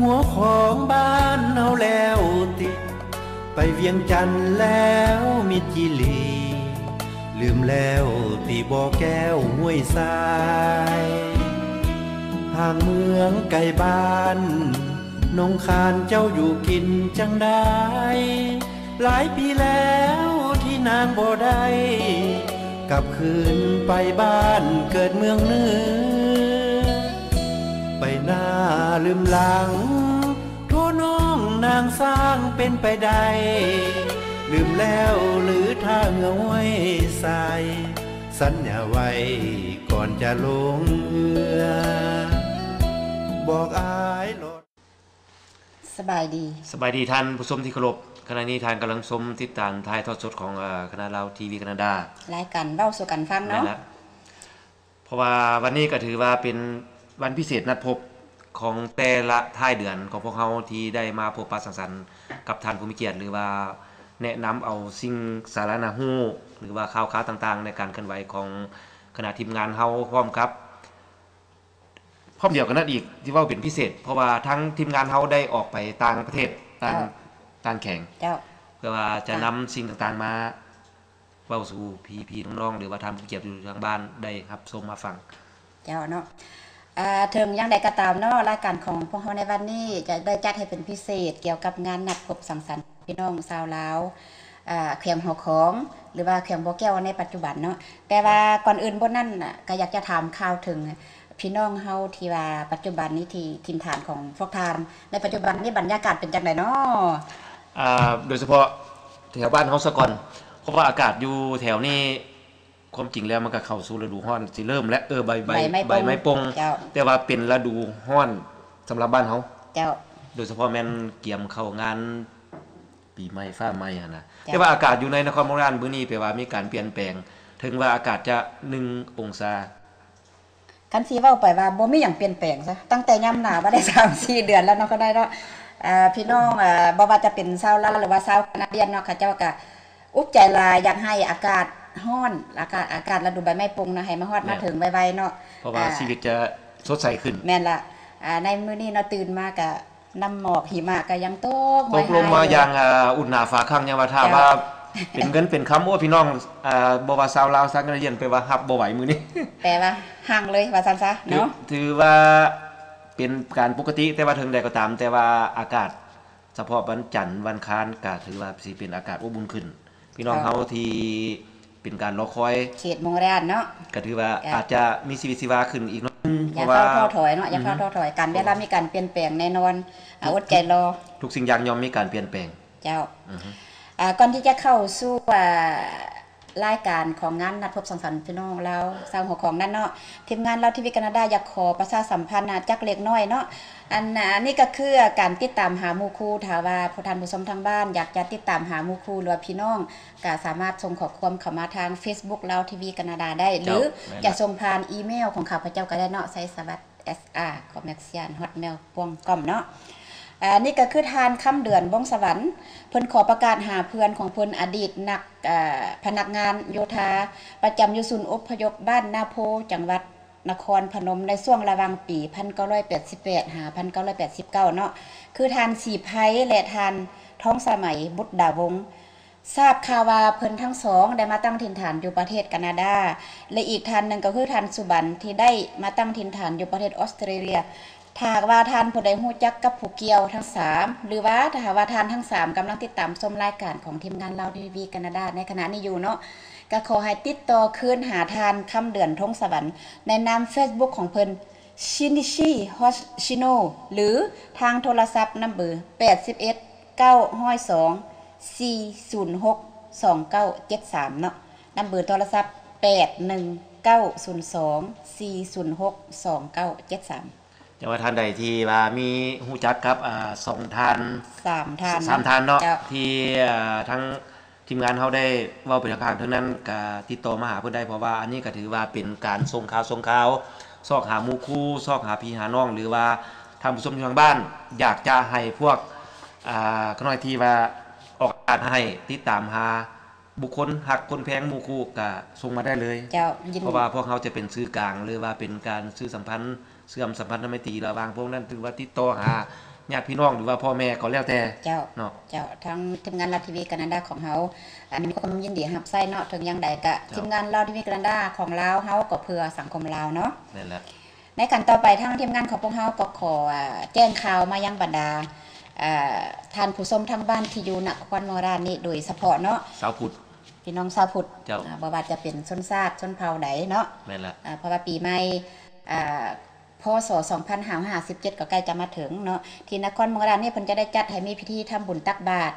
ຫົວຂອງບ້ານເຮົາແລ້ວຕິ ໄປວຽງຈັນແລ້ວມິດຈີ່ຫຼີ ລືມແລ້ວຕິບໍ່ແກ້ວຫ້ວຍຊາຍ ຫ່າງເມືອງໄກບ້ານ ໜອງຄານເຈົ້າຢູ່ກິນຈັ່ງໃດ ຫຼາຍປີແລ້ວທີ່ນາງບໍ່ໄດ້ ກັບຄືນໄປບ້ານເກີດເມືອງເໜືອ ໄປໜ້າລືມຫຼັງ ໂທນ້ອງນາງຊ້າງເປັນໄປໄດ້ ລືມແລ້ວຫຼືທ່າເຮືອຫ້ວຍຊາຍ ສັນຍາໄວ້ກ່ອນຈະລົງເຮືອ ບອກອ້າຍໂລດ. ສະບາຍດີ ສະບາຍດີທ່ານຜູ້ຊົມທີ່ເຄົາລົບ ຂະນະນີ້ທ່ານກຳລັງຊົມຕິດຕາມຖ່າຍທອດສົດຂອງ ເອີ ຄະນະລາວທີວີການາດາ ລາຍການເວົ້າສູ່ກັນຟັງເນາະ ແມ່ນລະ ເພາະວ່າວັນນີ້ກໍຖືວ່າເປັນວັນພິເສດນັດພົບຂອງແຕ່ລະທ້າຍເດືອນຂອງພວກເຮົາທີ່ໄດ້ມາພົບປະສັງສັນກັບທ່ານຜູ້ມີກຽດ ຫຼືວ່າແນະນຳເອົາສິ່ງສາລະໜ້າຮູ້ ຫຼືວ່າຂ່າວຄາວຕ່າງໆ ໃນການເຄື່ອນໄຫວຂອງຄະນະທີມງານເຮົາ ພ້ອມກັບ ພ້ອມດຽວກັນນັ້ນອີກ ທີ່ເວົ້າເປັນພິເສດ ເພາະວ່າທາງທີມງານເຮົາໄດ້ອອກໄປຕ່າງປະເທດ ຕ່າງ ເຈົ້າ ຕ່າງແຂວງ ເຈົ້າ ເພື່ອວ່າຈະ ເຈົ້າ ນຳສິ່ງຕ່າງໆມາເວົ້າສູ່ພີ່ໆນ້ອງໆ ຫຼືວ່າທ່ານຜູ້ເກັບຢູ່ທາງບ້ານໄດ້ຮັບຊົມຮັບຟັງ ເຈົ້າເນາະ ເອີ ເຖິງຢ່າງໃດກໍຕາມເນາະ ລາຍການຂອງພວກເຮົາໃນວັນນີ້ຈະໄດ້ຈັດໃຫ້ເປັນພິເສດ ກ່ຽວກັບງານນັດພົບສັງສັນ ພີ່ນ້ອງຊາວລາວ ເອີ ແຂວງຫົວຂອງ ຫຼືວ່າແຂວງບໍ່ແກ້ວໃນປັດຈຸບັນເນາະ ແຕ່ວ່າກ່ອນອື່ນບົດນັ້ນກໍຢາກຈະຖາມຂ່າວເຖິງພີ່ນ້ອງເຮົາທີ່ວ່າປັດຈຸບັນນີ້ທີ່ຖິ່ນຖານຂອງພວກທ່ານ ໃນປັດຈຸບັນນີ້ບັນຍາກາດເປັນຈັ່ງໃດເນາະ? ອ່າ ໂດຍສະເພາະແຖວບ້ານເຮົາສາກ່ອນ ເພາະວ່າອາກາດຢູ່ແຖວນີ້ ຄວາມຈິງແລ້ວມັນກໍເຂົ້າສູ່ລະດູຮ້ອນ ຊິເລີ່ມແລ້ວ ເອີ ໃບ ໃບ ໃບໄມ້ ໃບໄມ້ປົງ ເຈົ້າ ແຕ່ວ່າເປັນລະດູຮ້ອນສຳລັບບ້ານເຮົາ ເຈົ້າ ໂດຍສະເພາະແມ່ນກຽມເຂົ້າງານປີໃໝ່ຟ້າໃໝ່ຫັ້ນນະ ເຈົ້າ ແຕ່ວ່າອາກາດຢູ່ໃນນະຄອນບາງນານມື້ນີ້ແປວ່າມີການປ່ຽນແປງ ເຖິງວ່າອາກາດຈະໜຶ່ງອົງສາ ຄັນຊິເວົ້າໄປວ່າບໍ່ມີຫຍັງປ່ຽນແປງຊະ ຕັ້ງແຕ່ຍາມໜາວມາໄດ້ສາມສີ່ເດືອນແລ້ວເນາະ ກໍໄດ້ເນາະ ເອີ ພີ່ນ້ອງ ເອີ ບໍ່ວ່າຈະເປັນຊາວລາວ ຫຼືວ່າຊາວການາດຽນເນາະ ເຂົາເຈົ້າກະ ອຸກໃຈຫຼາຍ ຢາກໃຫ້ອາກາດຮ້ອນ ອາກາດ ອາກາດລະດູໃບໄມ້ປົງນະ ໃຫ້ມາຮອດ ແມ່ນ ມາເຖິງໄວໆເນາະ ເພາະວ່າ ອ່າ ຊີວິດຈະສົດໃສຂຶ້ນ ແມ່ນລະ ອ່າ ໃນມື້ນີ້ເນາະ ຕື່ນມາກະນ້ຳໝອກຫິມະກະຍັງຕົກ ຕົກລົງມາຢ່າງ ອ່າ ອຸນໜາຝາຄັງ ຍັງວ່າຖ້າ ເຈົ້າ ວ່າເປັນເງິນເປັນຄຳ ໂອ້ ພີ່ນ້ອງ ອ່າ ບໍ່ວ່າຊາວລາວຊາວການາດຽນ ແປວ່າຮັບບໍ່ໄຫວມື້ນີ້ ແປວ່າຮັ່ງເລີຍວ່າຊັ້ນຊະເນາະ ຖື ຖືວ່າເປັນການປົກກະຕິ ແຕ່ວ່າເຖິງໃດກໍຕາມ ແຕ່ວ່າອາກາດ ສະເພາະວັນຈັນ ວັນຄານ ກະຖືວ່າຊິເປັນອາກາດອົບອຸ່ນຂຶ້ນ ພີ່ນ້ອງເຮົາທີ່ເປັນການລໍຄອຍ ເຂດມົງຣານເນາະ ກະຖືວ່າ ກະ ອາດຈະມີຊີວິດຊີວາຂຶ້ນອີກໜ້ອຍໜຶ່ງ ຢ່າເຝົ້າທໍ້ຖອຍເນາະ ເພາະວ່າ ຢ່າເຝົ້າ ອືຮຶ ທໍ້ຖອຍ ການເວລາ ອືຮຶ ມີການປ່ຽນແປງແນ່ນອນ ອາ ອົດໃຈລໍ ທຸກສິ່ງຢ່າງຍ່ອມມີການປ່ຽນແປງ ເຈົ້າ ອືຮຶ ອ່າ ກ່ອນທີ່ຈະເຂົ້າສູ່ ອ່າ ລາຍການຂອງງານນັດພົບສັງສັນພີ່ນ້ອງລາວຊາວຫົວຂອງນັ້ນເນາະ ທີມງານລາວທີວີການາດາຢາກຂໍປະຊາສຳພັນ ອາ ຈັກເລັກນ້ອຍເນາະ ອັນ ອັນນີ້ກໍຄືການຕິດຕາມຫາໝູ່ຄູ່ ຖ້າວ່າຜູ້ທ່ານຜູ້ຊົມທາງບ້ານຢາກຈະຕິດຕາມຫາໝູ່ຄູ່ ຫຼືວ່າພີ່ນ້ອງ ກໍສາມາດສົ່ງຂໍ້ຄວາມເຂົ້າມາທາງເຟສບຸກລາວທີວີການາດາໄດ້ ຫຼື ເຈົ້າ ແມ່ນລະ ຈະສົ່ງຜ່ານອີເມວຂອງຂ້າພະເຈົ້າກໍໄດ້ເນາະ ໄຊສະຫວັດ ເອັສອາ ຄອມເມັກຊຽນ ຮອດເມວ ດອດຄອມ ເນາະ ອາ ນີ້ກໍຄືທ່ານ ຄຳເດືອນ ວົງສະຫວັນ ເພິ່ນຂໍປະກາດຫາເພື່ອນຂອງເພິ່ນ ອະດີດນັກ ອາ ພະນັກງານໂຍທາ ປະຈຳຢູ່ສູນອົບພະຍົບບ້ານນາໂພ ຈັງຫວັດນະຄອນພະນົມ ໃນຊ່ວງລະຫວ່າງປີພັນເກົ້າຮ້ອຍແປດສິບແປດ ຫາພັນເກົ້າຮ້ອຍແປດສິບເກົ້າເນາະ ຄືທ່ານ ສີໄພ ແລະ ທ່ານ ທອງສະໄໝ ບຸດດາວົງ. ຊາບຂ່າວວ່າເພິ່ນທັງສອງໄດ້ມາຕັ້ງຖິ່ນຖານຢູ່ປະເທດການາດາ ແລະ ອີກທ່ານໜຶ່ງກໍຄືທ່ານ ສຸບັນ ທີ່ໄດ້ມາຕັ້ງຖິ່ນຖານຢູ່ປະເທດອອສເຕຣເລຍ. ຖ້າຫາກວ່າທ່ານຜູ້ໃດຮູ້ຈັກກັບຜູ້ກ່ຽວທັງສາມ ຫຼືວ່າຖ້າຫາກວ່າທ່ານທັງສາມກຳລັງຕິດຕາມຊົມລາຍການຂອງທີມງານລາວທີວີການາດາໃນຂະນະນີ້ຢູ່ເນາະ ກໍຂໍໃຫ້ຕິດຕໍ່ຄືນຫາທ່ານ ຄຳເດືອນ ທົງສະຫວັນ ໃນນາມເຟສບຸກຂອງເພິ່ນ ຊິນິຊີ ຮອດຊິໂນ ຫຼື ທາງໂທລະສັບນຳເບີ ແປດສິບເອັດ ເກົ້າຮ້ອຍສອງ ສີ່ສູນຫົກ ສອງເກົ້າເຈັດສາມເນາະ ນຳເບີໂທລະສັບ ແປດໜຶ່ງເກົ້າສູນສອງ ສີ່ສູນຫົກ ສອງເກົ້າເຈັດສາມ. ແຕ່ວ່າທ່ານໃດທີ່ວ່າມີຮູ້ຈັກກັບ ອ່າ ສອງທ່ານ ສາມທ່ານ ສາມທ່ານເນາະ ເຈົ້າ ທີ່ ອ່າ ທາງ ທີມງານເຮົາໄດ້ເວົ້າໄປທາງຂ້າງເທິງນັ້ນ ກະຕິດຕໍ່ມາຫາເພິ່ນໄດ້ ເພາະວ່າອັນນີ້ກະຖືວ່າເປັນການສົ່ງຂ່າວ ສົ່ງຂ່າວ ຊອກຫາໝູ່ຄູ່ ຊອກຫາພີ່ຫານ້ອງ ຫຼືວ່າທ່ານຜູ້ຊົມຢູ່ທາງບ້ານ ຢາກຈະໃຫ້ພວກ ອ່າ ຂະນ້ອຍທີ່ວ່າອອກອາກາດໃຫ້ຕິດຕາມຫາບຸກຄົນຮັກຄົນແພງໝູ່ຄູ່ ກະສົ່ງມາໄດ້ເລີຍ ເຈົ້າ ຍິນ ເພາະວ່າພວກເຮົາຈະເປັນສື່ກາງ ຫຼືວ່າເປັນການສື່ສຳພັນ ເຊື່ອມສຳພັນທຳໄມຕີລະຫວ່າງພວກນັ້ນ ຖືວ່າຕິດຕໍ່ຫາ ຍາດພີ່ນ້ອງ ຫຼືວ່າພໍ່ແມ່ກໍແລ້ວແຕ່ ເຈົ້າ ເນາະ ເຈົ້າ ທາງທີມງານລາວທີວີການາດາຂອງເຮົາ ອ່າ ມີຄວາມຍິນດີຮັບໃຊ້ເນາະ. ເຖິງຢ່າງໃດກະ ເຈົ້າ ທີມງານລາວທີວີການາດາຂອງລາວເຮົາກໍເພື່ອສັງຄົມລາວເນາະ. ແມ່ນແລ້ວ. ໃນຂັ້ນຕໍ່ໄປ ທາງທີມງານຂອງພວກເຮົາກໍຂໍ ອ່າ ແຈ້ງຂ່າວມາຍັງບັນດາ ອ່າ ທ່ານຜູ້ຊົມທາງບ້ານທີ່ຢູ່ນະຄອນເມືອງລາດນີ້ໂດຍສະເພາະເນາະ ຊາວພຸດ ພີ່ນ້ອງຊາວພຸດ ເຈົ້າ ອ່າ ບໍ່ວ່າຈະເປັນຊົນຊາດຊົນເຜົ່າໃດເນາະ. ແມ່ນລະ. ອ່າ ເພາະວ່າປີໃໝ່ ອ່າ ພ.ສ. ສອງພັນຫ້າຮ້ອຍຫ້າສິບເຈັດ ກໍໃກ້ຈະມາເຖິງເນາະ. ທີ່ນະຄອນເມືອງລາດນີ້ ເພິ່ນຈະໄດ້ຈັດໃຫ້ມີພິທີທຳບຸນຕັກບາດ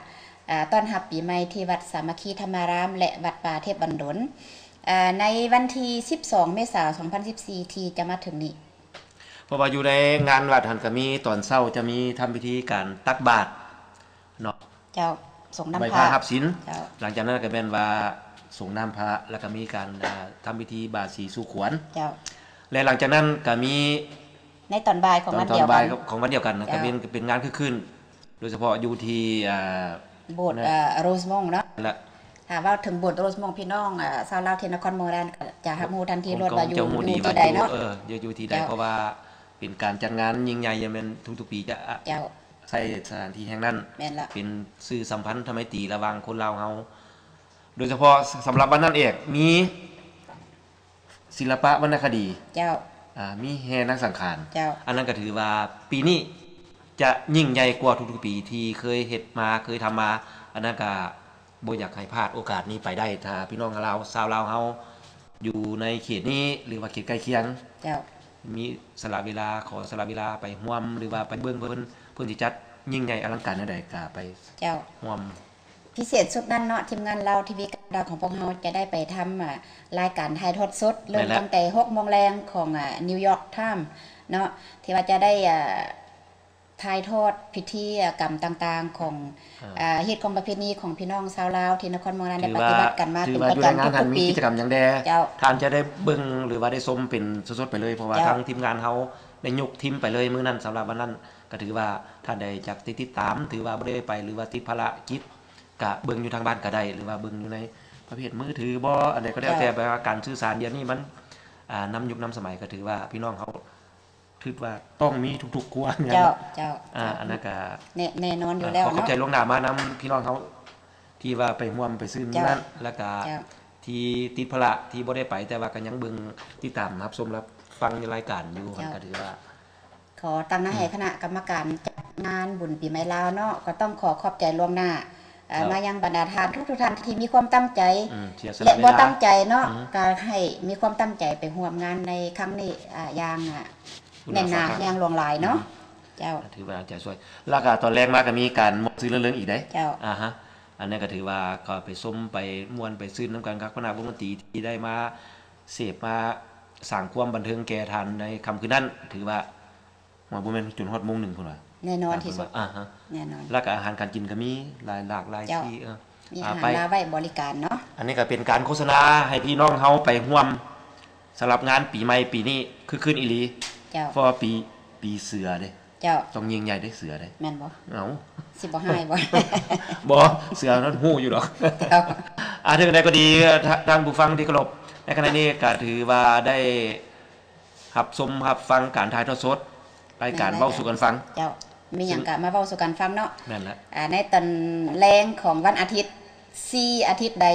ອ່າ ຕ້ອນຮັບປີໃໝ່ທີ່ວັດສາມັກຄີທຳມາລາມ ແລະ ວັດປ່າເທບບັນດົນ ອ່າ ໃນວັນທີສິບສອງ ເມສາ ສອງພັນສິບສີ່ ທີ່ຈະມາເຖິງນີ້. ເພາະວ່າຢູ່ໃນງານວັດຫັ້ນກໍມີຕອນເຊົ້າຈະມີທຳພິທີການຕັກບາດເນາະ ເຈົ້າ ສົງນ້ຳ ໄຫວ້ພະ ພະຮັບສິນ ເຈົ້າ. ຫຼັງຈາກນັ້ນກໍແມ່ນວ່າສົງນ້ຳພະ ແລ້ວກໍມີການ ອ່າ ທຳພິທີບາສີສູ່ຂວັນ ເຈົ້າ. ແລະ ຫຼັງຈາກນັ້ນກໍມີໃນຕອນບ່າຍຂອງວັນດຽວກັນ ຂອງວັນດຽວກັນ ເຈົ້າ ກໍເປັນ ເປັນງານຄຶກຄື້ນ ໂດຍສະເພາະຢູ່ທີ່ ອ່າ ໂບດ ເອີ ໂຣສມົງເນາະ ແລະ ຖ້າເວົ້າເຖິງໂບດໂຣສມົງ ພີ່ນ້ອງ ເອີ ຊາວລາວທີ່ນະຄອນເມືອງລາດກໍຈະຮັບຮູ້ທັນທີໂລດວ່າຢູ່ ຢູ່ທີ່ໃດເນາະ ເອີ ຢູ່ ຢູ່ທີ່ໃດ ເຈົ້າ. ເພາະວ່າເປັນການຈັດງານຍິ່ງໃຫຍ່ ຢ່າງແມ່ນທຸກໆປີຈະ ເຈົ້າ ໃຊ້ສະຖານທີ່ແຫ່ງນັ້ນ ແມ່ນລະ ເປັນສື່ສຳພັນທຳໄມຕີລະຫວ່າງຄົນລາວເຮົາ ໂດຍສະເພາະສຳລັບວັນນັ້ນເອງ ມີ ສິລະປະວັນນະຄະດີ ເຈົ້າ ອ່າ ມີແຫ່ນາງສັງຂານ ເຈົ້າ. ອັນນັ້ນກໍຖືວ່າປີນີ້ຈະຍິ່ງໃຫຍ່ກວ່າທຸກໆປີທີ່ເຄີຍເຮັດມາ ເຄີຍທຳມາ ອັນນັ້ນກໍບໍ່ຢາກໃຫ້ພາດໂອກາດນີ້ໄປໄດ້. ຖ້າພີ່ນ້ອງລາວ ຊາວລາວເຮົາຢູ່ໃນເຂດນີ້ ຫຼືວ່າເຂດໃກ້ຄຽງ ເຈົ້າ ມີສະຫຼະເວລາ ຂໍສະຫຼະເວລາໄປຮ່ວມ ຫຼືວ່າໄປເບິ່ງເພິ່ນ ເພິ່ນຊິຈັດຍິ່ງໃຫຍ່ອະລັງການແນວໃດ ກໍໄປ ເຈົ້າ ຮ່ວມ. ພິເສດສຸດນັ້ນເນາະ ທີມງານລາວທີວີການາດາຂອງພວກເຮົາຈະໄດ້ໄປທຳ ອ່າ ລາຍການຖ່າຍທອດສົດ ເລີ່ມ ແມ່ນແລ້ວ ຕັ້ງແຕ່ຫົກໂມງແລງຂອງ ອ່າ New York Time ເນາະ ທີ່ວ່າຈະໄດ້ ອ່າ ຖ່າຍທອດພິທີ ອ່າ ກຳຕ່າງໆຂອງ ອ່າ ອ່າ ຮີດຄອງປະເພນີຂອງພີ່ນ້ອງຊາວລາວທີ່ນະຄອນເມືອງລາດໄດ້ປະຕິບັດກັນມາເປັນປະຈຳທຸກໆປີ ມີກິດຈະກຳຫຍັງແດ່ ເຈົ້າ ທ່ານຈະໄດ້ເບິ່ງ ຫຼືວ່າໄດ້ຊົມເປັນສົດໆໄປເລີຍ ເພາະວ່າ ເຈົ້າ ທາງທີມງານເຮົາໄດ້ຍົກທີມໄປເລີຍມື້ນັ້ນ. ສຳລັບວັນນັ້ນ ກໍຖືວ່າທ່ານໃດຢາກຕິດຕາມ ຖືວ່າບໍ່ໄດ້ໄປ ຫຼືວ່າຕິດພາລະກິດ ກະເບິ່ງຢູ່ທາງບ້ານກະໄດ້ ຫຼືວ່າເບິ່ງຢູ່ໃນປະເພດມືຖືບໍ ອັນໃດກໍແລ້ວແຕ່ ເຈົ້າ ແບບວ່າການສື່ສານດຽວນີ້ມັນ ອ່າ ນຳຍຸກນຳສະໄໝ ກໍຖືວ່າພີ່ນ້ອງເຮົາຄິດວ່າຕ້ອງມີທຸກໆຄົວເຮືອນ ເຈົ້າ ເຈົ້າ ອ່າ ອັນນັ້ນກະແນ່ ແນ່ນອນຢູ່ແລ້ວເນາະ. ຂໍຂອບໃຈລ່ວງໜ້າມານຳພີ່ນ້ອງເຮົາທີ່ວ່າໄປຮ່ວມໄປຊື່ນນັ້ນ ເຈົ້າ ແລ້ວກະ ເຈົ້າ ທີ່ຕິດພາລະທີ່ບໍ່ໄດ້ໄປ ແຕ່ວ່າກໍຍັງເບິ່ງ ຕິດຕາມຮັບຊົມຮັບຟັງໃນລາຍການຢູ່ ເຈົ້າ ກໍຖືວ່າ ຂໍຕັ້ງໜ້າໃຫ້ຄະນະກຳມະການຈັດງານບຸນປີໃໝ່ລາວເນາະ ກໍຕ້ອງຂໍຂອບໃຈລ່ວງໜ້າ ເອີ ເຈົ້າ ມາຍັງບັນດາທ່ານທຸກໆທ່ານທີ່ມີຄວາມຕັ້ງໃຈ ອືມ ເສຍສະຫຼະ ແລະ ເວລາ ບໍ່ຕັ້ງໃຈເນາະ ອືມ ກໍໃຫ້ມີຄວາມຕັ້ງໃຈໄປຮ່ວມງານໃນຄັ້ງນີ້ ອ່າ ຢ່າງ ອ່າ ແໜ້ນໜາ ຢ່າງຫຼວງຫຼາຍເນາະ ເຈົ້າ ຖືວ່າເອົາໃຈຊ່ວຍ. ແລ້ວກໍຕອນແລງມາກໍມີການມ່ວນຊື່ນເລີ້ນເລີງອີກເດ້ ເຈົ້າ ອ່າຮະ ອັນນັ້ນກໍຖືວ່າກໍໄປຊົມໄປມ່ວນໄປຊື່ນນຳກັນກັບຄະນະວົງດົນຕີທີ່ໄດ້ມາເສບມາສ້າງຄວາມບັນເທີງແກ່ທ່ານໃນຄ່ຳຄືນນັ້ນ ຖືວ່າ ວ່າບໍ່ແມ່ນຈົນຮອດໂມງໜຶ່ງພຸ້ນວ່າ ແນ່ນອນທີ່ສຸດ ອ່າຮະ ແນ່ນອນ ແລ້ວກໍອາຫານການກິນກໍມີຫຼາຍ ຫຼາກຫຼາຍ ເຈົ້າ ທີ່ ເອີ ມີອາຫານລາວໄວ້ບໍລິການເນາະ. ອັນນີ້ກໍເປັນການໂຄສະນາໃຫ້ພີ່ນ້ອງເຮົາໄປຮ່ວມ ສຳລັບງານປີໃໝ່ປີນີ້ຄຶກຄື້ນອີ່ຫຼີ ເຈົ້າ ເພາະວ່າປີ ປີເສືອເດ້ ເຈົ້າ ຕ້ອງຍິ່ງໃຫຍ່ເດ້ເສືອເດ້ ແມ່ນບໍ່? ເອົ້າ ຊິບໍ່ຮ້າຍບໍ່? ບໍ່ ເສືອນັ້ນຮູ້ຢູ່ດອກ ເຈົ້າ ອ່າ ເຖິງໃດກໍດີ ທ່ານ ທ່ານຜູ້ຟັງທີ່ເຄົາລົບ ໃນຂະນະນີ້ກໍຖືວ່າໄດ້ ຮັບຊົມຮັບຟັງການຖ່າຍທອດສົດ ລາຍການ ແມ່ນແລ້ວ ເວົ້າສູ່ກັນຟັງ ເຈົ້າ ມີຫຍັງກໍມາເວົ້າສູ່ກັນຟັງເນາະ ແມ່ນແລ້ວ ອ່າ ໃນຕອນແລງຂອງວັນອາທິດ ສີ່ອາທິດໃດ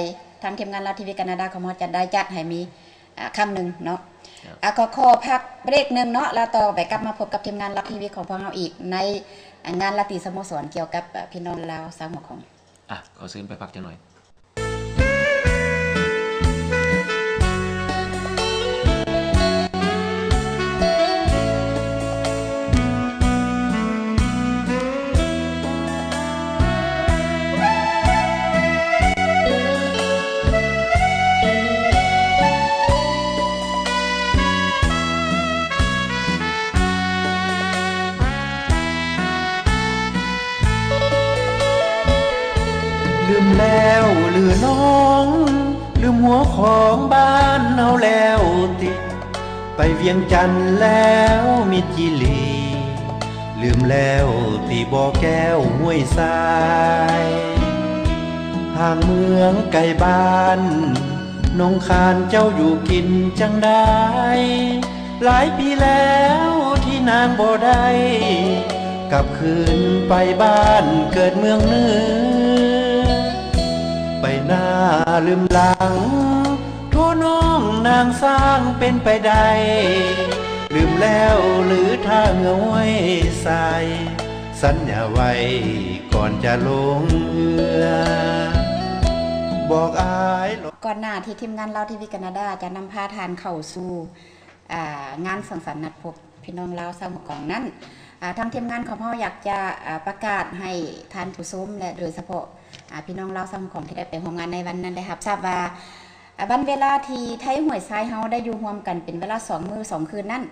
ທາງທີມງານລາວທີວີການາດາຂອງເຮົາຈະໄດ້ຈັດໃຫ້ມີ ອ່າ ຄັ້ງໜຶ່ງເນາະ ເຈົ້າ ອ່າ ກໍຂໍພັກເບຣກໜຶ່ງເນາະ ແລ້ວຕໍ່ໄປກັບມາພົບກັບທີມງານລາວທີວີຂອງພວກເຮົາອີກ ໃນ ອ່າ ງານລາຕີສະໂມສອນກ່ຽວກັບ ອ່າ ພີ່ນ້ອງລາວຊາວຫົວຂອງ ອ່ະ ຂໍເຊີນໄປພັກຈັກໜ່ອຍ. ລືມແລ້ວຫຼືນ້ອງ ລືມຫົວຂອງບ້ານເຮົາແລ້ວຕິ ໄປວຽງຈັນແລ້ວມິດຈີ່ຫຼີ ລືມແລ້ວຕິບໍ່ແກ້ວຫ້ວຍຊາຍ ຫ່າງເມືອງໄກບ້ານ ນ້ອງຄານເຈົ້າຢູ່ກິນຈັ່ງໃດ ຫຼາຍປີແລ້ວທີ່ນາງບໍ່ໄດ້ ກັບຄືນໄປບ້ານເກີດເມືອງເໜືອ ໄປໜ້າລືມຫຼັງ ໂທນ້ອງນາງຊ້າງເປັນໄປໄດ້ ລືມແລ້ວຫຼືຖ້າເຫື່ອຫ້ວຍສາຍ ສັນຍາໄວ້ກ່ອນຈະລົງເຮືອ ບອກອ້າຍ. ກ່ອນໜ້າທີ່ທີມງານລາວທີວີການາດາຈະນຳພາທ່ານເຂົ້າສູ່ ອ່າ ງານສັງສັນນັດພົບພີ່ນ້ອງລາວຊາວຫົວຂອງນັ້ນ ອ່າ ທາງທີມງານຂອງເຮົາຢາກຈະ ອ່າ ປະກາດໃຫ້ທ່ານຜູ້ຊົມ ແລະ ໂດຍສະເພາະ ອ່າ ພີ່ນ້ອງລາວຊາວຫົວຂອງທີ່ໄດ້ໄປຮ່ວມງານໃນວັນນັ້ນໄດ້ຮັບຊາບວ່າ ອ່າ ວັນເວລາທີ່ໄທຫ້ວຍຊາຍເຮົາໄດ້ຢູ່ຮ່ວມກັນເປັນເວລາສອງມື້ສອງຄືນນັ້ນ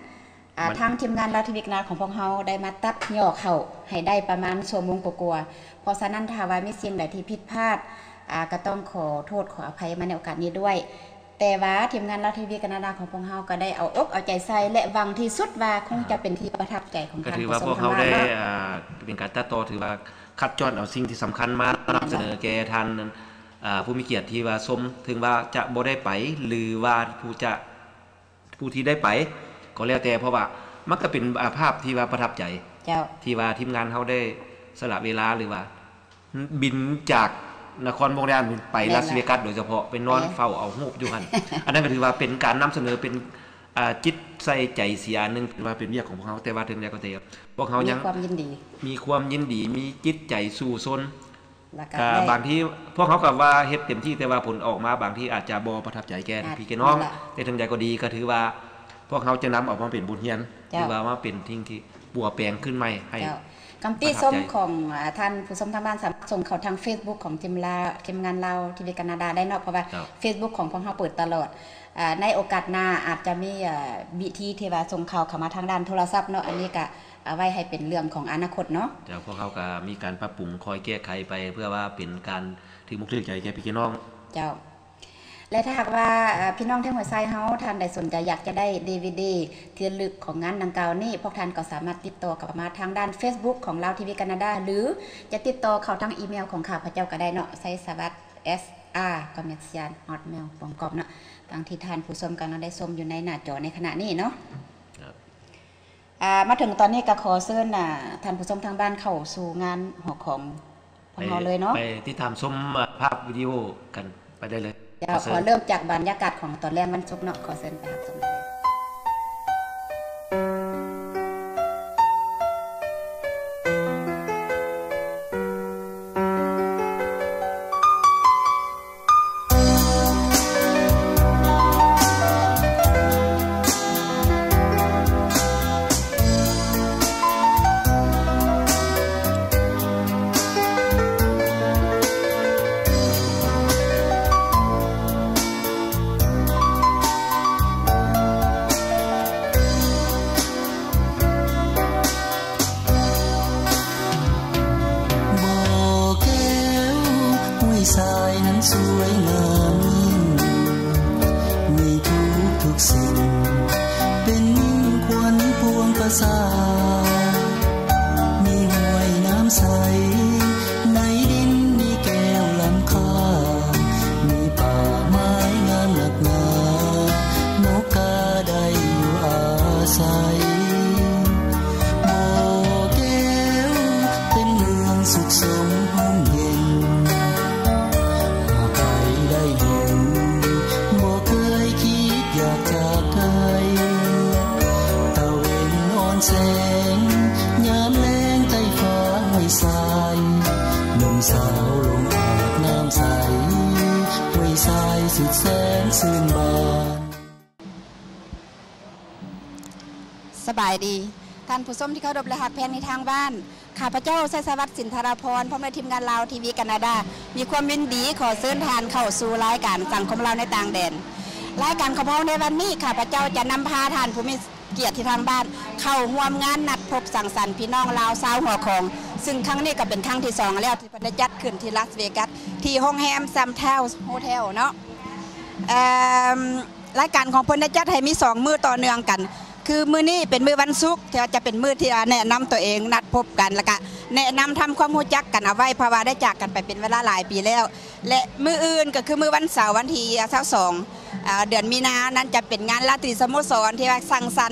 ອ່າ ມັນ ທາງທີມງານລາວທີວີການາດາຂອງພວກເຮົາໄດ້ມາຕັດຫຍໍ້ເຂົ້າໃຫ້ໄດ້ປະມານຊົ່ວໂມງກວ່າໆ ເພາະສະນັ້ນຖ້າວ່າມີສິ່ງໃດທີ່ຜິດພາດ ອ່າ ກໍຕ້ອງຂໍໂທດຂໍອະໄພມາໃນໂອກາດນີ້ດ້ວຍ. ແຕ່ວ່າທີມງານລາວທີວີການາດາຂອງພວກເຮົາກໍໄດ້ເອົາອົກເອົາໃຈໃສ່ ແລະ ຫວັງທີ່ສຸດວ່າຄົງຈະເປັນທີ່ປະທັບໃຈຂອງທ່ານຜູ້ຊົມທັງບ້ານເນາະ. ກໍຖືວ່າພວກເຮົາໄດ້ ອ່າ ເປັນການຕັດຕໍ່ ຖືວ່າຄັດຈ້ອນເອົາສິ່ງທີ່ສຳຄັນມານຳສະເໜີແກ່ທ່ານ ອ່າ ຜູ້ມີກຽດທີ່ວ່າຊົມ ເຖິງວ່າຈະບໍ່ໄດ້ໄປ ຫຼືວ່າຜູ້ຈະ ຜູ້ທີ່ໄດ້ໄປກໍແລ້ວແຕ່ ເພາະວ່າມັນກໍເປັນ ອາ ພາບທີ່ວ່າປະທັບໃຈ ເຈົ້າ ທີ່ວ່າທີມງານເຮົາໄດ້ສະຫຼະເວລາ ຫຼືວ່າບິນຈາກນະຄອນມຸກດາຫານໄປ ແມ່ນລະ ລາສເວກັສໂດຍສະເພາະ ໄປນອນ ແມ່ນ ເຝົ້າເອົາຮູບຢູ່ຫັ້ນ ອັນນັ້ນກໍຖືວ່າເປັນການນຳສະເໜີ ເປັນ ອ່າ ຈິດໃສ່ໃຈເສຍອັນໜຶ່ງ ເປັນວ່າເປັນວຽກຂອງພວກເຮົາ ແຕ່ວ່າເຖິງໃດກໍຕາມ ພວກເຮົາຍັງ ມີຄວາມຍິນດີ ມີຄວາມຍິນດີ ມີຈິດໃຈສູ້ຊົນ ແລ້ວກໍ ກໍ ໄດ້ ບາງທີພວກເຮົາກໍວ່າເຮັດເຕັມທີ່ ແຕ່ວ່າຜົນອອກມາບາງທີອາດຈະບໍ່ປະທັບໃຈແກ່ ອ່າ ພີ່ແກ່ນ້ອງ ນັ້ນລະ ແຕ່ເຖິງໃດກໍດີ ກໍຖືວ່າພວກເຮົາຈະນຳເອົາມາເປັນບົດຮຽນ ເຈົ້າ ຫຼືວ່າມາເປັນສິ່ງທີ່ປົວແປງຄືນໃໝ່ໃຫ້ ເຈົ້າ ຄຳຕິຊົມຂອງ ອ່າ ທ່ານຜູ້ຊົມທາງບ້ານສາມາດສົ່ງເຂົ້າທາງເຟສບຸກຂອງທີມລາ ທີມງານລາວທີວີການາດາໄດ້ເນາະ ເພາະວ່າ ເຈົ້າ ເຟສບຸກຂອງພວກເຮົາເປີດຕະຫຼອດ ອ່າ ໃນໂອກາດໜ້າອາດຈະມີ ເອີ ວິທີທີ່ວ່າສົ່ງຂ່າວເຂົ້າມາທາງດ້ານໂທລະສັບເນາະ ອັນນີ້ກະເອົາໄວ້ໃຫ້ເປັນເລື່ອງຂອງອະນາຄົດເນາະ. ເຈົ້າ ພວກເຮົາກະມີການປັບປຸງ ຄອຍແກ້ໄຂໄປ ເພື່ອວ່າເປັນການຖືກອົກຖືກໃຈແກ່ພີ່ແກ່ນ້ອງ. ເຈົ້າ ແລະ ຖ້າຫາກວ່າ ເອີ ພີ່ນ້ອງທີ່ຫ້ວຍຊາຍເຮົາ ທ່ານໃດສົນໃຈຢາກຈະໄດ້ດີວີດີທີ່ລະລຶກຂອງງານດັ່ງກ່າວນີ້ ພວກທ່ານກໍສາມາດຕິດຕໍ່ເຂົ້າມາທາງດ້ານເຟສບຸກຂອງລາວທີວີການາດາ ຫຼື ຈະຕິດຕໍ່ເຂົ້າທາງອີເມວຂອງຂ້າພະເຈົ້າກໍໄດ້ເນາະ ໄຊສະຫວັດ ເອັສ ອາ ຄອມເມັດຊຽນ ຮອດເມວ ຄອມເນາະ ດັ່ງທີ່ທ່ານຜູ້ຊົມກຳລັງໄດ້ຊົມຢູ່ໃນໜ້າຈໍໃນຂະນະນີ້ເນາະ. ອ່າ ມາເຖິງຕອນນີ້ກໍຂໍເຊີນ ອ່າ ທ່ານຜູ້ຊົມທາງບ້ານເຂົ້າສູ່ງານຫໍຂອງຂອງເຮົາເລີຍເນາະ ໄປຕິດຕາມຊົມ ອ່າ ພາບວິດີໂອກັນໄປໄດ້ເລີຍ. ເຈົ້າ ຂໍເລີ່ມຈາກບັນຍາກາດຂອງຕອນແລງວັນສຸກເນາະ ຂໍເຊີນໄປຮັບຊົມໄດ້ເລີຍ. ບໍ່ແກ້ວຫ້ວຍຊາຍນັ້ນສວຍງາມຍິ່ງ ມີທຸກໆສິ່ງ ເປັນຍິ່ງຂວັນປວງປະສາດ ມີຫ້ວຍນ້ຳໃສ ໃນດິນມີແກ້ວລ້ຳຄ່າ ມີປ່າໄມ້ງາມນັກໜາ ນົກກາໄດ້ຢູ່ອາໄສ. ບໍ່ແກ້ວເປັນເມືອງສຸກສົມຮົ່ມເຢັນ ຫາກໃຜໄດ້ເຫັນ ບໍ່ເຄີຍຄິດຢາກຈາກໄກ ຕາເວັນອ່ອນແສງ ຍາມແລງໃຕ້ຟ້າຫ້ວຍຊາຍ ໜຸ່ມສາວລົງອາບນ້ຳໃສ ຫ້ວຍຊາຍສຸດແສນຊື່ນບານ. ສະບາຍດີ ທ່ານຜູ້ຊົມທີ່ເຄົາລົບ ແລະ ຮັກແພງໃນທາງບ້ານ. ຂ້າພະເຈົ້າ ໄຊສະຫວັດ ສິນທະລາພອນ ພ້ອມດ້ວຍທີມງານລາວທີວີການາດາ ມີຄວາມຍິນດີຂໍເຊີນທ່ານເຂົ້າສູ່ລາຍການສັງຄົມລາວໃນຕ່າງແດນ. ລາຍການຂອງເຮົາໃນວັນນີ້ ຂ້າພະເຈົ້າຈະນຳພາທ່ານຜູ້ມີກຽດທີ່ທາງບ້ານ ເຂົ້າຮ່ວມງານນັດພົບສັງສັນພີ່ນ້ອງລາວຊາວຫົວຂອງ ຊຶ່ງຄັ້ງນີ້ກໍເປັນຄັ້ງທີສອງແລ້ວ ທີ່ເພິ່ນໄດ້ຈັດຂຶ້ນທີ່ລາສເວກັສ ທີ່ໂຮງແຮມ Sandals Hotel ເນາະ. ເອີ ລາຍການຂອງເພິ່ນໄດ້ຈັດໃຫ້ມີສອງມື້ຕໍ່ເນື່ອງກັນ ຄືມື້ນີ້ເປັນມື້ວັນສຸກ ທີ່ວ່າຈະເປັນມື້ທີ່ ອາ ແນະນຳຕົວເອງ ນັດພົບກັນ ແລ້ວກະແນະນຳທຳຄວາມຮູ້ຈັກກັນເອົາໄວ້ ເພາະວ່າໄດ້ຈາກກັນໄປເປັນເວລາຫຼາຍປີແລ້ວ ແລະ ມື້ອື່ນກໍຄືມື້ວັນເສົາ ວັນທີຊາວສອງ ອາ ເດືອນມີນາ ນັ້ນຈະເປັນງານລາຕີສະໂມສອນ ທີ່ວ່າສັງສັນ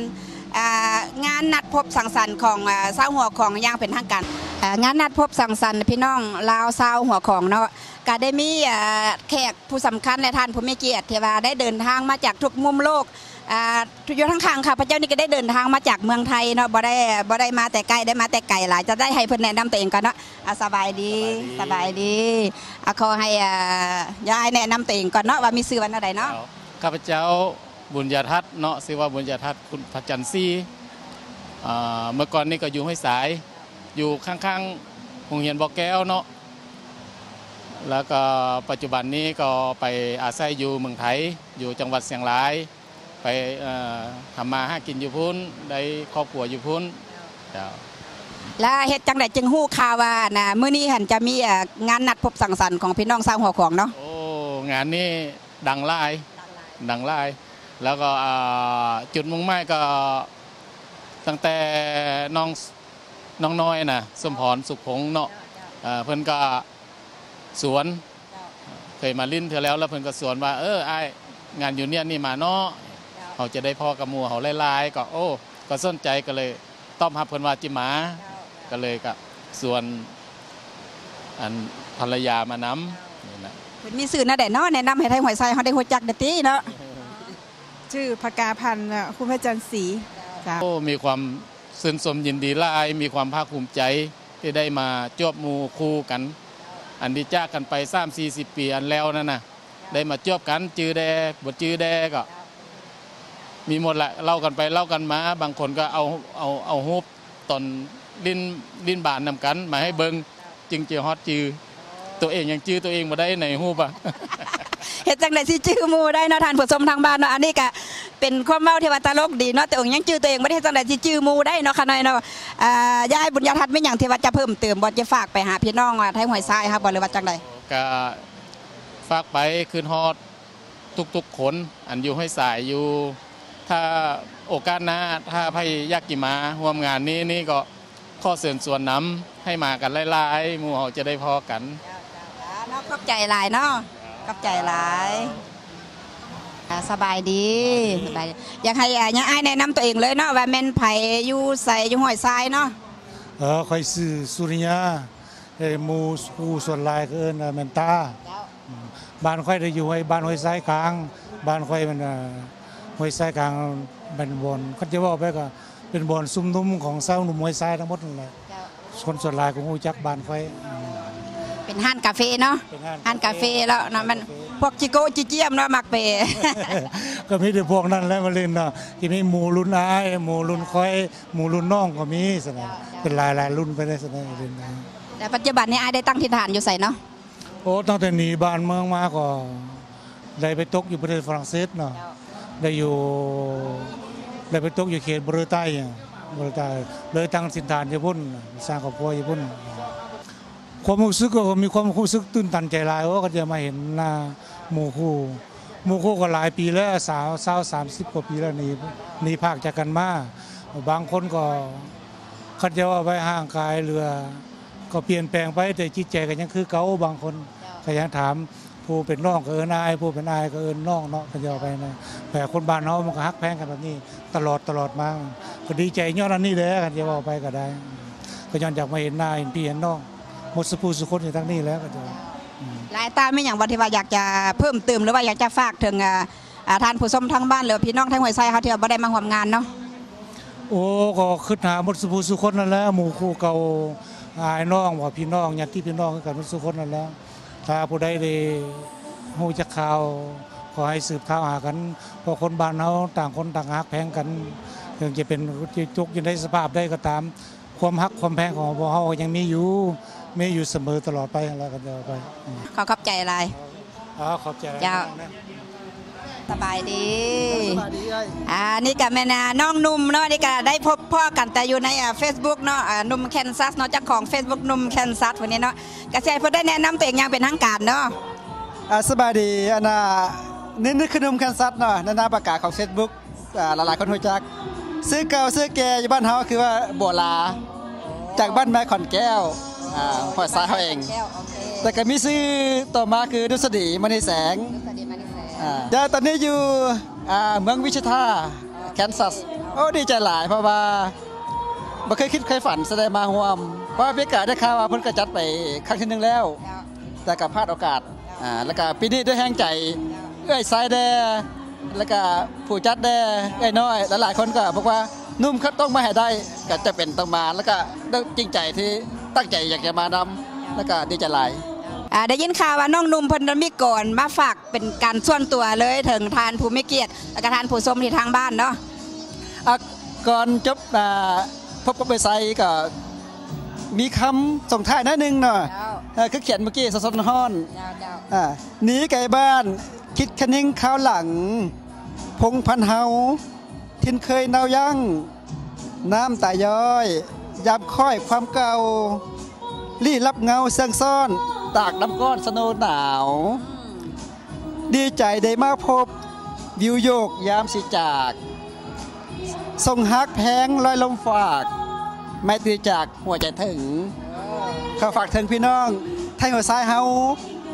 ອ່າ ງານນັດພົບສັງສັນຂອງ ອ່າ ຊາວຫົວຂອງຢ່າງເປັນທາງການ. ອ່າ ງານນັດພົບສັງສັນພີ່ນ້ອງລາວຊາວຫົວຂອງເນາະ ກະໄດ້ມີ ອ່າ ແຂກຜູ້ສຳຄັນ ແລະ ທ່ານຜູ້ມີກຽດທີ່ວ່າໄດ້ເດີນທາງມາຈາກທຸກມຸມໂລກ. ອ່າ ຢູ່ທາງຂ້າງຂ້າພະເຈົ້ານີ້ກະໄດ້ເດີນທາງມາຈາກເມືອງໄທເນາະ ບໍ່ໄດ້ ບໍ່ໄດ້ມາແຕ່ໄກ ໄດ້ມາແຕ່ໄກຫຼາຍ. ຈະໄດ້ໃຫ້ເພິ່ນແນະນຳຕົວເອງກ່ອນເນາະ. ອ່າ ສະບາຍດີ ສະບາຍດີ ສະບາຍດີ. ອ່າ ຂໍໃຫ້ ອ່າ ຍາຍແນະນຳຕົວເອງກ່ອນເນາະ ວ່າມີຊື່ວ່າແນວໃດເນາະ. ເຈົ້າ ຂ້າພະເຈົ້າ ບຸນຍາທັດເນາະ ຊື່ວ່າບຸນຍາທັດ ຄຸນພະຈັນສີ. ອ່າ ເມື່ອກ່ອນນີ້ກໍຢູ່ຫ້ວຍຊາຍ ຢູ່ຂ້າງໆໂຮງຮຽນບໍ່ແກ້ວເນາະ ແລ້ວກໍປັດຈຸບັນນີ້ກໍໄປອາໄສຢູ່ເມືອງໄທ ຢູ່ຈັງຫວັດຊຽງລາຍ ໄປ ເອີ ທຳມາຫາກິນຢູ່ພຸ້ນ ໄດ້ຄອບຄົວຢູ່ພຸ້ນ. ເຈົ້າ ແລ້ວເຮັດຈັ່ງໃດຈຶ່ງຮູ້ຂ່າວວ່າ ນະ ມື້ນີ້ຫັ້ນຈະມີ ເອີ ງານນັດພົບສັງສັນຂອງພີ່ນ້ອງຊາວຫົວຂອງເນາະ? ໂອ້ ງານນີ້ ດັງຫຼາຍ ດັງຫຼາຍ ແລ້ວກໍ ອ່າ ຈຸດມຸ່ງໝາຍກໍຕັ້ງແຕ່ນ້ອງ ນ້ອງນ້ອຍນະ ສົມພອນ ສຸກພົງເນາະ ເອີ ເພິ່ນກໍຊວນ ເຄີຍມາຫຼິ້ນເທື່ອແລ້ວ ແລ້ວເພິ່ນກໍຊວນວ່າ ເອີ ອ້າຍ ງານຢູນຽນນີ້ມາເນາະ ເຮົາຈະໄດ້ພໍ້ກັບໝູ່ເຮົາຫຼາຍໆ ກໍ ໂອ້ ກໍສົນໃຈ ກໍເລີຍ ຕອບຮັບເພິ່ນວ່າຊິມາ ກໍເລີຍກະຊວນ ອັນ ພັນລະຍາມານຳນີ້ນະ. ເພິ່ນມີຊື່ແນວໃດເນາະ? ແນະນຳໃຫ້ໄທຫ້ວຍຊາຍເຮົາໄດ້ຮູ້ຈັກແດ່ຕິເນາະ. ຊື່ພະກາພັນ ຄຸນພະຈັນສີ. ເຈົ້າ ໂອ້ ມີຄວາມຊື່ນຊົມຍິນດີຫຼາຍ ມີຄວາມພາກພູມໃຈທີ່ໄດ້ມາຈວບໝູ່ຄູ່ກັນ ອັນທີ່ຈາກກັນໄປສາມສີ່ສິບປີອັນແລ້ວນັ້ນນະ ໄດ້ມາຈວບກັນ ຈື່ແດ່ ບໍ່ຈື່ແດ່ກໍມີໝົດແຫຼະ ເລົ່າກັນໄປເລົ່າກັນມາ ບາງຄົນກໍເອົາ ເອົາ ເອົາຮູບຕອນຫຼິ້ນ ຫຼິ້ນບານນຳກັນມາໃຫ້ເບິ່ງ ຈຶ່ງຈະຮອດຈື່ ຕົວເອງຍັງຈື່ຕົວເອງບໍ່ໄດ້ໃນຮູບອະ. ເຮັດຈັ່ງໃດຊິຈື່ໝູ່ໄດ້ເນາະ ທ່ານຜູ້ຊົມທາງບ້ານເນາະ. ອັນນີ້ກະເປັນຄວາມເວົ້າທີ່ວ່າຕະຫຼົກດີເນາະ ຕົວເອງຍັງຈື່ຕົວເອງບໍ່ໄດ້ ເຮັດຈັ່ງໃດຊິຈື່ໝູ່ໄດ້ເນາະ ຂະນ້ອຍເນາະ. ອ່າ ຍາຍບຸນຍາທັດ ມີຫຍັງທີ່ວ່າຈະເພີ່ມເຕີມບໍ່ ຈະຝາກໄປຫາພີ່ນ້ອງ ອ່າ ໄທຫ້ວຍຊາຍເຮົາບໍ່ ຫຼືວ່າຈັ່ງໃດ? ກະຝາກໄປ ຄຶດຮອດທຸກໆຄົນ ອັນຢູ່ຫ້ວຍຊາຍຢູ່ ຖ້າໂອກາດໜ້າ ຖ້າໃຜຢາກຊິມາຮ່ວມງານນີ້ ນີ້ກໍຂໍເຊີນຊວນນຳ ໃຫ້ມາກັນຫຼາຍໆ ໝູ່ເຮົາຈະໄດ້ພໍ້ກັນ. ເຈົ້າ ເຈົ້າ ເນາະ ຂອບໃຈຫຼາຍເນາະ ຂອບໃຈຫຼາຍ. ອ່າ ສະບາຍດີ ສະບາຍດີ ສະບາຍດີ. ຢາກໃຫ້ ອ່າ ຍາຍອ້າຍແນະນຳຕົວເອງເລີຍເນາະ ວ່າແມ່ນໃຜ ຢູ່ໃສ ຢູ່ຫ້ວຍຊາຍເນາະ. ເອີ ຂ້ອຍຊື່ສຸລິຍາ ເອີ ໝູ່ຄູ່ສ່ວນຫຼາຍກໍເອີ້ນວ່າແມ່ນຕາ. ເຈົ້າ ອືມ ບ້ານຂ້ອຍໄດ້ຢູ່ໃນບ້ານຫ້ວຍຊາຍກາງ ບ້ານຂ້ອຍມັນ ເອີ ຫ້ວຍຊາຍກາງ ແມ່ນບ່ອນ ຄັນຈະເວົ້າໄປກໍເປັນບ່ອນຊຸມນຸມຂອງຊາວໜຸ່ມຫ້ວຍຊາຍທັງໝົດນັ້ນແຫຼະ. ເຈົ້າ ຄົນສ່ວນຫຼາຍກໍຮູ້ຈັກບ້ານຂ້ອຍ. ອືມ ເປັນຮ້ານກາເຟເນາະ ເປັນຮ້ານ ຮ້ານກາເຟແລ້ວເນາະ ມັນ ກາເຟ ພວກຈິໂກະຈິຈຽມເນາະ ມັກໄປ ກໍມີແຕ່ພວກນັ້ນແຫຼະມາຫຼິ້ນເນາະ ທີ່ມີໝູ່ລຸ້ນອ້າຍ ໝູ່ລຸ້ນຂ້ອຍ ໝູ່ລຸ້ນນ້ອງກໍມີຊັ້ນນະ. ເຈົ້າ ເປັນຫຼາຍໆລຸ້ນໄປເລີຍຊັ້ນນະ ຫຼິ້ນນະ. ແຕ່ປັດຈຸບັນນີ້ອ້າຍໄດ້ຕັ້ງຖິ່ນຖານຢູ່ໃສເນາະ? ໂອ້ ຕັ້ງແຕ່ໜີບ້ານເມືອງມາກໍໄດ້ໄປຕົກຢູ່ປະເທດຝຣັ່ງເສດເນາະ. ເຈົ້າ ໄດ້ຢູ່ ໄດ້ໄປຕົກຢູ່ເຂດບໍລິວໃຕ້ ບໍລິວໃຕ້ ເລີຍຕັ້ງຖິ່ນຖານຢູ່ພຸ້ນ ສ້າງຄອບຄົວຢູ່ພຸ້ນ. ຄວາມຮູ້ສຶກກໍມີຄວາມຮູ້ສຶກຕື່ນຕັນໃຈຫຼາຍ ໂອ້ ກໍຈະມາເຫັນໜ້າໝູ່ຄູ່ ໝູ່ຄູ່ກໍຫຼາຍປີແລ້ວ ຊາວ ຊາວ ສາມສິບກວ່າປີແລ້ວ ໜີ ໜີພາກຈາກກັນມາ. ບາງຄົນກໍ ຄັນຈະເວົ້າໄປຮ່າງກາຍ ຫຼືວ່າກໍປ່ຽນແປງໄປ ແຕ່ຈິດໃຈກໍຍັງຄືເກົ່າ. ບາງຄົນ ເຈົ້າ ກໍຍັງຖາມ ຜູ້ເປັນນ້ອງກໍເອີ້ນອ້າຍ ຜູ້ເປັນອ້າຍກໍເອີ້ນນ້ອງເນາະ ຄັນຈະເວົ້າໄປນະ. ແຕ່ຄົນບ້ານເຮົາມັນກໍຮັກແພງກັນແບບນີ້ຕະຫຼອດ ຕະຫຼອດມາ ກໍດີໃຈຍ້ອນອັນນີ້ແຫຼະ ຄັນຈະເວົ້າໄປກໍໄດ້. ກໍຍ້ອນຢາກມາເຫັນໜ້າເຫັນພີ່ເຫັນນ້ອງ ໝົດສູ່ຜູ້ສູ່ຄົນຢູ່ທາງນີ້ແຫຼະ ກໍຈະ ອືມ ຫຼາຍຕາ ມີຫຍັງບໍ່ທີ່ວ່າຢາກຈະເພີ່ມເຕີມ ຫຼືວ່າຢາກຈະຝາກເຖິງ ອ່າ ອ່າ ທ່ານຜູ້ຊົມທາງບ້ານ ຫຼືວ່າພີ່ນ້ອງໄທຫ້ວຍຊາຍເຮົາທີ່ວ່າບໍ່ໄດ້ມາຮ່ວມງານເນາະ? ໂອ້ ກໍຄຶດຫາໝົດສູ່ຜູ້ສູ່ຄົນນັ້ນແຫຼະ ໝູ່ຄູ່ເກົ່າ ອ້າຍນ້ອງ ວ່າພີ່ນ້ອງ ຍາດຕິພີ່ນ້ອງຄືກັນໝົດສູ່ຄົນນັ້ນແຫຼະ. ຖ້າຜູ້ໃດໄດ້ຮູ້ຈັກຂ່າວ ຂໍໃຫ້ສືບຂ່າວຫາກັນ ເພາະຄົນບ້ານເຮົາຕ່າງຄົນຕ່າງຮັກແພງກັນ ເຖິງຈະເປັນ ຈະຕົກຢູ່ໃນສະພາບໃດກໍຕາມ ຄວາມຮັກຄວາມແພງຂອງພວກເຮົາກໍຍັງມີຢູ່ ມີຢູ່ສະເໝີຕະຫຼອດໄປຫັ້ນແຫຼະ ກໍຈະໄປ. ອືມ ຂໍຂອບໃຈຫຼາຍ. ອໍ ຂອບໃຈຫຼາຍ. ເຈົ້າ ນ້ອງນະ. ສະບາຍດີ. ສະບາຍດີເອື້ອຍ. ອ່າ ນີ້ກະແມ່ນ ອ່າ ນ້ອງໜຸ່ມເນາະ ນີ້ກະໄດ້ພົບພໍ້ກັນແຕ່ຢູ່ໃນ ອ່າ ເຟສບຸກເນາະ ອ່າ ໜຸ່ມແຄນຊັສເນາະ ເຈົ້າຂອງເຟສບຸກໜຸ່ມແຄນຊັສ ຜູ້ນີ້ເນາະ ກະຊິໃຫ້ເພິ່ນໄດ້ແນະນຳຕົວເອງຢ່າງເປັນທາງການເນາະ. ອ່າ ສະບາຍດີ ອັນ ອ່າ ນີ້ ນີ້ຄືໜຸ່ມແຄນຊັສເນາະ ໃນນາມປະກາດຂອງເຟສບຸກ ອ່າ ຫຼາຍໆຄົນຮູ້ຈັກ. ຊື່ເກົ່າຊື່ແກ່ຢູ່ບ້ານເຮົາຄືວ່າບົວລາ ຈາກບ້ານແມ່ຂອນແກ້ວ ອ່າ ຫ້ວຍຊາຍເຮົາເອງ. ແຕ່ກໍມີຊື່ຕໍ່ມາຄືດຸດສະດີ ມະນີແສງ. ດຸດສະດີ ມະນີແສງ. ອ່າ ແຕ່ຕອນນີ້ຢູ່ ອ່າ ເມືອງວິຊະທາ. Kansas ໂອ້ ດີໃຈຫຼາຍ ເພາະວ່າບໍ່ເຄີຍຄິດເຄີຍຝັນຊິໄດ້ມາຮ່ວມ ເພາະວ່າອາເມລິກາໄດ້ຂ່າວວ່າເພິ່ນກໍຈັດໄປຄັ້ງທີໜຶ່ງແລ້ວ ເຈົ້າ ແຕ່ກໍພາດໂອກາດ ເຈົ້າ ອ່າ ແລ້ວກໍປີນີ້ດ້ວຍແຮງໃຈ ເຈົ້າ ເອື້ອຍຊາຍແດ່ ແລ້ວກໍຜູ້ຈັດແດ່ ເອື້ອຍນ້ອຍ ຫຼາຍໆຄົນກໍບອກວ່າ ໜຸ່ມຄັດຕ້ອງມາໃຫ້ໄດ້ ກໍຈຳເປັນຕ້ອງມາ ແລ້ວກໍດ້ວຍຈິງໃຈທີ່ຕັ້ງໃຈຢາກຈະມານຳ ແລ້ວກໍດີໃຈຫຼາຍ. ອ່າ ໄດ້ຍິນຂ່າວວ່ານ້ອງໜຸ່ມເພິ່ນມີກອນມາຝາກເປັນການສ່ວນຕົວເລີຍ ເຖິງທ່ານຜູ້ມີກຽດ ແລ້ວກໍທ່ານຜູ້ຊົມທີ່ທາງບ້ານເນາະ. ອ່າ ກ່ອນຈົບ ອ່າ ພົບກັບເອື້ອຍໄຊກໍມີຄຳສົ່ງທ້າຍໜ້ອຍໜຶ່ງເນາະ. ເຈົ້າ. ເອີ ຄືຂຽນເມື່ອກີ້ ສົດໆຮ້ອນໆ. ເຈົ້າ ເຈົ້າ. ອ່າ ໜີໄກບ້ານ ຄິດຄະນິງຄາວຫຼັງ ພົງພັນເຮົາ ຖິ່ນເຄີຍເນົາຍັງ ນ້ຳຕາຍ້ອຍ ຢາມຄ້ອຍຄວາມເກົ່າ ລີ້ລັບເງົາເຊື່ອງຊ້ອນ ຕາກນ້ຳກ້ອນສະໂນໜາວ. ອືມ. ດີໃຈໄດ້ມາພົບ ວິວໂຍກຍາມຊິຈາກ ສົ່ງຮັກແພງລອຍລົມຝາກ ໄມຕີຈາກຫົວໃຈເຖິງ. ຂໍຝາກເຖິງພີ່ນ້ອງໄທຫົວຊາຍເຮົາ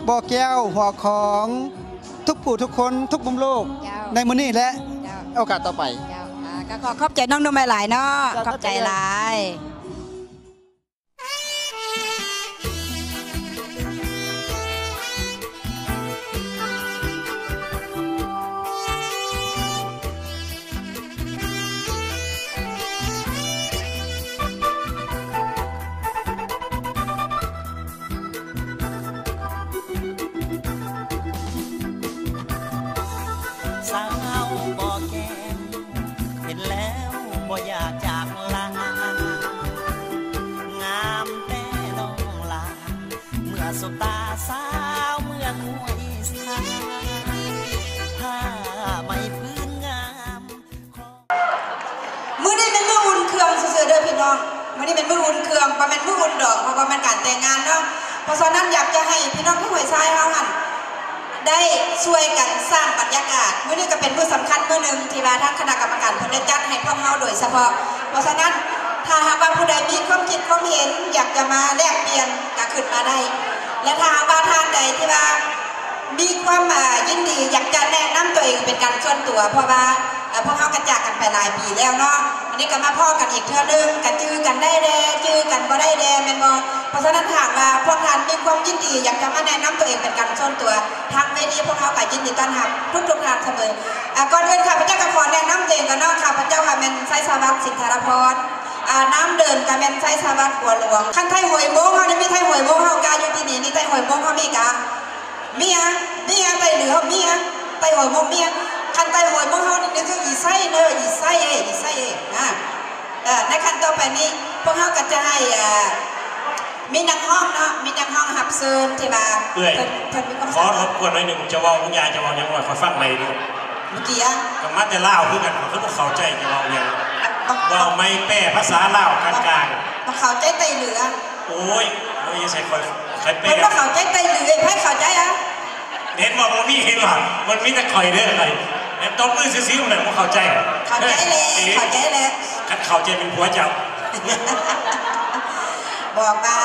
ບໍ່ແກ້ວ ຫົວຂອງ ທຸກຜູ້ທຸກຄົນ ທຸກມຸມໂລກ ເຈົ້າ ໃນມື້ນີ້ ແລະ ເຈົ້າ ໂອກາດຕໍ່ໄປ. ເຈົ້າ. ອ່າ ກໍຂໍຂອບໃຈນ້ອງໜຸ່ມຫຼາຍໆເນາະ. ເຈົ້າ. ຂອບໃຈຫຼາຍ. ສາວບໍ່ແກ້ວ ເຫັນແລ້ວບໍ່ຢາກຈາກລາ ງາມແຕ່ນ້ອງຫຼ້າ ເມື່ອສົບຕາສາວເມືອງຫ້ວຍຊາຍ ຜ້າໄໝຜືນງາມ. ມື້ນີ້ແມ່ນມື້ອຸ່ນເຄື່ອງຊື່ໆເດີພີ່ນ້ອງ, ມື້ນີ້ແມ່ນມື້ອຸ່ນເຄື່ອງ ບໍ່ແມ່ນມື້ອຸ່ນດອງ ເພາະວ່າແມ່ນການແຕ່ງງານເນາະ. ເພາະສະນັ້ນຢາກຈະໃຫ້ພີ່ນ້ອງທີ່ຫ້ວຍຊາຍເຮົາຫັ້ນ ໄດ້ຊ່ວຍກັນສ້າງບັນຍາກາດ. ມື້ນີ້ກໍເປັນມື້ສຳຄັນມື້ໜຶ່ງທີ່ວ່າທາງຄະນະກຳມະການເພິ່ນໄດ້ຈັດໃຫ້ພວກເຮົາໂດຍສະເພາະ. ເພາະສະນັ້ນ ຖ້າຫາກວ່າຜູ້ໃດມີຄວາມຄິດຄວາມເຫັນ ຢາກຈະມາແລກປ່ຽນກໍຂຶ້ນມາໄດ້ ແລະ ຖ້າຫາກວ່າທ່ານໃດທີ່ວ່າ ມີຄວາມ ອ່າ ຍິນດີຢາກຈະແນະນຳຕົວເອງເປັນການສ່ວນຕົວ ເພາະວ່າ ເອີ ພວກເຮົາກໍຈາກກັນໄປຫຼາຍປີແລ້ວເນາະ, ອັນນີ້ກໍມາພໍ້ກັນອີກເທື່ອໜຶ່ງ ກໍຈື່ກັນໄດ້ແດ່ ຈື່ກັນບໍ່ໄດ້ແດ່ ແມ່ນບໍ່? ເພາະສະນັ້ນ ຫາກວ່າພວກທ່ານມີຄວາມຍິນດີຢາກຈະມາແນະນຳຕົວເອງເປັນການສ່ວນຕົວ ທາງເວທີພວກເຮົາກໍຍິນດີຕ້ອນຮັບທຸກໆທ່ານສະເໝີ. ອ່າ ກ່ອນອື່ນ ຂ້າພະເຈົ້າກໍຂໍແນະນຳຕົວເອງກ່ອນເນາະ, ຂ້າພະເຈົ້າວ່າແມ່ນ ໄຊສະຫວັດ ສິນທະລະພອນ, ອ່າ ນາມເດີມກໍແມ່ນ ໄຊສະຫວັດ ບົວຫຼວງ. ຄັນໄທຫ້ວຍໂມງເຮົານີ້ ມີໄທຫ້ວຍໂມງເຮົາກະຢູ່ທີ່ນີ້, ນີ້ໄທຫ້ວຍໂມງເຮົາມີກະ ເມຍ ເມຍ ໄຕເຫຼືອ ເມຍ ໄຕຫົວໝົກ ເມຍ. ຄັນໄຕຫົວໝົກເຮົານີ້ ນຶກເຖິງອີໄຊເດີ ອີໄຊເອີຍ ອີໄຊເອີຍ ນະ. ເອີ ໃນຂັ້ນຕໍ່ໄປນີ້ ພວກເຮົາກໍຈະໃຫ້ ເອີ ມີນັກຮ້ອງເນາະ ມີນັກຮ້ອງຮັບເຊີນທີ່ວ່າ ເອື້ອຍ ເພິ່ນ ເພິ່ນມີຄວາມ ຂໍລົບກວນໜ້ອຍໜຶ່ງ ເຈົ້າເວົ້າ ລຸງຢາ ເຈົ້າເວົ້າຫຍັງວ່າ ຂ້ອຍຟັງໃໝ່ເດີ. ເມື່ອກີ້ອະ ກໍມາແຕ່ລາວຄືກັນ ຂ້ອຍກໍບໍ່ເຂົ້າໃຈ ເຈົ້າເວົ້າຫຍັງ. ເວົ້າໃໝ່ ແປພາສາລາວກາງໆ. ບໍ່ເຂົ້າໃຈໄຕເຫຼືອ. ໂອ້ຍ ໂອ້ຍ ຢ່າໃສ່ຂ້ອຍ ຂ້ອຍແປ ເພິ່ນບໍ່ເຂົ້າໃຈໄຕເຫຼືອ ໃຜເຂົ້າໃຈອະ? ເຫັນບໍ່ ບໍ່ມີ ເຫັນບໍ່ ມັນມີແຕ່ຂ້ອຍເດີ ຂ້ອຍແມ່ນຕົບມືຊື່ໆ ນັ້ນບໍ່ເຂົ້າໃຈ. ເຂົ້າໃຈແລ້ວ ເອີ ເຂົ້າໃຈແລ້ວ ຄັນເຂົ້າໃຈເປັນຜົວເຈົ້າ. ບອກວ່າ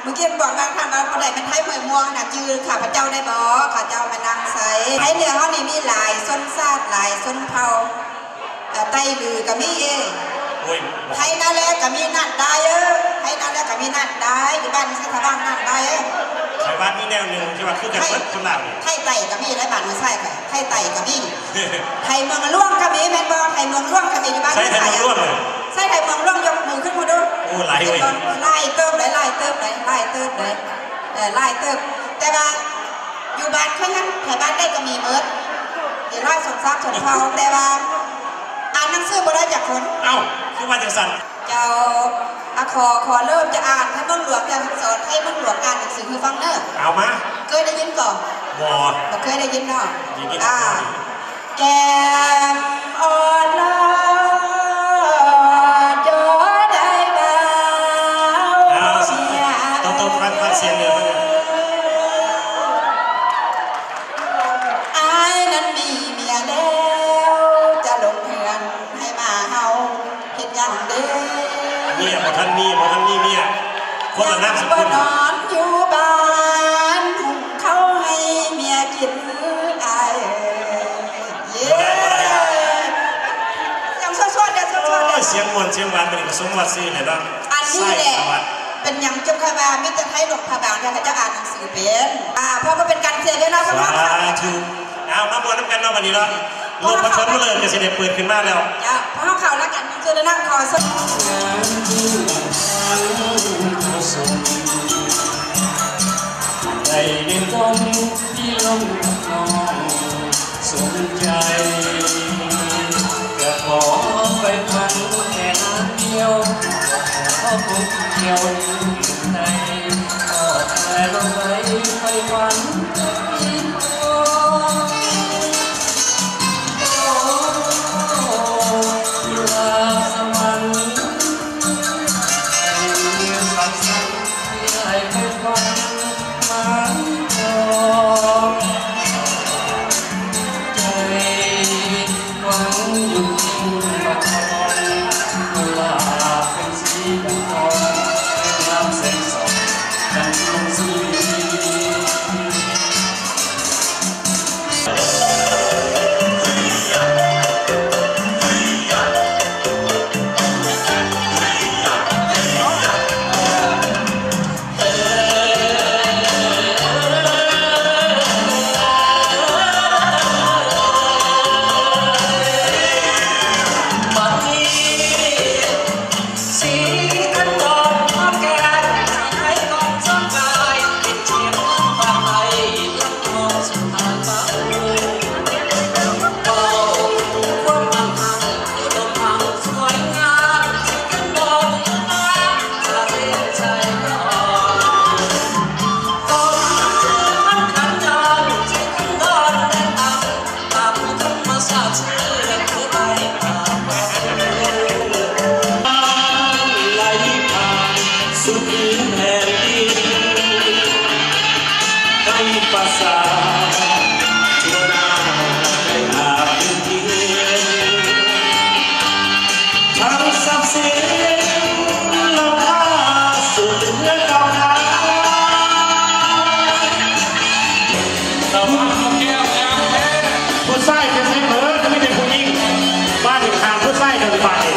ເມື່ອກີ້ບອກວ່າ ຖ້າວ່າຜູ້ໃດແມ່ນໄທຫ້ວຍມ່ວງນະ ຈື່ຂ້າພະເຈົ້າໄດ້ບໍ່? ຂ້າເຈົ້າແມ່ນນາງໄຊ. ໄທເຫຼືອເຮົານີ້ມີຫຼາຍຊົນຊາດ ຫຼາຍຊົນເຜົ່າ. ເອີ ໄຕຫຼືກໍມີເອ ໂອ້ຍ ໄທນາແລກໍມີນາດດາຍເອີ ໄທນາແລກໍມີນາດດາຍ ຢູ່ບ້ານມີໄຊສະຫວັດນາດດາຍເອີ. ໄທບ້ານມີແນວໜຶ່ງທີ່ວ່າຄືກັນເບິດຄົນລາວນີ້ ໄທໄຕກໍມີໃນບ້ານເມືອງໄຊຂ້ອຍ ໄທໄຕກໍມີ. ໄທເມືອງຫຼວງກໍມີແມ່ນບໍ່? ໄທເມືອງຫຼວງກໍມີຢູ່ບ້ານເມືອງໄຊ. ໃຊ້ໄທເມືອງຫຼວງເລີຍ ໃຊ້ໄທເມືອງຫຼວງ ຍົກມືຂຶ້ນມາດູ. ໂອ້ ຫຼາຍເວີຍ ຫຼາຍເຕີບເດ້ ຫຼາຍເຕີບເດ້ ຫຼາຍເຕີບເດ້. ເອີ ຫຼາຍເຕີບ ແຕ່ວ່າຢູ່ບ້ານຂ້ອຍຫັ້ນ ໃຜບ້ານໃດກໍມີເໝິດ ມີຫຼາຍຊົນຊາດຊົນເຜົ່າ ແຕ່ວ່າອ່ານໜັງສືບໍ່ໄດ້ຈັກຄົນ. ເອົ້າ ຄືວ່າຈັ່ງຊັ້ນ? ເຈົ້າ ອາ ຂໍ ຂໍເລີ່ມຈະອ່ານໃຫ້ເມືອງຫຼວງ ຈະສອນໃຫ້ເມືອງຫຼວງອ່ານໜັງສືໃຫ້ຟັງເດີ. ເອົາມາ. ເຄີຍໄດ້ຍິນບໍ່? ບໍ່ ບໍ່ເຄີຍໄດ້ຍິນເນາະ. ໄດ້ຍິນ ອ່າ ແກ້ມອ່ອນຫຼ້າ ຈໍໄດ້ບ່າວ ເອົາ ເມຍ ຕ້ອງ ຕ້ອງຟັງ ຟັງສຽງເດີ. ອ້າຍນັ້ນມີເມຍແລ້ວ ຈະລົງເຮືອນໃຫ້ມາເຮົາເຮັດຫຍັງເດ? ເມຍບໍ່ທັນມີ ບໍ່ທັນມີເມຍ ຄົນລະນາມສະກຸນ. ນອນຢູ່ບ້ານ ຫຸງເຂົ້າໃຫ້ເມຍກິນ ອ້າຍເອີຍ. ເຢ້ ບໍ່ໄດ້ ບໍ່ໄດ້. ສຽງມ່ວນສຽງຫວານ ບັດນີ້ກໍສົມວ່າຊື່ແລ້ວເນາະ ອັນນີ້ແຫຼະ ສາຍສະຫວັດ ເປັນຫຍັງຈຶ່ງຄ່ອຍວ່າມີແຕ່ໄທຫຼວງພະບາງ ທີ່ເຂົາເຈົ້າອ່ານໜັງສືເປັນ ອ່າ ເພາະບໍ່ເປັນການເສຍເວລາຂອງເຮົາ ສາທຸ ເອົາ ມາມ່ວນນຳກັນເນາະ ບັດນີ້ເນາະ ໂລກປະຖມມະເລີກກໍຊິໄດ້ເປີດຂຶ້ນມາແລ້ວ ເຈົ້າ ພວກເຮົາເຂົ້າລາຍການ ເຊີນເນາະ ຂໍເຊີນ ໄດ້ເຫັນຄົນທີ່ລົງ ສົມໃຈ ກະຂໍໄປພັນແຕ່ນາງດຽວ ຂໍຄົນດຽວໃນ ຂໍແຕ່ລົມໄປໄປວັນ ໂອ້ ກຸລາບສະຫວັນ ຄຳສັນ ຜູ້ຊາຍເປັນໄຊເບີ ມີແຕ່ຜູ້ຍິງ ບາດນີ້ຂາດຜູ້ຊາຍເດີ ບາດນີ້.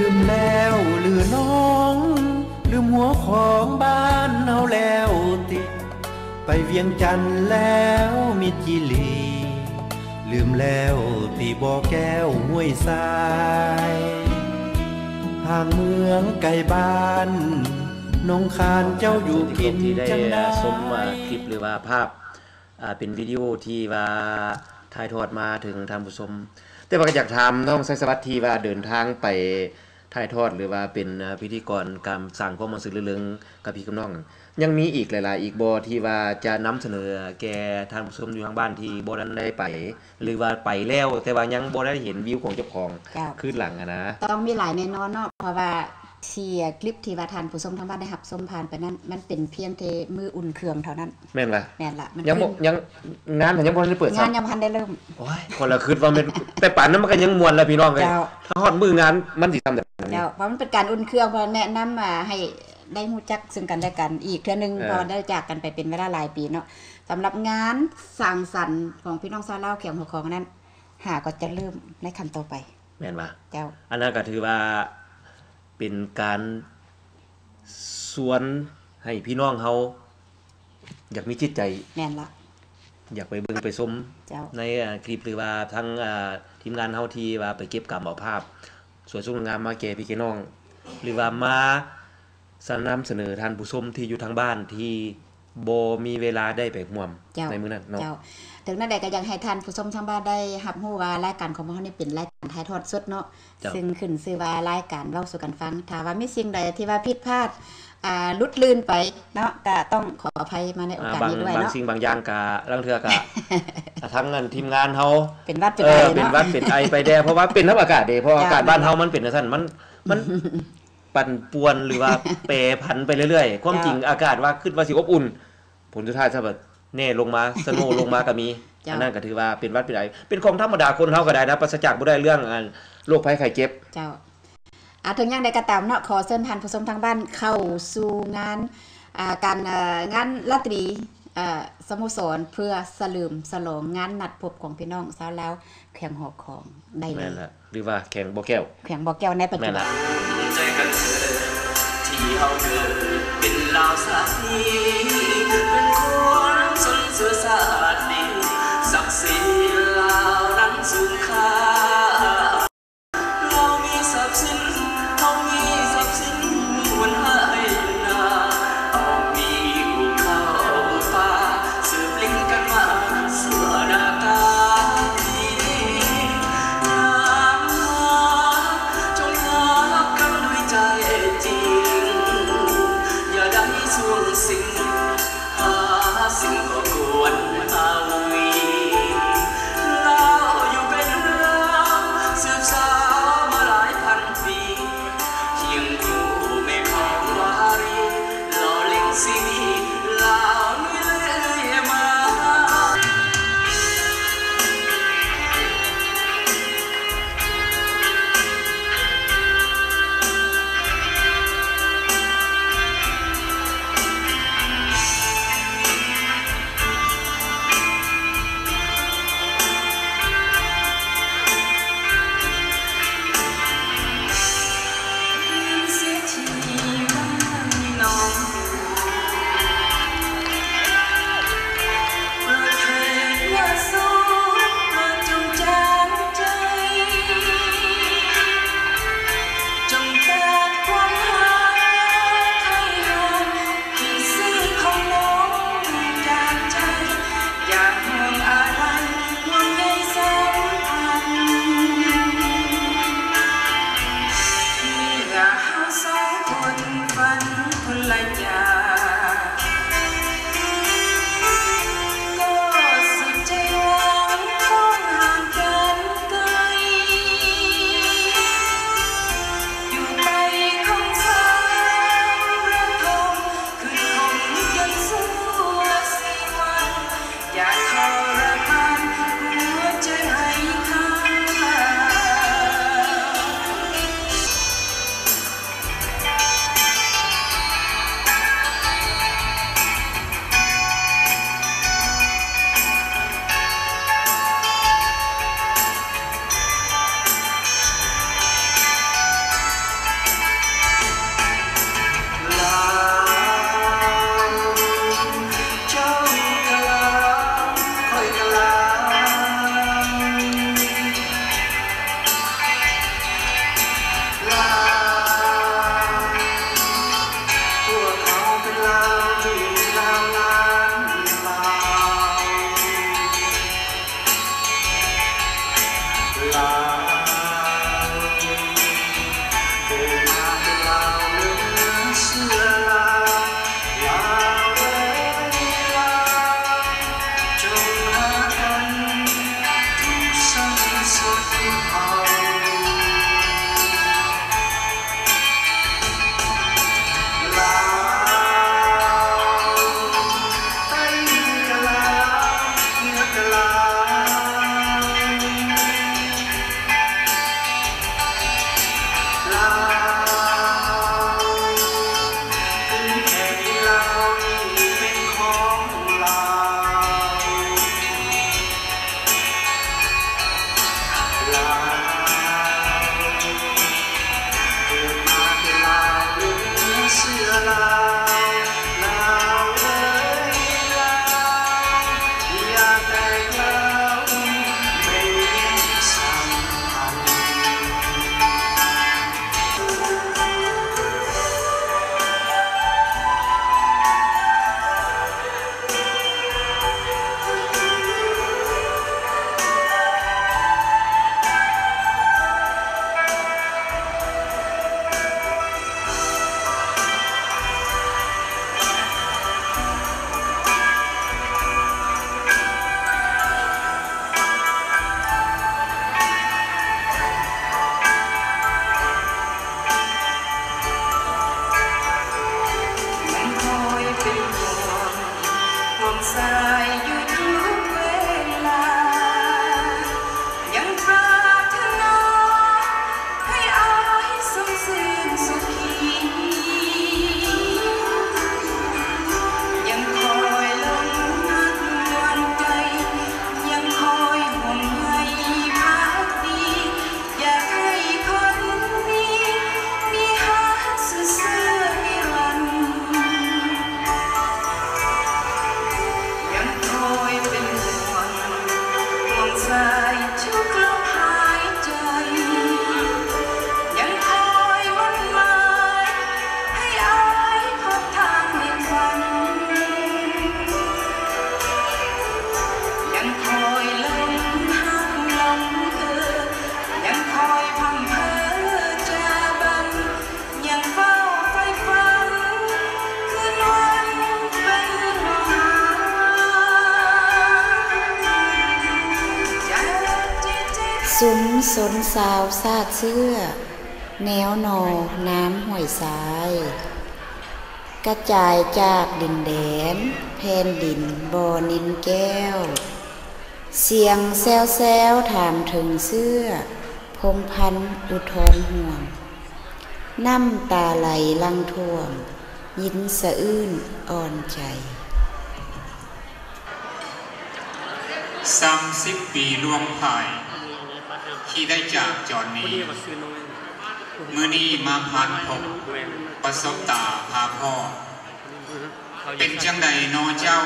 ລືມແລ້ວຫຼືນ້ອງ ລືມຫົວຂອງບ້ານເຮົາແລ້ວຕິ ໄປວຽງຈັນແລ້ວມິດຈີ່ຫຼີ ລືມແລ້ວຕິບໍ່ແກ້ວຫ້ວຍຊາຍ ຫ່າງເມືອງໄກບ້ານ ໜອງຄານເຈົ້າຢູ່ກິນຈັ່ງໃດ. ສົມ ເອີ່ ຄລິບ ຫຼືວ່າພາບ ອ່າ ເປັນວິດີໂອທີ່ວ່າຖ່າຍທອດມາເຖິງທ່ານຜູ້ຊົມ ແຕ່ວ່າກໍຢາກຖາມນ້ອງໄຊສະຫວັດທີ່ວ່າເດີນທາງໄປ ຖ່າຍທອດ ຫຼືວ່າເປັນ ເອີ ພິທີກອນການສ້າງຄວາມມ່ວນຊື່ນລື່ນເລີງກັບພີ່ກັບນ້ອງ ຍັງມີອີກຫຼາຍໆອີກບໍ່ ທີ່ວ່າຈະນຳສະເໜີແກ່ທ່ານຜູ້ຊົມຢູ່ທາງບ້ານທີ່ບໍ່ທັນໄດ້ໄປ ຫຼືວ່າໄປແລ້ວແຕ່ວ່າຍັງບໍ່ໄດ້ເຫັນວິວຂອງເຈົ້າຂອງ ເຈົ້າ ຄືນຫຼັງຫັ້ນນະ? ຕ້ອງມີຫຼາຍແນ່ນອນເນາະ ເພາະວ່າທີ່ຄລິບທີ່ວ່າທ່ານຜູ້ຊົມທາງບ້ານໄດ້ຮັບຊົມຜ່ານໄປນັ້ນ ມັນເປັນພຽງແຕ່ມື້ອຸ່ນເຄື່ອງເທົ່ານັ້ນ. ແມ່ນລະ? ແມ່ນລະ ມັນ ຍັງບໍ່ ຍັງ ງານຍັງບໍ່ທັນໄດ້ເປີດຊ້ຳ ງານຍັງບໍ່ທັນໄດ້ເລີ່ມ. ໂອ້ຍ ຂ້ອຍລະຄິດວ່າແມ່ນ ແຕ່ປານນັ້ນມັນກໍຍັງມ່ວນລະພີ່ນ້ອງເອີຍ. ເຈົ້າ ຖ້າຮອດມື້ງານມັນຊິສ່ຳໃດ? ເຈົ້າ ເພາະມັນເປັນການອຸ່ນເຄື່ອງ ເພື່ອແນະນຳ ອ່າ ໃຫ້ໄດ້ຮູ້ຈັກເຊິ່ງກັນແລະກັນອີກເທື່ອໜຶ່ງ ເອີ ເພາະວ່າໄດ້ຈາກກັນໄປເປັນເວລາຫຼາຍປີເນາະ. ສຳລັບງານສັງສັນຂອງພີ່ນ້ອງຊາວລາວແຂວງຫົວຂອງນັ້ນ ຫາກໍຈະເລີ່ມໃນຂັ້ນຕໍ່ໄປ. ແມ່ນວ່າ? ເຈົ້າ ອັນນັ້ນກໍຖືວ່າເປັນການຊວນໃຫ້ພີ່ນ້ອງເຮົາ ຢາກມີຈິດໃຈ ແມ່ນລະ ຢາກໄປເບິ່ງໄປຊົມ ເຈົ້າ ໃນ ອ່າ ຄລິບ ຫຼືວ່າທາງ ອ່າ ທີມງານເຮົາທີ່ວ່າໄປເກັບກຳເອົາພາບສວຍສົດງົດງາມມາແກ່ພີ່ແກ່ນ້ອງ ຫຼືວ່າມາສະ ນຳສະເໜີທ່ານຜູ້ຊົມທີ່ຢູ່ທາງບ້ານທີ່ບໍ່ມີເວລາໄດ້ໄປຮ່ວມ ເຈົ້າ ໃນມື້ນັ້ນເນາະ. ເຈົ້າ ເຖິງແນວໃດກໍຢາກໃຫ້ທ່ານຜູ້ຊົມທາງບ້ານໄດ້ຮັບຮູ້ວ່າລາຍການຂອງພວກເຮົານີ້ເປັນລາຍການຖ່າຍທອດສົດເນາະ. ເຈົ້າ ຊຶ່ງຂຶ້ນຊື່ວ່າລາຍການເວົ້າສູ່ກັນຟັງ. ຖ້າວ່າມີສິ່ງໃດທີ່ວ່າຜິດພາດ ອ່າ ຫຼຸດລື່ນໄປເນາະ ກະຕ້ອງຂໍອະໄພມາໃນໂອກາດນີ້ດ້ວຍເນາະ. ບາງສິ່ງບາງຢ່າງກະ ລາງເທື່ອກະ ທາງອັນທີມງານເຮົາ ເປັນຫວັດເປັນໄອເນາະ ເອີ ເປັນຫວັດເປັນໄອໄປແດ່ ເພາະວ່າເປັນທຳມະດາເດ້ ເພາະວ່າອາກາດບ້ານເຮົາມັນເປັນຈັ່ງຊັ້ນ ມັນ ມັນປັ່ນປ່ວນ ຫຼືວ່າແປຜັນໄປເລື້ອຍໆ. ຄວາມຈິງອາກາດວ່າຄິດວ່າຊິອົບອຸ່ນ ຜົນສຸດທ້າຍຊະແນວລົງມາ ສະໂນລົງມາກໍມີ. ເຈົ້າ ອັນນັ້ນກໍຖືວ່າເປັນຫວັດເປັນໄອ ເປັນຂອງທຳມະດາ ຄົນເຮົາກໍໄດ້ນະ ປາສະຈາກບໍ່ໄດ້ເລື່ອງ ອັນ ໂລກໄພໄຂ້ເຈັບ. ເຈົ້າ ອາ ເຖິງຢ່າງໃດກໍຕາມເນາະ ຂໍເຊີນທ່ານຜູ້ຊົມທາງບ້ານເຂົ້າສູ່ງານ ອ່າ ການ ເອີ ງານລາດຕະຫຼີ ເອີ ສະໂມສອນ ເພື່ອສະເຫຼີມສະຫຼອງງານນັດພົບຂອງພີ່ນ້ອງຊາວລາວແຂວງຫົວຂອງໄດ້ເລີຍ. ແມ່ນລະ ຫຼືວ່າແຂວງບໍ່ແກ້ວ ແຂວງບໍ່ແກ້ວໃນປັດຈຸບັນ. ແມ່ນລະ ໃຈກັນເທີ ທີ່ເຮົາເກີດເປັນລາວຊາດນີ້ ເປັນຄົນຊົນເຊື້ອຊາດດີ ສັກສີລາວນັ້ນສູງຄ່າ. ເຮົາມີຊັບສິນ ເຮົາມີຊັບສິນ ເງິນໄຮ່ນາ ເຮົາມີພູເຂົາປ່າ ສືບຫຼິ້ນກັນມາຊົ່ວໜ້າຕາດີ. ນາງມາ ຈົ່ງຮັກກັນດ້ວຍໃຈຈິງ ຢ່າໄດ້ຊ່ວງຊິງ ຫາສິ່ງກໍ່ກວນເອົາ. ລາວຢູ່ເປັນລາວ ສືບສານມາຫຼາຍພັນປີ ຄຽງຄູ່ແມ່ຂອງວາຣີ ຫຼໍ່ເລັງຊີວິດ ລາວນີ້ເລື້ອຍມາ. ຊຸມຊົນຊາວຊາດເຊື້ອ ແນວໜໍ່ນາມຫ້ວຍຊາຍ ກະຈາຍຈາກດິນແດນແຜ່ນດິນບໍ່ນິນແກ້ວ ສຽງແຊວໆຖາມເຖິງເຊື້ອ ພົມພັນອຸທອນຫ່ວງ ນ້ຳຕາໄຫຼຫຼັ່ງຖ້ວມ ຍິນສະອື້ນອ່ອນໃຈ. ສາມສິບປີລ່ວງຜ່ານ ທີ່ໄດ້ຈາກຈອນໜີ ມື້ນີ້ມາຜ່ານພົບ ປະສົບຕາພາພໍ້ ເປັນຈັ່ງໃດນໍເຈົ້າ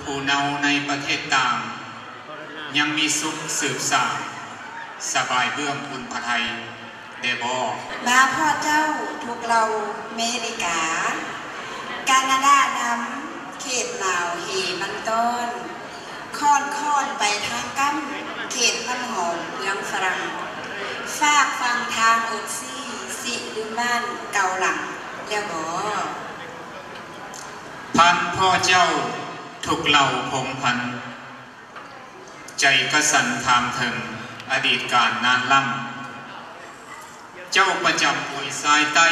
ຜູ້ເນົາໃນປະເທດຕ່າງ ຍັງມີສຸກສືບສານ ສະບາຍເບື້ອງອຸ່ນພະໄທ ແດ່ບໍ? ມາພໍ້ເຈົ້າທຸກເຫຼົ່າເມລິກາ ການາດານຳ ເຂດໜາວເຮມັນຕ້ອນ ຂ້ອນໆໄປທາງກ້ຳ ເຂດນ້ຳຫອມເມືອງຝຣັ່ງ ຟາກຝັ່ງທາງອົດຊີ ຊິລືມບ້ານເກົ່າຫຼັງແລ້ວບໍ? ຜ່ານພໍ້ເຈົ້າທຸກເຫຼົ່າພົມພັນ ໃຈກະສັນຖາມເຖິງອະດີດການນານລ້ຳ ເຈົ້າປະຈຳຫ້ວຍຊາຍໃຕ້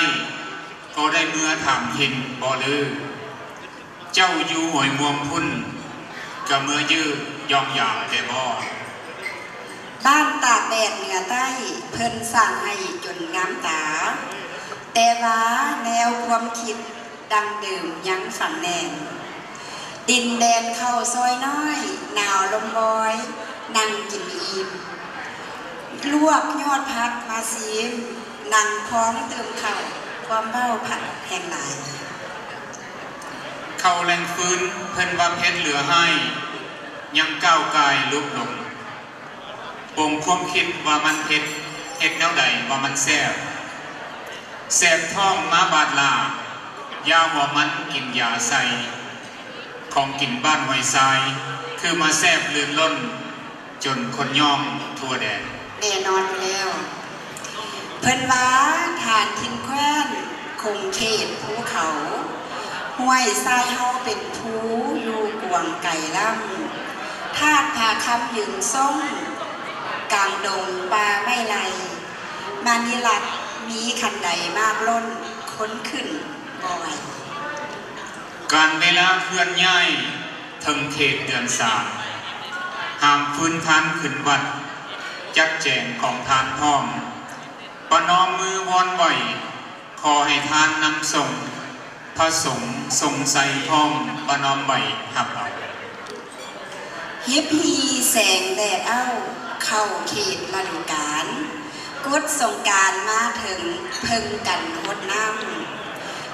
ກໍໄດ້ເມືອຖາມຖິ່ນບໍ່ລື? ເຈົ້າຢູ່ຫ້ວຍມ່ວງພຸ້ນ ກະເມືອຢື້ຢອງຢາແດ່ບໍ? ບ້ານຕາກແດດເໜືອໃຕ້ ເພິ່ນສ້າງໃຫ້ຈົນງາມຕາ ແຕ່ວ່າແນວຄວາມຄິດ ດັ່ງເດີມຍັງຝັງແໜ້ນ ດິນແດນເຂົ້າຊອຍນ້ອຍ ໜາວລົມວອຍ ນັ່ງກິນອີ່ມ ລວກຍອດຜັກມາຊີມ ນັ່ງພອງຕື່ມເຂົ້າ ຄວາມເວົ້າຜັດແຮ່ງຫຼາຍ ເຂົ້າແລງຟືນ ເພິ່ນວ່າເຜັດເຫຼືອຮ້າຍ ຍັງກ້າວກາຍລຸບລົງ ປົງຄວາມຄິດວ່າມັນເຜັດ ເຮັດແນວໃດວ່າມັນແຊບ ແສບທ້ອງມາບາດລາ ຢາຫົວມັນກິນຢາໃສ່ ຂອງກິນບ້ານຫ້ວຍຊາຍ ຄືມາແຊບລື່ນລົ້ນ ຈົນຄົນຍ້ອງທົ່ວແດນ. ແນ່ນອນຢູ່ແລ້ວ ເພິ່ນວ່າຖານຖິ່ນແຄວ້ນ ຂົງເຂດພູເຂົາ ຫ້ວຍຊາຍເຮົາເປັນພູ ຢູ່ກວ້າງໄກລ້ຳ ທາດຜາຄຳຢືນຊົງ ກາງດົງປ່າໄມ້ໄລ່ ມະນີລັດມີຄັນໃດມາກລົ້ນ ຄົນຂຶ້ນບໍ່ໄຫວ. ການເວລາເຄື່ອນຍ້າຍ ເຖິງເຂດເດືອນສາມ ຫ້າມຟືນທານຂຶ້ນວັດ ຈັດແຈງຂອງທານພ້ອມ ປະນອມມືວອນໄຫວ້ ຂໍໃຫ້ທານນຳສົ່ງ ພະສົງຊົງໄຊພ້ອມ ປະນອມໄຫວ້ຮັບເອົາ. ຮິບຮີແສງແດດເອົ້າ ເຂົ້າເຂດລະດູການ ກົດສົງການມາເຖິງ ເພິ່ງກັນຫົດນ້ຳ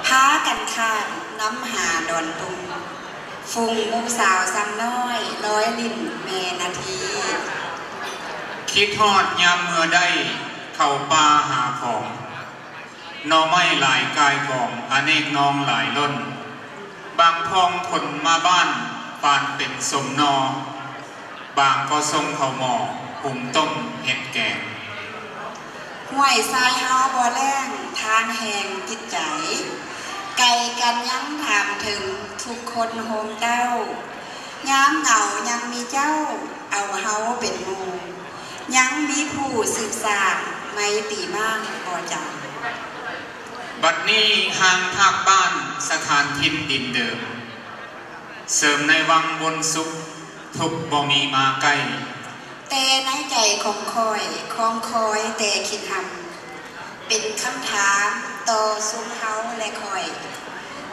ພາກັນຂ້າມນ້ຳຫາດອນຕຸງ ຝູງໝູ່ສາວຊ້ຳນ້ອຍ ລອຍຫຼິ້ນແມ່ນາທີ ຄິດຮອດຍາມເມື່ອໄດ້ ເຂົ້າປ່າຫາຂອງ ໜໍ່ໄມ້ຫຼາຍກາຍກອງ ອະເນກນອງຫຼາຍລົ້ນ ບາງພອງຂົນມາບ້ານ ປານເປັນສົມໜໍ່ ບາງກໍສົ່ງເຂົ້າໝໍ້ ຫຸງຕົ້ມເຮັດແກງ. ຫ້ວຍຊາຍເຮົາບໍ່ແລ້ງ ທານແຮງຈິດໃຈ ໄກກັນຍັງຖາມເຖິງ ທຸກຄົນໂຮມເຕົ້າ ຍາມເຫງົາຍັງມີເຈົ້າ ເອົາເຮົາເປັນໝູ່ ຍັງມີຜູ້ສືບສ້າງ ໄມຕີມ້າງບໍ່ຈາງ. ບັດນີ້ຫ່າງພາກບ້ານ ສະຖານຖິ່ນດິນເດີມ ເສີມໃນວັງບົນສຸກ ທຸກບໍ່ມີມາໃກ້ ແຕ່ໃນໃຈຂອງຂ້ອຍ ຄອງຄອຍແຕ່ຄິດຮຳ ເປັນຄຳຖາມຕໍ່ຊຸມເຮົາ ແລະ ຂ້ອຍ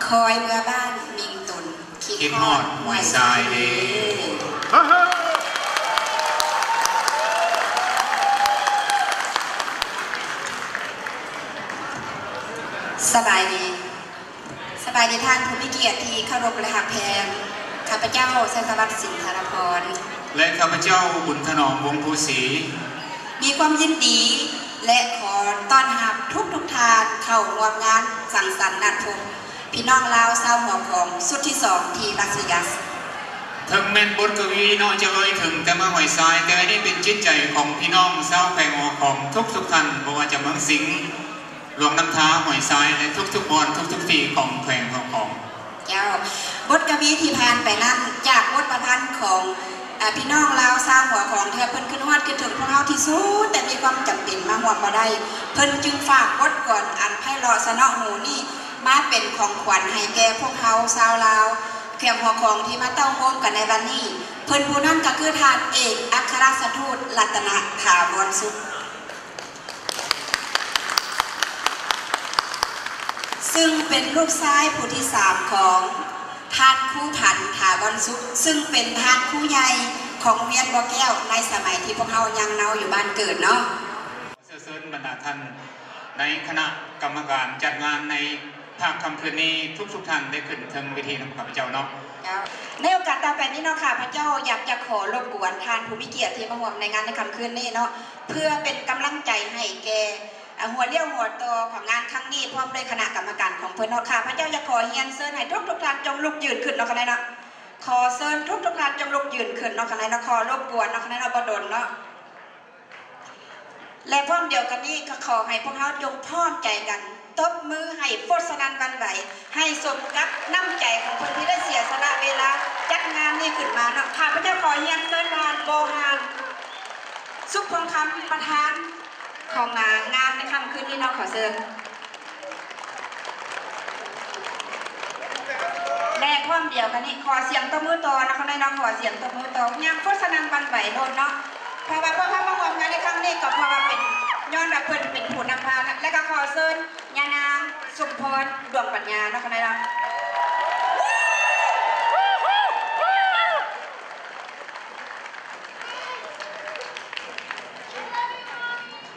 ຄອຍເມືອບ້ານມິ່ງຕົນ ຄິດຮອດຫ້ວຍຊາຍເດ້. ສະບາຍດີ ສະບາຍດີທ່ານຜູ້ມີກຽດທີ່ເຄົາລົບ ແລະ ຮັກແພງ. ຂ້າພະເຈົ້າ ໄຊສະຫວັດ ສິງທະລະພອນ ແລະ ຂ້າພະເຈົ້າ ບຸນຖະໜອມ ວົງພູສີ ມີຄວາມຍິນດີ ແລະ ຂໍຕ້ອນຮັບທຸກໆທ່ານເຂົ້າຮ່ວມງານສັງສັນນັດພົບ ພີ່ນ້ອງລາວຊາວຫົວຂອງຊຸດທີສອງທີ່ລາສເວກັສ. ເຖິງແມ່ນບົດກະວີເນາະຈະເອີ່ຍເຖິງແຕ່ເມືອງຫ້ວຍຊາຍ ແຕ່ອັນນີ້ເປັນຈິດໃຈຂອງພີ່ນ້ອງຊາວແຂວງຫົວຂອງທຸກໆທ່ານ ບໍ່ວ່າຈະເມືອງສິງ, ຫຼວງນ້ຳທາ, ຫ້ວຍຊາຍ ແລະ ທຸກໆບ່ອນ ທຸກໆທີ່ຂອງແຂວງຫົວຂອງ. ເຈົ້າ, ບົດກະວີທີ່ຜ່ານໄປນັ້ນ ຈາກບົດປະພັນຂອງ ພີ່ນ້ອງລາວຊາວຫົວຂອງ ທີ່ວ່າເພິ່ນຄິດຮອດຄິດເຖິງພວກເຮົາທີ່ສຸດ ແຕ່ມີຄວາມຈຳເປັນມາຮ່ວມບໍ່ໄດ້, ເພິ່ນຈຶ່ງຝາກບົດກວນອັນໄພເລາະສະເນາະຫູນີ້ ມາເປັນຂອງຂວັນໃຫ້ແກ່ພວກເຮົາຊາວລາວ ແຂວງຫົວຂອອງ ທີ່ມາເຕົ້າໂຮມກັນໃນວັນນີ້. ເພິ່ນຜູ້ນັ້ນກໍຄືທ່ານເອກອັກຄະລັດຖະທູດ ລັດຕະນະ ຖາວອນສຸກ ຊຶ່ງເປັນລູກຊາຍຜູ້ທີສາມຂອງທ່ານຄູພັນ ຖາວອນສຸກ ຊຶ່ງເປັນທ່ານຄູໃຫຍ່ຂອງໂຮງຮຽນບໍ່ແກ້ວ ໃນສະໄໝທີ່ພວກເຮົາຍັງເນົາຢູ່ບ້ານເກີດເນາະ. ຂໍເຊີນບັນດາທ່ານໃນຄະນະກຳມະການຈັດງານໃນພາກຄ່ຳຄືນນີ້ ທຸກໆທ່ານໄດ້ຂຶ້ນເທິງເວທີນຳຂ້າພະເຈົ້າເນາະ. ເຈົ້າ. ໃນໂອກາດຕໍ່ໄປນີ້ເນາະ ຂ້າພະເຈົ້າຢາກຈະຂໍລົບກວນທ່ານຜູ້ມີກຽດທີ່ມາຮ່ວມໃນງານໃນຄ່ຳຄືນນີ້ເນາະ ເພື່ອເປັນກຳລັງໃຈໃຫ້ແກ່ ອາ ຫົວລຽວຫົວຕໍ່ຂອງງານຄັ້ງນີ້ ພ້ອມດ້ວຍຄະນະກຳມະການຂອງເພິ່ນເນາະ. ຂ້າພະເຈົ້າຢາກຂໍຮຽນເຊີນໃຫ້ທຸກໆທ່ານຈົ່ງລຸກຢືນຂຶ້ນເນາະ ຂ້ານ້ອຍເນາະ. ຂໍເຊີນທຸກໆທ່ານຈົ່ງລຸກຢືນຂຶ້ນເນາະ ຂ້ານ້ອຍເນາະ. ຂໍລົບກວນເນາະ ຂ້ານ້ອຍເນາະ ບໍ່ດົນເນາະ. ແລະ ພ້ອມດຽວກັນນີ້ກໍຂໍໃຫ້ພວກເຮົາຈົ່ງພ້ອມໃຈກັນ ຕົບມືໃຫ້ຟົດສະນັ້ນຫວັ່ນໄຫວ ໃຫ້ສົມກັບນ້ຳໃຈຂອງເພິ່ນທີ່ໄດ້ເສຍສະຫຼະເວລາຈັດງານນີ້ຂຶ້ນມາເນາະ. ຂ້າພະເຈົ້າຂໍຮຽນເຊີນທ່ານ ໂບຮານ ສຸກພົງຄຳ ປະທານຂອງງານ ງານໃນຄ່ຳຄືນນີ້ເນາະ ຂໍເຊີນ. ແລະ ພ້ອມດຽວກັນນີ້ ຂໍສຽງຕົບມືຕໍ່ນະຄະແມ່ເນາະ ຂໍສຽງຕົບມືຕໍ່ ຍັງໂຄສະນາບັນໄຫວໂລດເນາະ ເພາະວ່າພວກເຮົາມາຮ່ວມງານໃນຄັ້ງນີ້ ກໍເພາະວ່າເປັນ ຍ້ອນວ່າເພິ່ນເປັນຜູ້ນຳພາ ແລະ ກໍຂໍເຊີນຍານາງ ສົມພອນ ດວງປັນຍາເນາະຄະແມ່ເນາະ.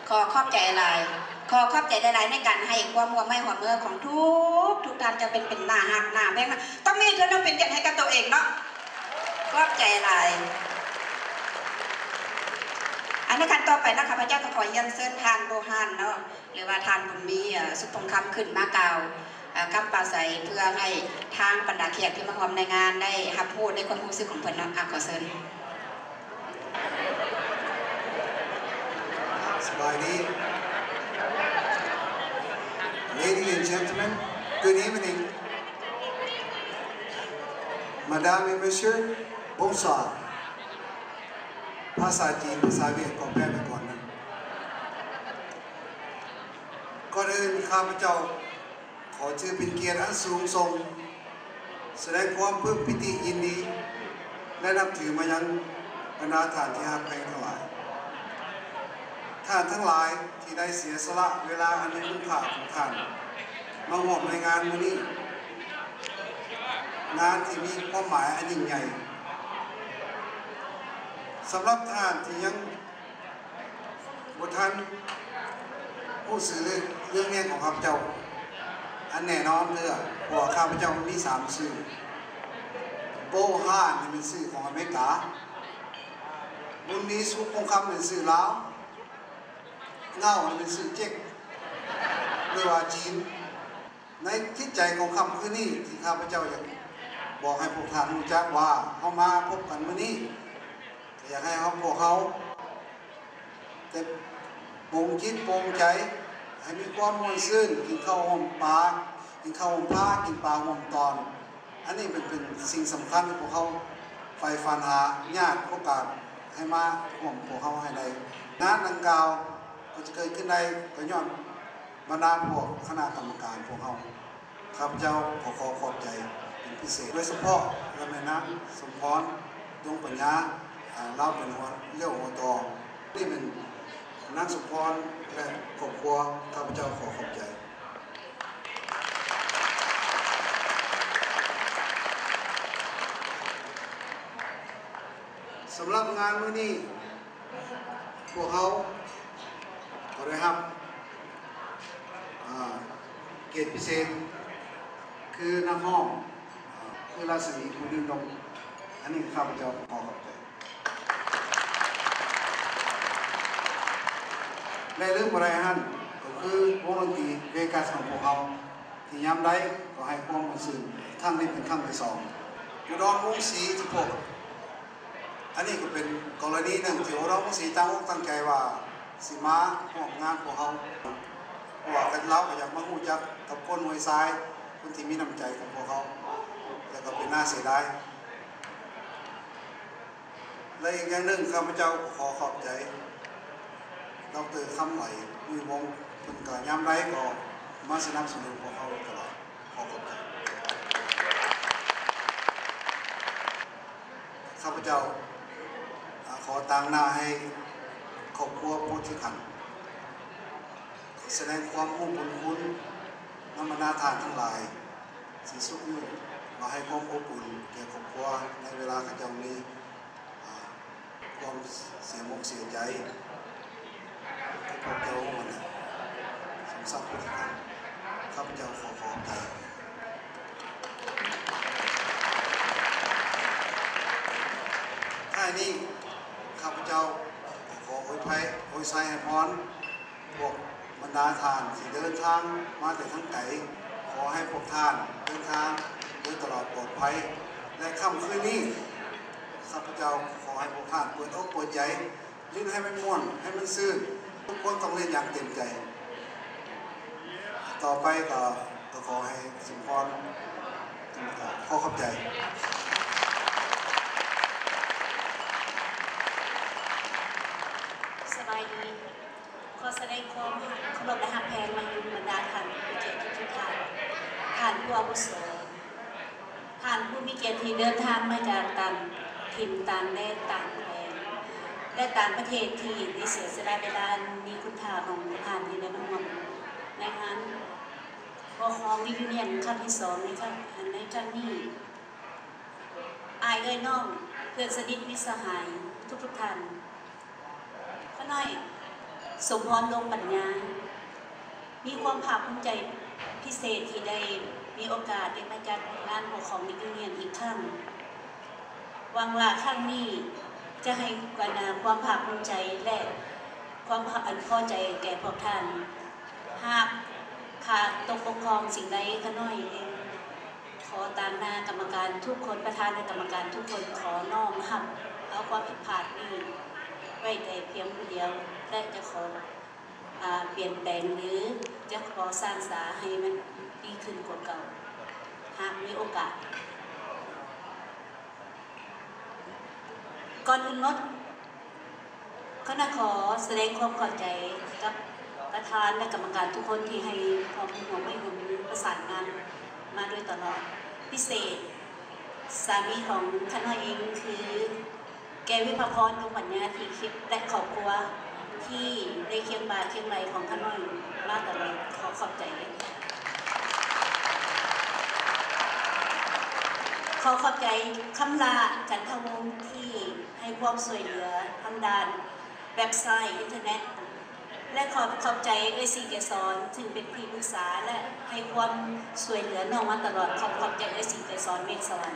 ຂໍຂອບໃຈຫຼາຍ ຂໍຂອບໃຈຫຼາຍໆ ໃນການໃຫ້ຄວາມຮ່ວມໄມ້ຮ່ວມມືຂອງທຸກ ທຸກທ່ານ ຈະເປັນ ເປັນໜ້າຮັກໜ້າແພງນະ ຕ້ອງມີເທື່ອໜຶ່ງເປັນກຽດໃຫ້ກັບຕົວເອງເນາະ ຂອບໃຈຫຼາຍ. ອັນໃນຂັ້ນຕໍ່ໄປເນາະ ຂ້າພະເຈົ້າກໍຂໍຮຽນເຊີນທ່ານ ໂບຮານ ເນາະ ຫຼືວ່າທ່ານບຸນມີ ເອີ ສຸກພົງຄຳ ຂຶ້ນມາກ່າວ ເອີ ຄຳປາໄສ ເພື່ອໃຫ້ທາງບັນດາແຂກທີ່ມາຮ່ວມໃນງານໄດ້ຮັບຮູ້ໃນຄວາມຮູ້ສຶກຂອງເພິ່ນເນາະ ອາ ຂໍເຊີນ. ສະບາຍດີ Ladies and gentlemen, good evening. Madame et Monsieur, bonsoir. ພາສາຈີນ ພາສາຫວຽດກໍແປໄປກ່ອນນະ. ກ່ອນອື່ນ ຂ້າພະເຈົ້າ ຂໍຖືເປັນກຽດອັນສູງສົ່ງ ສະແດງຄວາມປຶ້ມປີຕິຍິນດີ ແລະ ນັບຖືມາຍັງບັນດາທ່ານທີ່ຮັກແພງທັງຫຼາຍ. ທ່ານທັງຫຼາຍທີ່ໄດ້ເສຍສະຫຼະເວລາອັນມີຄຸນຄ່າຂອງທ່ານ ມາຮ່ວມໃນງານມື້ນີ້, ງານທີ່ມີຄວາມໝາຍອັນຍິ່ງໃຫຍ່. ສຳລັບທ່ານທີ່ຍັງ ບໍ່ທັນຮູ້ຊື່ເລື່ອງນາມຂອງຂ້າພະເຈົ້າອັນແນ່ນອນເທື່ອ, ເພາະວ່າຂ້າພະເຈົ້າມີສາມຊື່. ໂບຮານນີ້ແມ່ນຊື່ຂອງອາເມລິກາ, ບຸນມີ ສຸກຄົງຄຳ ແມ່ນຊື່ລາວ, ເຫງົານີ້ແມ່ນຊື່ເຈັກ ຫຼືວ່າຈີນ. ໃນຈິດໃຈຂອງຄ່ຳຄືນນີ້ ທີ່ຂ້າພະເຈົ້າຢາກບອກໃຫ້ພວກທ່ານຮູ້ຈັກວ່າ ເຮົາມາພົບກັນມື້ນີ້ ກໍຢາກໃຫ້ເຮົາ ພວກເຮົາ ແຕ່ປົງຈິດປົງໃຈ ໃຫ້ມີຄວາມມ່ວນຊື່ນ ກິນເຂົ້າຮ່ວມປາ ກິນເຂົ້າຮ່ວມພາ ກິນປາຮ່ວມຕອນ. ອັນນີ້ເປັນ ເປັນສິ່ງສຳຄັນທີ່ພວກເຮົາໃຝ່ຝັນຫາ ຍາດໂອກາດໃຫ້ມາຮ່ວມພວກເຮົາໃຫ້ໄດ້. ງານດັ່ງກ່າວກໍຈະເກີດຂຶ້ນໄດ້ ກໍຍ້ອນ ບັນດາພວກຄະນະກຳມະການພວກເຮົາ, ຂ້າພະເຈົ້າກໍຂໍຂອບໃຈເປັນພິເສດ ໂດຍສະເພາະລະແມ່ນາງສົມພອນ ດວງປັນຍາ, ອາ, ລາວເປັນຫົວ ເຫຍົວຫົວຕໍ່. ນີ້ແມ່ນນາງສົມພອນ ແລະ ຄອບຄົວ, ຂ້າພະເຈົ້າຂໍຂອບໃຈ. ສຳລັບງານມື້ນີ້ ພວກເຮົາກໍໄດ້ຮັບ ອາ ກຽດພິເສດ ຄືນັກຮ້ອງ ອາ ຄືລາຊະນີຜູ້ຍືນຍົງ. ອັນນີ້ຂ້າພະເຈົ້າຂໍຂອບໃຈ ແລະ ລືມບໍ່ໄດ້ຫັ້ນ ກໍຄືວົງດົນຕີເວກັສຂອງພວກເຮົາ ທີ່ຍາມໃດກໍໃຫ້ຄວາມມ່ວນຊື່ນ, ຄັ້ງນີ້ເປັນຄັ້ງທີສອງ. ອຸດອນວົງສີ ທີ່ພວກ ອັນນີ້ກໍເປັນກໍລະນີໜຶ່ງທີ່ອຸດອນວົງສີຕັ້ງອົກຕັ້ງໃຈວ່າຊິມາຮ່ວມງານພວກເຮົາ, ເພາະວ່າລາວກໍຢາກມາຮູ້ຈັກກັບຄົນຫ້ວຍຊາຍ, ຄົນທີ່ມີນ້ຳໃຈຂອງພວກເຮົາ, ແຕ່ກໍເປັນໜ້າເສຍດາຍ. ແລະອີກຢ່າງໜຶ່ງ ຂ້າພະເຈົ້າກໍຂໍຂອບໃຈ ດອກເຕີ ຄຳໄຫຼ ວິວົງ ເພິ່ນກໍຍາມໃດກໍມາສະໜັບສະໜູນພວກເຮົາຕະຫຼອດ. ຂໍຂອບໃຈ. ຂ້າພະເຈົ້າ ອາ ຂໍຕາງໜ້າໃຫ້ຄອບຄົວໂພທິຂັນ ສະແດງຄວາມຮູ້ບຸນຄຸນນຳບັນດາທ່ານທັງຫຼາຍ ທີ່ຊຸກຍູ້ມາໃຫ້ຄວາມອົບອຸ່ນແກ່ຄອບຄົວໃນເວລາເຂົາເຈົ້າມີ ອາ ຄວາມເສຍອົກເສຍໃຈ ພວກເຈົ້າຫັ້ນນະ ສົມສັກຜູ້ທີ່ຂ້າພະເຈົ້າຂໍຂອບໃຈ. ທ້າຍນີ້ ຂ້າພະເຈົ້າຂໍອວຍໄພ ອວຍໄຊໃຫ້ພອນ ພວກບັນດາທ່ານທີ່ເດີນທາງມາແຕ່ທາງໄກ, ຂໍໃຫ້ພວກທ່ານເດີນທາງໂດຍຕະຫຼອດປອດໄພ ແລະ ຄ່ຳຄືນນີ້ ຂ້າພະເຈົ້າຂໍໃຫ້ພວກທ່ານເປີດອົກເປີດໃຈ, ຫຼິ້ນໃຫ້ມັນມ່ວນ, ໃຫ້ມັນຊື່ນ, ທຸກຄົນຕ້ອງຫຼິ້ນຢ່າງເຕັມໃຈ. ຕໍ່ໄປກໍ ກໍຂໍໃຫ້ສົມພອນ ຂໍຂອບໃຈ. ສະບາຍດີ. ຂໍສະແດງຄວາມເຄົາລົບ ແລະ ຮັກແພງມາຍັງບັນດາທ່ານຜູ້ມີກຽດທຸກໆທ່ານ, ທ່ານຜູ້ອາວຸໂສ, ທ່ານຜູ້ມີກຽດທີ່ເດີນທາງມາຈາກຕ່າງຖິ່ນ, ຕ່າງແດນ, ຕ່າງແຂວງ ແລະ ຕ່າງປະເທດ ທີ່ໄດ້ເສຍສະຫຼະເວລາອັນມີຄຸນຄ່າຂອງພວກທ່ານທີ່ໄດ້ມາຮ່ວມໃນງານ World Hall Reunion ຄັ້ງທີສອງ ໃນຄັ້ງ, ໃນຄັ້ງນີ້. ອ້າຍເອື້ອຍນ້ອງ ເພື່ອນສະໜິດມິດສະຫາຍທຸກໆທ່ານ, ຂ້ານ້ອຍ ສົມພອນ ລົງປັນຍາ ມີຄວາມພາກພູມໃຈພິເສດທີ່ໄດ້ມີໂອກາດໄດ້ມາຈັດງານ World Hall Reunion ອີກຄັ້ງ. ຫວັງວ່າຄັ້ງນີ້ຈະໃຫ້ ຄວາມພາກພູມໃຈ ແລະ ຄວາມພາກ ອັນພໍໃຈແກ່ພວກທ່ານ. ຫາກຂາດຕົກບົກຜ່ອງສິ່ງໃດ, ຂ້ານ້ອຍເອງ ຂໍຕາງໜ້າກຳມະການທຸກຄົນ, ປະທານ ແລະ ກຳມະການທຸກຄົນ ຂໍນ້ອມຮັບເອົາຄວາມຜິດພາດນີ້ໄວ້ແຕ່ພຽງຜູ້ດຽວ ແລະ ຈະຂໍ ອາ ປ່ຽນແປງ ຫຼື ຈະຂໍສ້າງສາໃຫ້ມັນດີຂຶ້ນກວ່າເກົ່າ ຫາກມີໂອກາດ. ກ່ອນອື່ນໝົດ ຂ້ານ້ອຍຂໍສະແດງຄວາມຂອບໃຈກັບປະທານ ແລະ ກຳມະການທຸກຄົນທີ່ໃຫ້ຄວາມຮ່ວມໄມ້ຮ່ວມມືປະສານງານມາໂດຍຕະຫຼອດ. ພິເສດ ສາມີຂອງຂ້ານ້ອຍເອງຄື ແກ່ວິພາພອນ ດວງປັນຍາ ທີ່ ແລະ ຄອບຄົວທີ່ໄດ້ຄຽງບ່າຄຽງໄຫຼ່ຂອງຂ້ານ້ອຍມາຕະຫຼອດ. ຂໍຂອບໃຈ. ຂໍຂອບໃຈ ຄຳຫຼ້າ ຈັນທະວົງ ທີ່ໃຫ້ຄວາມຊ່ວຍເຫຼືອທາງດ້ານເວັບໄຊ, ອິນເຕີເນັດ ແລະ ຂໍຂອບໃຈເອື້ອຍສີເກສອນ ຊຶ່ງເປັນທີ່ປຶກສາ ແລະ ໃຫ້ຄວາມຊ່ວຍເຫຼືອນ້ອງມາຕະຫຼອດ. ຂໍຂອບໃຈເອື້ອຍສີເກສອນ ເມກສະຫວັນ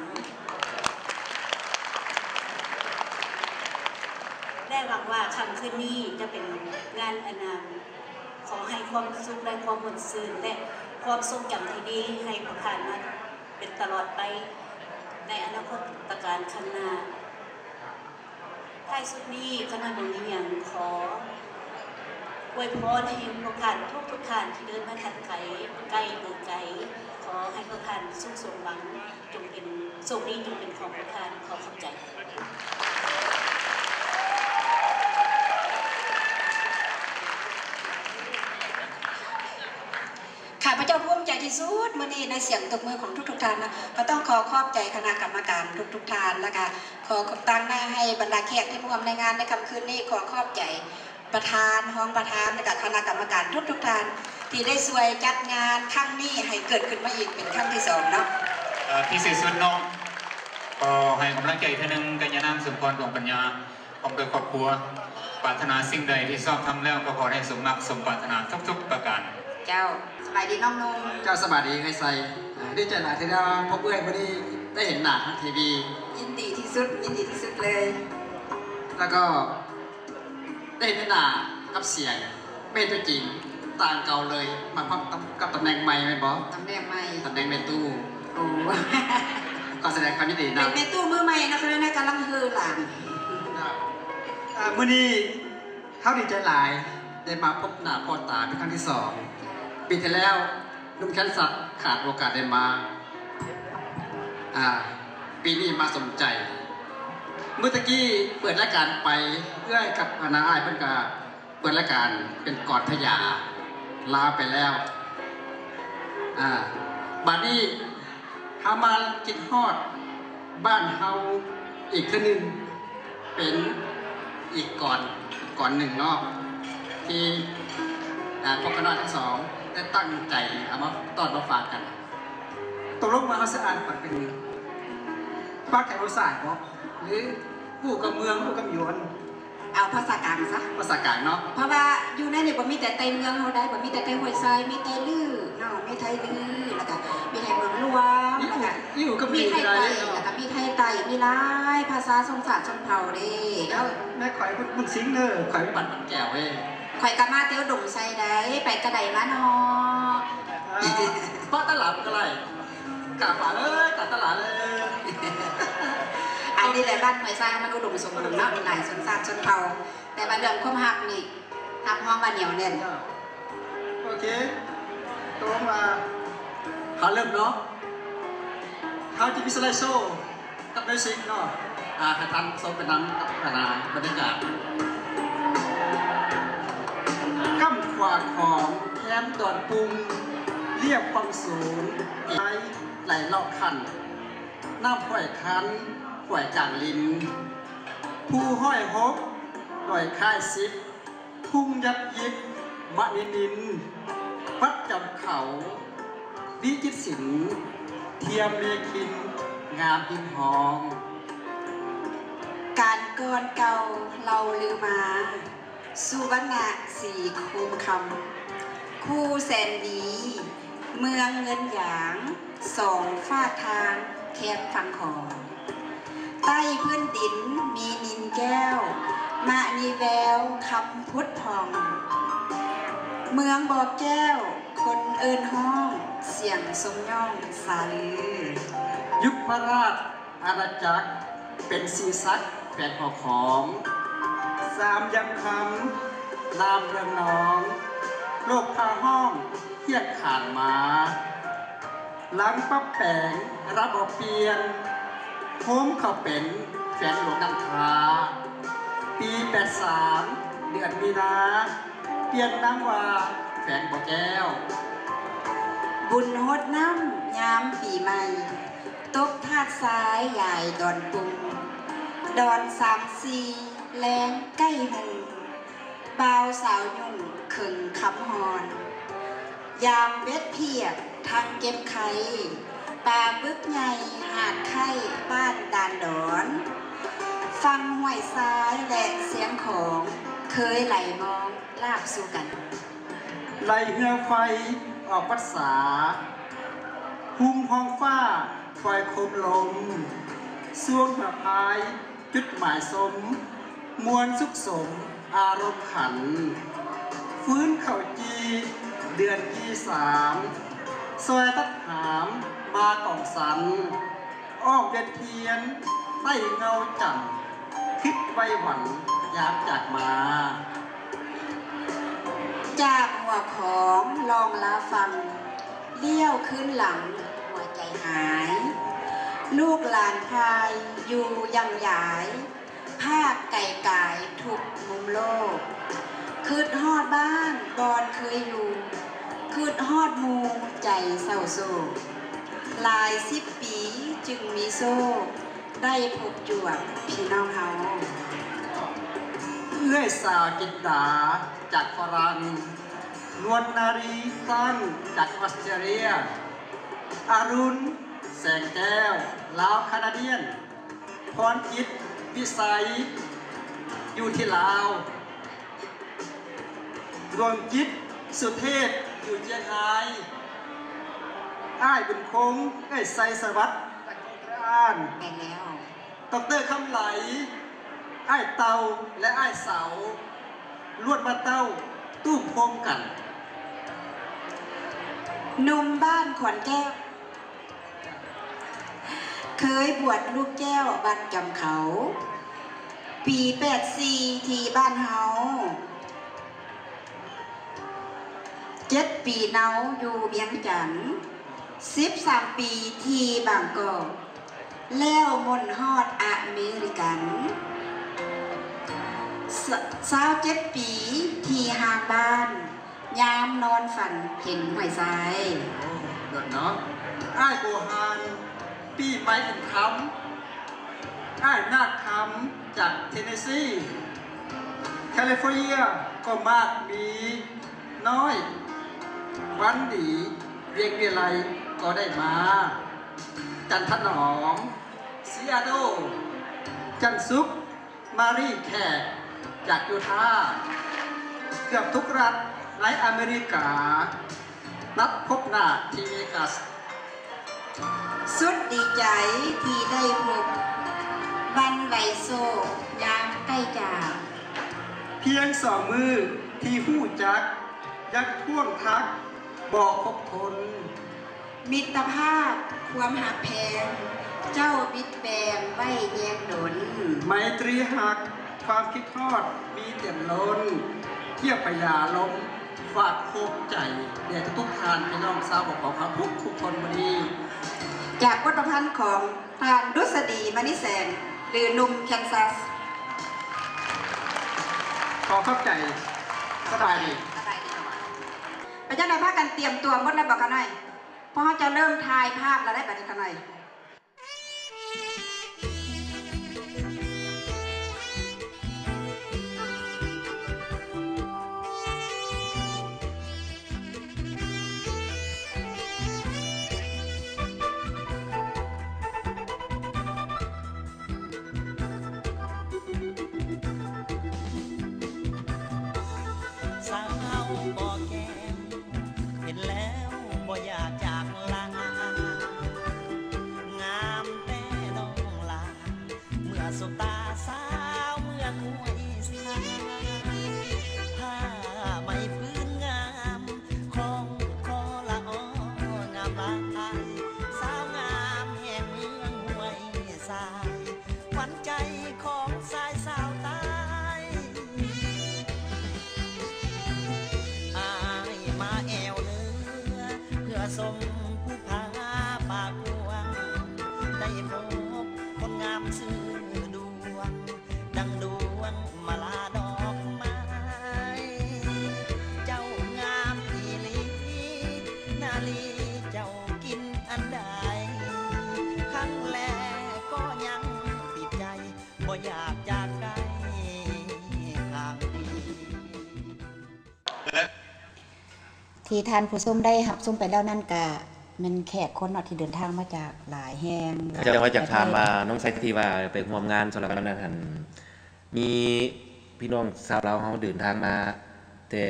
ແລະ ຫວັງວ່າຄ່ຳຄືນນີ້ຈະເປັນງານອັນນາ ຂໍໃຫ້ຄວາມສຸກ ແລະ ຄວາມມ່ວນຊື່ນ ແລະ ຄວາມຊົງຈຳທີ່ດີໃຫ້ພວກທ່ານມາເປັນຕະຫຼອດໄປໃນອະນາຄົດຕະການຂ້າງໜ້າ. ທ້າຍສຸດນີ້ ຂ້ານ້ອຍບໍ່ມີຫຍັງ ຂໍອວຍພອນໃຫ້ພວກທ່ານທຸກໆທ່ານທີ່ເດີນມາທາງໄກ ໃກ້ຫຼືໄກ ຂໍໃຫ້ພວກທ່ານສຸກສົມຫວັງ ຈົ່ງເປັນ ໂຊກດີຈົ່ງເປັນຂອງພວກທ່ານ. ຂໍຂອບໃຈ. ຂ້າພະເຈົ້າພູມໃຈທີ່ສຸດມື້ນີ້ໃນສຽງຕົບມືຂອງທຸກໆທ່ານນະ. ກໍຕ້ອງຂໍຂອບໃຈຄະນະກຳມະການທຸກໆທ່ານ ແລ້ວກະຂໍຕາງໜ້າໃຫ້ບັນດາແຂກທີ່ມາຮ່ວມໃນງານໃນຄ່ຳຄືນນີ້. ຂໍຂອບໃຈປະທານ, ຮອງປະທານ ແລ້ວກະຄະນະກຳມະການທຸກໆທ່ານ ທີ່ໄດ້ຊ່ວຍຈັດງານຄັ້ງນີ້ໃຫ້ເກີດຂຶ້ນມາອີກເປັນຄັ້ງທີສອງເນາະ. ເອີ ທີ່ສຸດເນາະ ຂໍໃຫ້ກຳລັງໃຈເທື່ອໜຶ່ງກັບຍານາງສົມພອນ ດວງປັນຍາ ພ້ອມດ້ວຍຄອບຄົວ. ປາດຖະໜາສິ່ງໃດທີ່ຊອບທຳແລ້ວ ກໍຂໍໃຫ້ສົມໝາກສົມປາດຖະໜາທຸກໆປະການ. ເຈົ້າ ສະບາຍດີນ້ອງໜຸ່ມ. ເຈົ້າ ສະບາຍດີເອື້ອຍໄຊ. ເອີ ດີໃຈຫຼາຍທີ່ໄດ້ມາພົບເອື້ອຍມື້ນີ້ ໄດ້ເຫັນໜ້າທາງທີວີ. ຍິນດີທີ່ສຸດ, ຍິນດີທີ່ສຸດເລີຍ. ແລ້ວກໍໄດ້ເຫັນໜ້າກັບສຽງ ແມ່ນຕົວຈິງ ຕ່າງເກົ່າເລີຍ. ມາພ້ອມກັບ ກັບຕຳແໜ່ງໃໝ່ແມ່ນບໍ່? ຕຳແໜ່ງໃໝ່. ຕຳແໜ່ງແມ່ຕູ້. ໂອ້ ຂໍສະແດງຄວາມຍິນດີນຳ. ເປັນແມ່ຕູ້ມືໃໝ່ເນາະ, ກຳລັງເຮີຫຼານ. ເອີ ມື້ນີ້ເຮົາດີໃຈຫຼາຍ ໄດ້ມາພົບໜ້າພົດຕາເປັນຄັ້ງທີສອງ. ປີທີ່ແລ້ວ ໜຸ່ມແຄນສັດຂາດໂອກາດໄດ້ມາ. ອາ ປີນີ້ມາສົມໃຈ. ມື້ຕະກີ້ເປີດລາຍການໄປ ເອື້ອຍກັບຄະນະອ້າຍເພິ່ນກະເປີດລາຍການເປັນກອນພະຍາລາວໄປແລ້ວ. ອາ ບາດນີ້ເຮົາມາຄິດຮອດບ້ານເຮົາອີກເທື່ອໜຶ່ງ ເປັນອີກກອນ ກອນໜຶ່ງເນາະ ທີ່ ອາ ພວກຂ້ານ້ອຍທັງສອງໄດ້ຕັ້ງໃຈເອົາມາຕ້ອນມາຝາກກັນ. ຕົກລົງວ່າເຮົາຊິອ່ານປາກເປັນປາກແຖວສາຍບໍ່ ຫຼື ຮູ້ກັບເມືອງ ຮູ້ກັບຢວນ? ເອົາພາສາກາງຊະ ພາສາກາງເນາະ ເພາະວ່າຢູ່ໃນນີ້ບໍ່ມີແຕ່ໄຕເມືອງເຮົາໄດ໋ ບໍ່ມີແຕ່ໄຕຫ້ວຍຊາຍ ມີໄຕລື້ເນາະ ມີໄທລື້ ແລ້ວກະມີໄທເມືອງຫຼວງ ແລ້ວກະມີໄທໃຕ້ ແລ້ວກະມີໄທໃຕ້ ມີຫຼາຍພາສາຊົນຊາດຊົນເຜົ່າເດ້. ແລ້ວແມ່ຂ້ອຍບຸນສິງເດີ ຂ້ອຍມີບັດແກ້ວເດ້ ຂ້ອຍກະມາແຕ່ອຸດົມໄຊໄດ໋ ໄປກະໄດ້ມາເນາະ ເພາະຕະຫຼາດກະໄດ້ ກະຝາກເອີຍ ກະຕະຫຼາດເອີຍ. ອັນນີ້ແຫຼະ ບ້ານຫ້ວຍຊາຍມັນອຸດົມສົມບູນເນາະ ຫຼາຍຊົນຊາດຊົນເຜົ່າ ແຕ່ວ່າເລື່ອງຄວາມຮັກນີ້ ຮັບຮອງວ່າໜຽວແໜ້ນ. ໂອເຄ ຕົກລົງວ່າເຮົາເລີ່ມເນາະ ເຮົາຈະມີສະໄລໂຊ ກັບມິວສິກເນາະ ອາ ໃຫ້ທ່ານຊົມໄປນຳກັບຄະນະບັນຍາກາດ. ກ້ຳຂວາຂອງແຄມດອນປຸງ ລຽບຝັ່ງສູງ ໄຫຼເລາະຂັ້ນ ນ້ຳຫ້ວຍຄັນ ຫ້ວຍຈາງລິນ ພູຮ້ອຍຫົກ ດອຍຄ້າຍສິບ ທຸ່ງຍັບຢິບ ມະນິນິນ ວັດຈຳເຂົາ ວິຈິດສິນ ທຽມເມຄິນ ງາມພິມຮອງ. ການກ່ອນເກົ່າເລົ່າລືມາ ສຸວັນນະສີໂຄມຄຳ ຄູແສນດີ ເມືອງເງິນຢາງ ສອງຟາກທາງແຄມຝັ່ງຂອງ ໃຕ້ພື້ນດິນມີນິນແກ້ວ ມະນີແວວຄຳຜຸດຜ່ອງ ເມືອງບໍ່ແກ້ວຄົນເອີ້ນຮ້ອງ ສຽງຊົມຍ້ອງສາລື. ຍຸບພະລາດອານາຈັກເປັນສີສັກແຂວງຫົວຂອງ ສາມຢາມຄ່ຳນ້ຳເລື່ອງນອງ ໂລກພາຮ້ອງຮຽກຂານມາ ຫຼັງປັບແປງລະບອບປ່ຽນ ໂຮມເຂົ້າເປັນແຂວງຫຼວງນ້ຳທາ ປີແປດສາມ ເດືອນມີນາ ປ່ຽນນາມວ່າແຂວງບໍ່ແກ້ວ. ບຸນຫົດນ້ຳຍາມປີໃໝ່ ຕົກທາດຊາຍຢາຍດອນປຸງ ດອນສາມສີ່ແລງໃກ້ຫຸ່ງ ບ່າວສາວຫຍຸ້ງເຄິ່ງຄຳຮອນ ຍາມເວັດພຽກທັງເກັບໄຂ່ ປາປຶກໃຫຍ່ຫາດໄຂ່ບ້ານດ່ານດອນ ຝັ່ງຫ້ວຍຊາຍ ແລະ ຊຽງຂອງ ເຄີຍໄຫຼມອງລາບສູ່ກັນ ໄລ່ເຮືອໄຟອອກວັດສາ ຫຸ້ມຫ້ອງຟ້າຄອຍຄົມລົມ ຊ່ວງເຮືອພາຍ ຈຸດໝາຍຊົມ ມ່ວນສຸກສົມອາລົມຂັນ ຟື້ນເຂົ້າຈີ່ເດືອນຈີ່ສາມ ຊອຍຕັດຫາມມາກອງສັນ ອອກເວັນທຽນໃຕ້ເງົາຈັນ ຄິດໄວຫວັນຍາມຈາກມາ. ຈາກຫົວຂອງລ່ອງລາຝັ່ງ ລ້ຽວຄືນຫຼັງຫົວໃຈຫາຍ ລູກຫຼານພາຍຢູ່ຢ່ຳຢາຍ ພາກໄກກາຍທຸກມຸມໂລກ ຄຶດຮອດບ້ານບ່ອນເຄີຍຢູ່ ຄຶດຮອດໝູ່ໃຈເສົ້າໂສກ ຫຼາຍສິບປີຈຶ່ງມີໂຊກ ໄດ້ພົບຈວບພີ່ນ້ອງເຮົາ. ເອື້ອຍສາວຈິນດາຈາກຝຣັ່ງ ນວນນາລີຕັ້ງຈາກອອສເຕຣເລຍ ອາລຸນ ແສງແກ້ວ ລາວຄານາດຽນ ພອນຈິດ ວິໄສ ຢູ່ທີ່ລາວ ດວງຈິດ ສຸເທບ ຢູ່ຈຽງຮາຍ ອ້າຍບຸນຄົງ ເອື້ອຍໄຊສະຫວັດ ຈາກຈີນ ແມ່ນແລ້ວ ດອກເຕີ ຄຳໄຫຼ ອ້າຍເຕົ່າ ແລະ ອ້າຍເສົາ ລ້ວນມາເຕົ້າຕຸ້ມໂຮມກັນ. ໜຸ່ມບ້ານຂອນແກ້ວ ເຄີຍບວດລູກແກ້ວວັດຈອມເຂົາ ປີແປດສີ່ທີ່ບ້ານເຮົາ ເຈັດປີເນົາຢູ່ວຽງຈັນ ສິບສາມປີທີ່ບາງກອກ ແລ້ວມົນຮອດອາເມລິກັນ ຊາວເຈັດປີທີ່ຫ່າງບ້ານ ຍາມນອນຝັນເຫັນຫ້ວຍຊາຍ. ໂອ້ ເລີດເນາະ. ອ້າຍໂກຮານ ປີໃໝ່ອິນຄຳ ອ້າຍນາກຄຳ ຈາກເທເນຊີ ແຄລິຟໍເນຍ ກໍມາກມີນ້ອຍ ວັນດີ ວຽງວິໄລ ກໍໄດ້ມາ ຈັນທະໜອງ ຊີອາໂດ ຈັນສຸກ ມາຣີແຂກ ຈາກຢູທາ ເກືອບທຸກລັດໃນອາເມລິກາ ນັດພົບໜ້າທີ່ເວກັສ. ສຸດດີໃຈທີ່ໄດ້ພົບ ວັນໄຫວໂສກຍາມໃກ້ຈາກ. ພຽງສອງມື້ທີ່ຮູ້ຈັກ ຍັງພວງທັກບໍ່ຄົບທົນ. ມິດຕະພາບຄວາມຮັກແພງ ເຈົ້າບິດແບງໄວ້ແຍງດົນ. ໄມຕີຮັກ ຄວາມຄິດຮອດມີເຕັມລົ້ນ. ທຽບພະຍາລົມ ຝາກໂຄກໃຈແດ່ທຸກໆທ່ານ ພີ່ນ້ອງຊາວບໍ່ຂອງເຮົາທຸກໆຄົນມື້ນີ້. ຈາກບົດປະພັນຂອງທ່ານ ດຸສະດີ ມະນີແສງ ຫຼື ໜຸ່ມແຄນຊັສ. ຂໍຂອບໃຈ. ສະບາຍດີ. ສະບາຍດີ. ເປັນຈັ່ງໃດ ພາກັນຕຽມຕົວໝົດແລ້ວບໍ່ຂະນ້ອຍ? ພວກເຮົາຈະເລີ່ມຖ່າຍພາບແລ້ວໄດ໋ ບັດນີ້ຂະນ້ອຍ. ສາວບໍ່ແກ້ມ ເຫັນແລ້ວບໍ່ຢາກຈາກລາ ງາມແຕ່ນ້ອງຫຼ້າ ເມື່ອສົບຕາສາວເມືອງຫ້ວຍຊາຍ ຜ້າໄໝຟືນງາມ ຄ່ອງຄໍລະອໍງາມຫຼາຍ ສາວງາມແຫ່ງເມືອງຫ້ວຍຊາຍ ຂວັນໃຈຂອງຊາຍຊາວໃຕ້ ອ້າຍມາແອວເໜືອ ເພື່ອຊົມພູຜາປ່າກວ້າງ ໄດ້ພົບຄົນງາມຊື່ດວງ ດັ່ງດວງມາລາດອກໄມ້ ເຈົ້າງາມອີ່ຫຼີ ນາລີເຈົ້າກິນອັນໃດ ຄັ້ງແລກກໍຍັງຕິດໃຈ ບໍ່ຢາກຈາກໄກທາງນີ້. ທີ່ທ່ານຜູ້ຊົມໄດ້ຮັບຊົມໄປແລ້ວນັ້ນ ກະແມ່ນແຂກຄົນເນາະ ທີ່ເດີນທາງມາຈາກຫຼາຍແຫ່ງ ເຂົາເຈົ້າມາຈາກຖາມວ່າ ນ້ອງໄຊທີ່ວ່າໄປຮ່ວມງານສະຫຼອງນັ້ນຫັ້ນ ມີພີ່ນ້ອງຊາວລາວເຮົາເດີນທາງມາແຕ່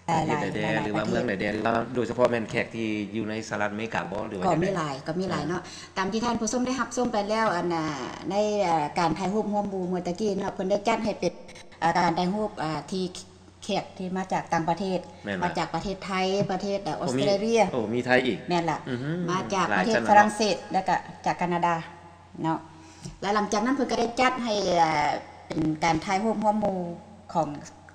ປະເທດໃດແດ່ ຫຼືວ່າເມືອງໃດແດ່ ຫຼືວ່າໂດຍສະເພາະແມ່ນແຂກທີ່ຢູ່ໃນສະຫະລັດອາເມລິກາບໍ່ ຫຼືວ່າ ກໍມີຫຼາຍ ກໍມີຫຼາຍເນາະ. ຕາມທີ່ທ່ານຜູ້ຊົມໄດ້ຮັບຊົມໄປແລ້ວ ອັນ ໃນ ເອີ ການຖ່າຍຮູບຮ່ວມໝູ່ມື້ຕະກີ້ເນາະ ເພິ່ນໄດ້ຈັດໃຫ້ເປັນ ເອີ ການຖ່າຍຮູບ ເອີ ທີ່ ແຂກທີ່ມາຈາກຕ່າງປະເທດ ມາຈາກປະເທດໄທ ປະເທດ ເອີ ອອສເຕຣເລຍ ໂອ້ ມີໄທອີກ ແມ່ນລະ ມາຈາກປະເທດຝຣັ່ງເສດ ແລ້ວກະຈາກການາດາເນາະ ແລະ ຫຼັງຈາກນັ້ນເພິ່ນກະໄດ້ຈັດໃຫ້ ເອີ ເປັນການຖ່າຍຮູບຮ່ວມໝູ່ຂອງ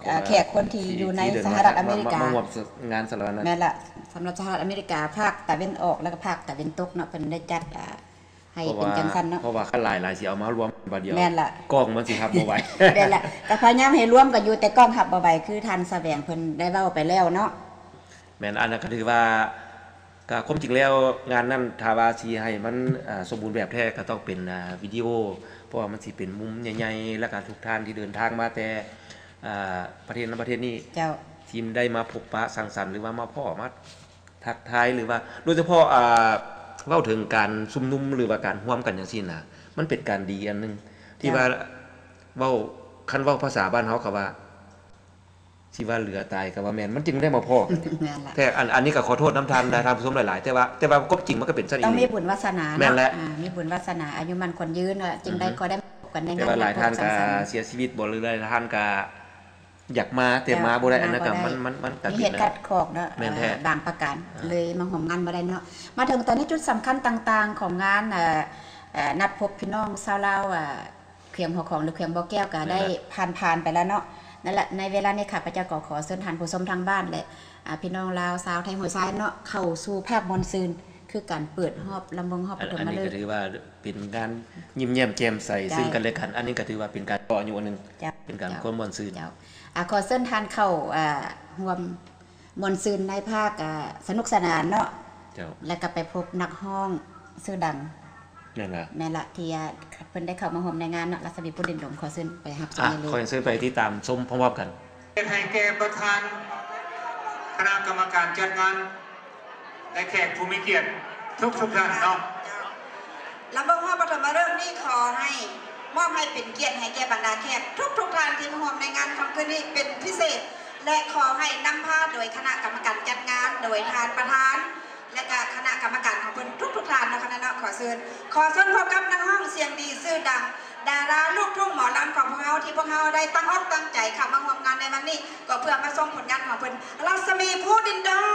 ເອີ ແຂກຄົນທີ່ຢູ່ໃນສະຫະລັດອາເມລິກາ ມາຮ່ວມງານສະຫະລັດ ແມ່ນລະ ສຳລັບສະຫະລັດອາເມລິກາ ພາກຕາເວັນອອກ ແລ້ວກະພາກຕາເວັນຕົກເນາະ ເພິ່ນໄດ້ຈັດ ໃຫ້ເປັນຈັ່ງຊັ້ນເນາະ ເພາະວ່າ ເພາະວ່າຄັນຫຼາຍໆຊິເອົາມາລວມບາດດຽວ ແມ່ນລະ ກ້ອງມັນຊິຮັບບໍ່ໄຫວ ແມ່ນລະ ກະພະຍາຍາມໃຫ້ລວມກັນຢູ່ ແຕ່ກ້ອງຮັບບໍ່ໄຫວ ຄືທ່ານສະແຫວງເພິ່ນໄດ້ເວົ້າໄປແລ້ວເນາະ. ແມ່ນ ອັນນັ້ນກະຖືວ່າ ກະຄວາມຈິງແລ້ວງານນັ້ນ ຖ້າວ່າຊິໃຫ້ມັນ ອາ ສົມບູນແບບແທ້ ກະຕ້ອງເປັນ ອາ ວິດີໂອ ເພາະວ່າມັນຊິເປັນມຸມໃຫຍ່ໆ ແລ້ວກະທຸກທ່ານທີ່ເດີນທາງມາແຕ່ ອາ ປະເທດນັ້ນປະເທດນີ້ ເຈົ້າ ທີ່ໄດ້ມາພົບປະສັງສັນ ຫຼືວ່າມາພໍ້ມາ ທັກທາຍ ຫຼືວ່າໂດຍສະເພາະ ອ່າ ເວົ້າເຖິງການຊຸມນຸມ ຫຼືວ່າການຮ່ວມກັນຈັ່ງຊີ້ນະ ມັນເປັນການດີອັນໜຶ່ງ ທີ່ວ່າເວົ້າ ຄັນເວົ້າພາສາບ້ານເຮົາກໍວ່າ ຊິວ່າເຫຼືອຕາຍກໍວ່າແມ່ນ ມັນຈຶ່ງໄດ້ມາພໍ້ກັນ. ແມ່ນລະ ແຕ່ອັນ ອັນນີ້ກໍຂໍໂທດນຳທ່ານ ທ່ານຜູ້ຊົມຫຼາຍໆ ແຕ່ວ່າ ແຕ່ວ່າຄວາມຈິງມັນກໍເປັນຊັ້ນອີ່ຫຼີ ຕ້ອງມີບຸນວາສະໜາເນາະ. ແມ່ນແຫຼະ ອ່າ ມີບຸນວາສະໜາ ອາຍຸໝັ້ນຂວັນຍືນ ຈຶ່ງໄດ້ ອືຮຶ ຄ່ອຍໄດ້ມາພົບກັນໃນງານ ແຕ່ວ່າຫຼາຍທ່ານກໍເສຍຊີວິດບໍ່ ຫຼືຫຼາຍທ່ານກໍ ຢາກມາແຕ່ມາບໍ່ໄດ້ ອັນນັ້ນກໍມັນ ມັນ ມັນກໍມີເຫດຂັດຂ້ອງເນາະ ແມ່ນແທ້ ບາງປະການ ເລີຍມາຮ່ວມງານບໍ່ໄດ້ເນາະ. ມາເຖິງຕອນນີ້ ຈຸດສຳຄັນຕ່າງໆຂອງງານ ເອີ ເອີ ນັດພົບພີ່ນ້ອງຊາວລາວ ເອີ ແຂວງຫົວຂອງ ຫຼື ແຂວງບໍ່ແກ້ວ ກໍໄດ້ຜ່ານໆໄປແລ້ວເນາະ. ນັ້ນລະ ໃນເວລານີ້ ຂ້າພະເຈົ້າກໍຂໍເຊີນທ່ານຜູ້ຊົມທາງບ້ານ ແລະ ອາ ພີ່ນ້ອງລາວຊາວໄທຫົວຊາຍເນາະ ເຂົ້າສູ່ພາກມ່ວນຊື່ນ ຄືການເປີດຮອບລຳວົງຮອບປະຖົມມະເລີກ. ອັນນີ້ກໍຖືວ່າເປັນການຍິ້ມແຍ້ມແຈ່ມໃສເຊິ່ງກັນແລະກັນ. ອັນນີ້ກໍຖືວ່າເປັນການຕໍ່ອາຍຸອັນໜຶ່ງ, ເປັນການຄວາມມ່ວນຊື່ນ. ເຈົ້າ ຂໍເຊີນທ່ານເຂົ້າ ອາ ຮ່ວມມ່ວນຊື່ນໃນພາກ ອາ ສະໜຸກສະໜານເນາະ. ເຈົ້າ ແລ້ວກໍໄປພົບນັກຮ້ອງຊື່ດັງ. ແມ່ນລະ ແມ່ນລະ ທີ່ ອາ ເພິ່ນໄດ້ເຂົ້າມາຮ່ວມໃນງານເນາະ. ລັດສະໝີ ພູດິນດົງ ຂໍເຊີນໄປຮັບຊົມ. ອາ ໄດ້ເລີຍ ຂໍເຊີນໄປຕິດຕາມຊົມພ້ອມໆກັນ. ໃຫ້ແກ່ປະທານຄະນະກຳມະການຈັດງານ ແລະ ແຂກຜູ້ມີກຽດທຸກໆທ່ານເນາະ. ເຈົ້າ ລຳວົງຮອບປະຖົມມະເລີກນີ້ ຂໍໃຫ້ ມອບໃຫ້ເປັນກຽດໃຫ້ແກ່ບັນດາແຂກທຸກໆທ່ານທີ່ມາຮ່ວມໃນງານຄ່ຳຄືນນີ້ເປັນພິເສດ ແລະ ຂໍໃຫ້ນຳພາໂດຍຄະນະກຳມະການຈັດງານ ໂດຍທ່ານປະທານ ແລະກະຄະນະກຳມະການຂອງເພິ່ນທຸກໆທ່ານເນາະ ຄະນະເນາະ. ຂໍເຊີນ ຂໍເຊີນພົບກັບນັກຮ້ອງສຽງດີຊື່ດັງ ດາລາລູກທຸ່ງໝໍລຳຂອງພວກເຮົາ ທີ່ພວກເຮົາໄດ້ຕັ້ງອົກຕັ້ງໃຈເຂົ້າມາຮ່ວມງານໃນວັນນີ້ ກໍເພື່ອມາຊົມຜົນງານຂອງເພິ່ນ ລັດສະໝີ ພູດິນດົງ.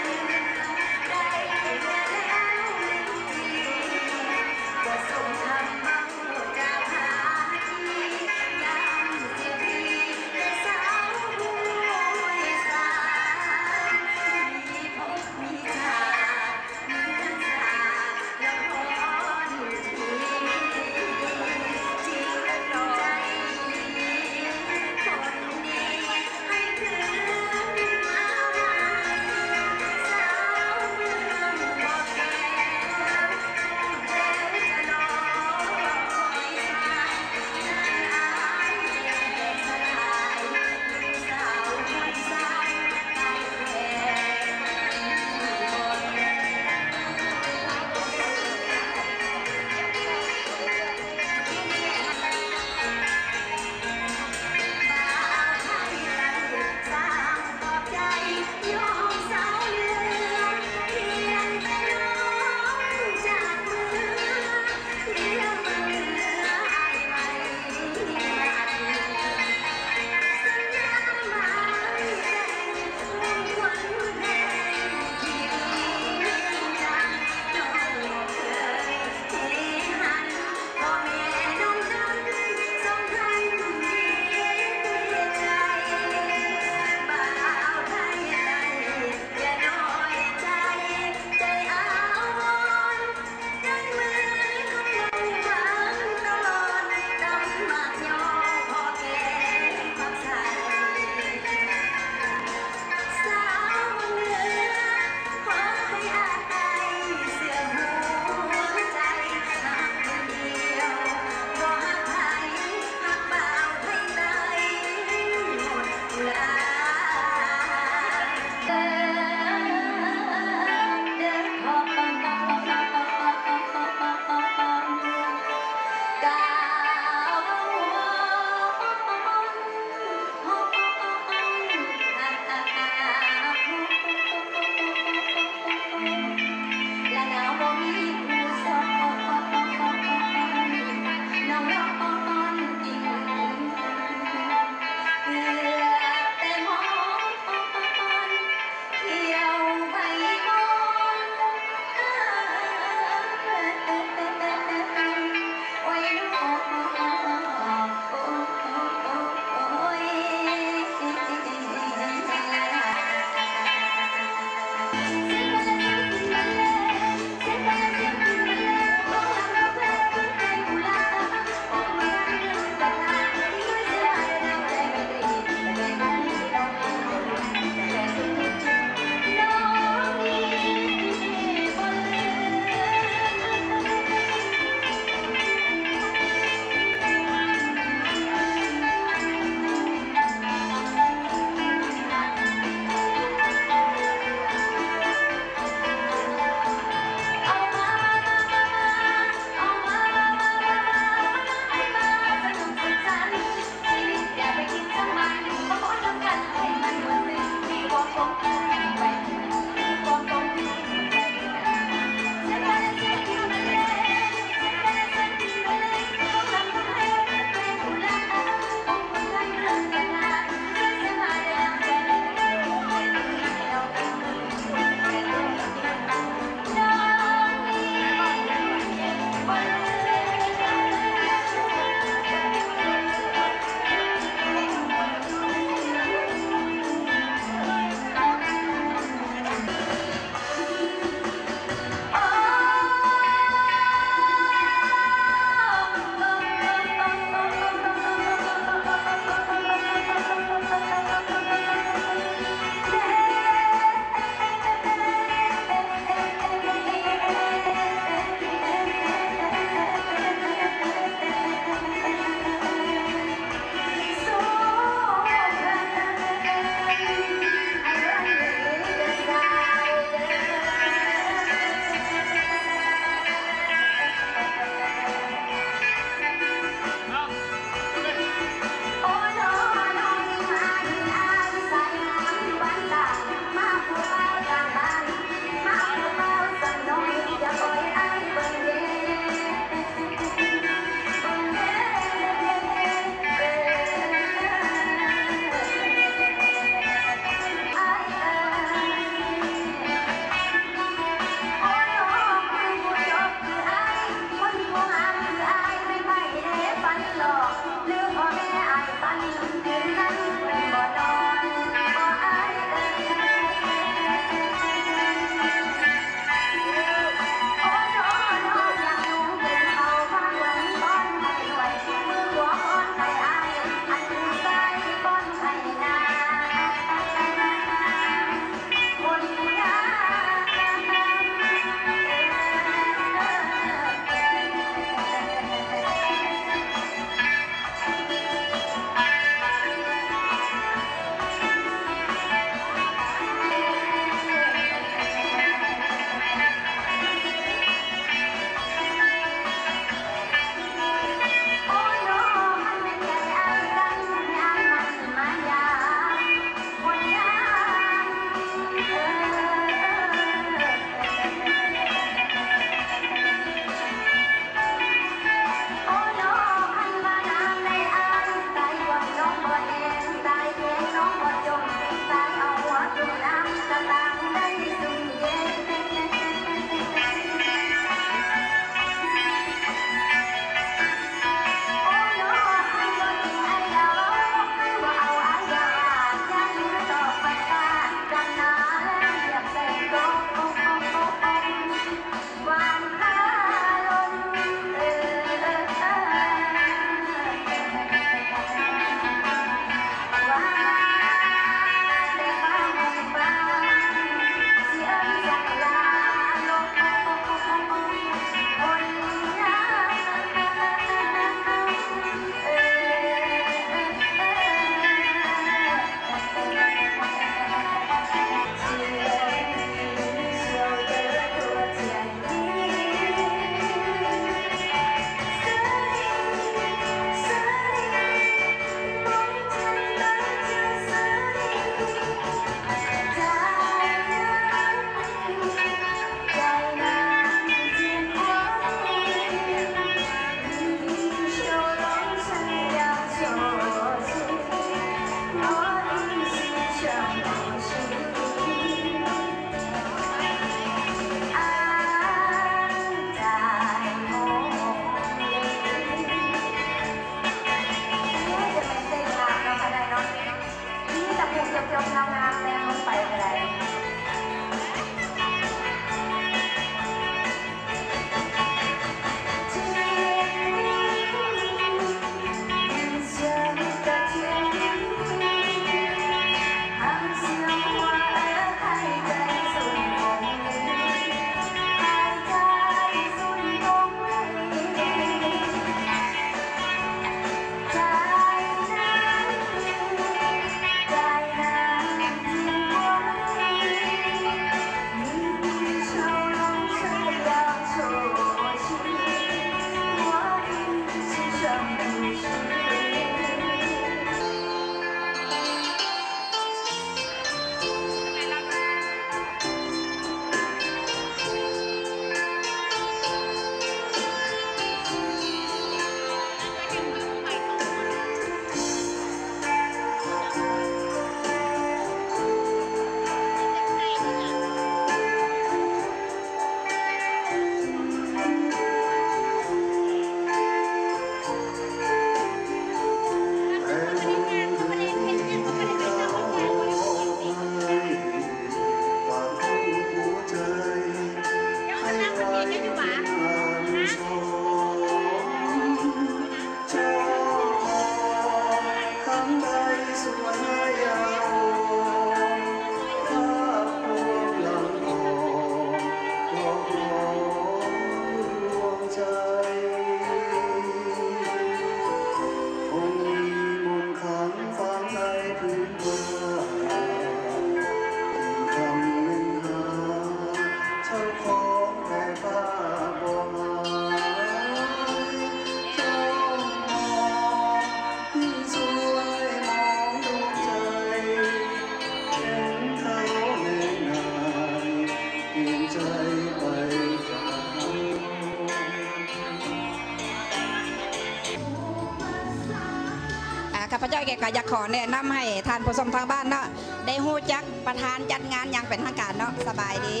ຂ້າພະເຈົ້າກໍຢາກຂໍແນະນຳໃຫ້ທ່ານຜູ້ຊົມທາງບ້ານເນາະ ໄດ້ຮູ້ຈັກປະທານຈັດງານຢ່າງເປັນທາງການເນາະ. ສະບາຍດີ.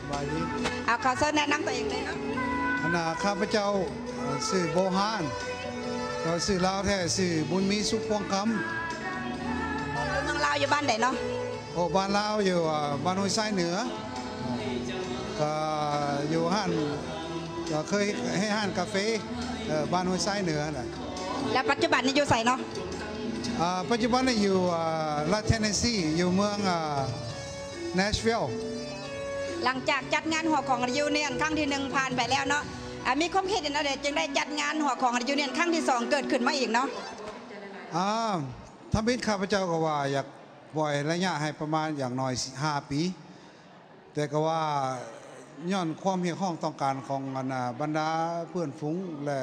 ສະບາຍດີ. ເອົາ ຂໍເຊີນແນະນຳຕົວເອງເລີຍເນາະ. ອັນນ່າ ຂ້າພະເຈົ້າ ເອີ່ ຊື່ໂບຮານ ກໍຊື່ລາວແທ້ ຊື່ບຸນມີ ສຸກພວງຄຳ. ຢູ່ເມືອງລາວ ຢູ່ບ້ານໃດເນາະ? ໂອ້ ບ້ານລາວຢູ່ ເອີ່ ບ້ານຫ້ວຍຊາຍເໜືອ ກໍຢູ່ຮ້ານ ກໍເຄີຍເຮັດຮ້ານກາເຟ ເອີ່ ບ້ານຫ້ວຍຊາຍເໜືອນະ. ແລ້ວປັດຈຸບັນນີ້ຢູ່ໃສເນາະ? ອາ ປັດຈຸບັນນີ້ຢູ່ ອາ ລັດເທນເນຊີ ຢູ່ເມືອງ ອາ Nashville. ຫຼັງຈາກຈັດງານຫົວຂອງ Reunion ຄັ້ງທີໜຶ່ງຜ່ານໄປແລ້ວເນາະ ອາ ມີຄວາມຄິດແນວໃດຈຶ່ງໄດ້ຈັດງານຫົວຂອງ Reunion ຄັ້ງທີສອງເກີດຂຶ້ນມາອີກເນາະ? ອາ ທຳອິດຂ້າພະເຈົ້າກໍວ່າຢາກປ່ອຍໄລຍະໃຫ້ປະມານຢ່າງໜ້ອຍຫ້າປີ ແຕ່ກໍວ່າຍ້ອນຄວາມຮຽກຮ້ອງຕ້ອງການຂອງ ອັນນ່າ ບັນດາເພື່ອນຝູງ ແລະ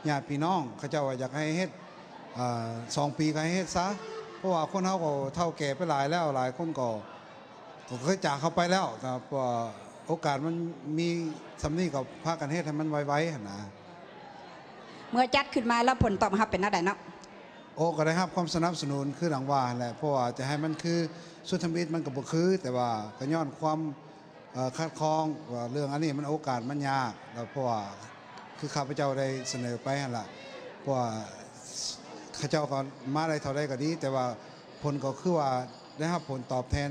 ຍາດພີ່ນ້ອງ ເຂົາເຈົ້າວ່າຢາກໃຫ້ເຮັດ ເອີ່ ສອງປີກໍໃຫ້ເຮັດຊະ ເພາະວ່າຄົນເຮົາກໍເຖົ້າແກ່ໄປຫຼາຍແລ້ວ ຫຼາຍຄົນກໍ ກໍເຄີຍຈາກເຮົາໄປແລ້ວ ແຕ່ວ່າໂອກາດມັນມີສ່ຳນີ້ ກໍພາກັນເຮັດໃຫ້ມັນໄວໆຫັ້ນນະ. ເມື່ອຈັດຂຶ້ນມາແລ້ວ ຜົນຕອບຮັບເປັນແນວໃດເນາະ? ໂອ້ ກໍໄດ້ຮັບຄວາມສະໜັບສະໜູນຄືດັ່ງວ່າຫັ້ນແຫຼະ ເພາະວ່າຈະໃຫ້ມັນຄື ສຸດທຳອິດມັນກໍບໍ່ຄື ແຕ່ວ່າກໍຍ້ອນຄວາມ ເອີ່ ຂັດຂ້ອງວ່າເລື່ອງອັນນີ້ມັນໂອກາດມັນຍາກ ແລ້ວເພາະວ່າຄືຂ້າພະເຈົ້າໄດ້ສະເໜີໄປຫັ້ນລະ ເພາະວ່າເຂົາເຈົ້າກໍມາໄດ້ເທົ່າໃດກໍດີ ແຕ່ວ່າຜົນກໍຄືວ່າໄດ້ຮັບຜົນຕອບແທນ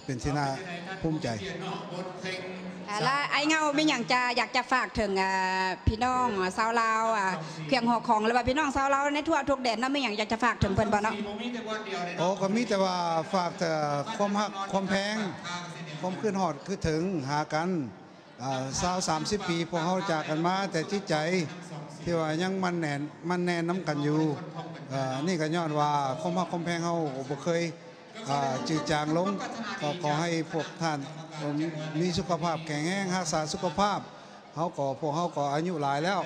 ເປັນທີ່ໜ້າພູມໃຈ. ແລ້ວອ້າຍເຫງົາມີຫຍັງຈະ ຢາກຈະຝາກເຖິງ ອາ ພີ່ນ້ອງຊາວລາວ ອາ ແຂວງຫົວຂອງ ຫຼືວ່າພີ່ນ້ອງຊາວລາວໃນທົ່ວທຸກແດນເນາະ ມີຫຍັງຢາກຈະຝາກເຖິງເພິ່ນບໍ່ເນາະ? ໂອ້ ກໍມີແຕ່ວ່າຝາກແຕ່ຄວາມຮັກຄວາມແພງ ຄວາມຄິດຮອດຄິດເຖິງຫາກັນ ອາ ຊາວສາມສິບປີ ພວກເຮົາຈາກກັນມາ ແຕ່ຈິດໃຈທີ່ວ່າຍັງໝັ້ນແໜ້ນ ໝັ້ນແໜ້ນນຳກັນຢູ່ ເອີ່ ນີ້ກໍຍ້ອນວ່າຄວາມຮັກຄວາມແພງເຮົາບໍ່ເຄີຍ ອາ ຈືດຈາງລົງ. ກໍຂໍໃຫ້ພວກທ່ານ ເອີ່ ມີສຸຂະພາບແຂງແຮງ ຮັກສາສຸຂະພາບ ເຮົາກໍ ພວກເຮົາກໍອາຍຸຫຼາຍແລ້ວ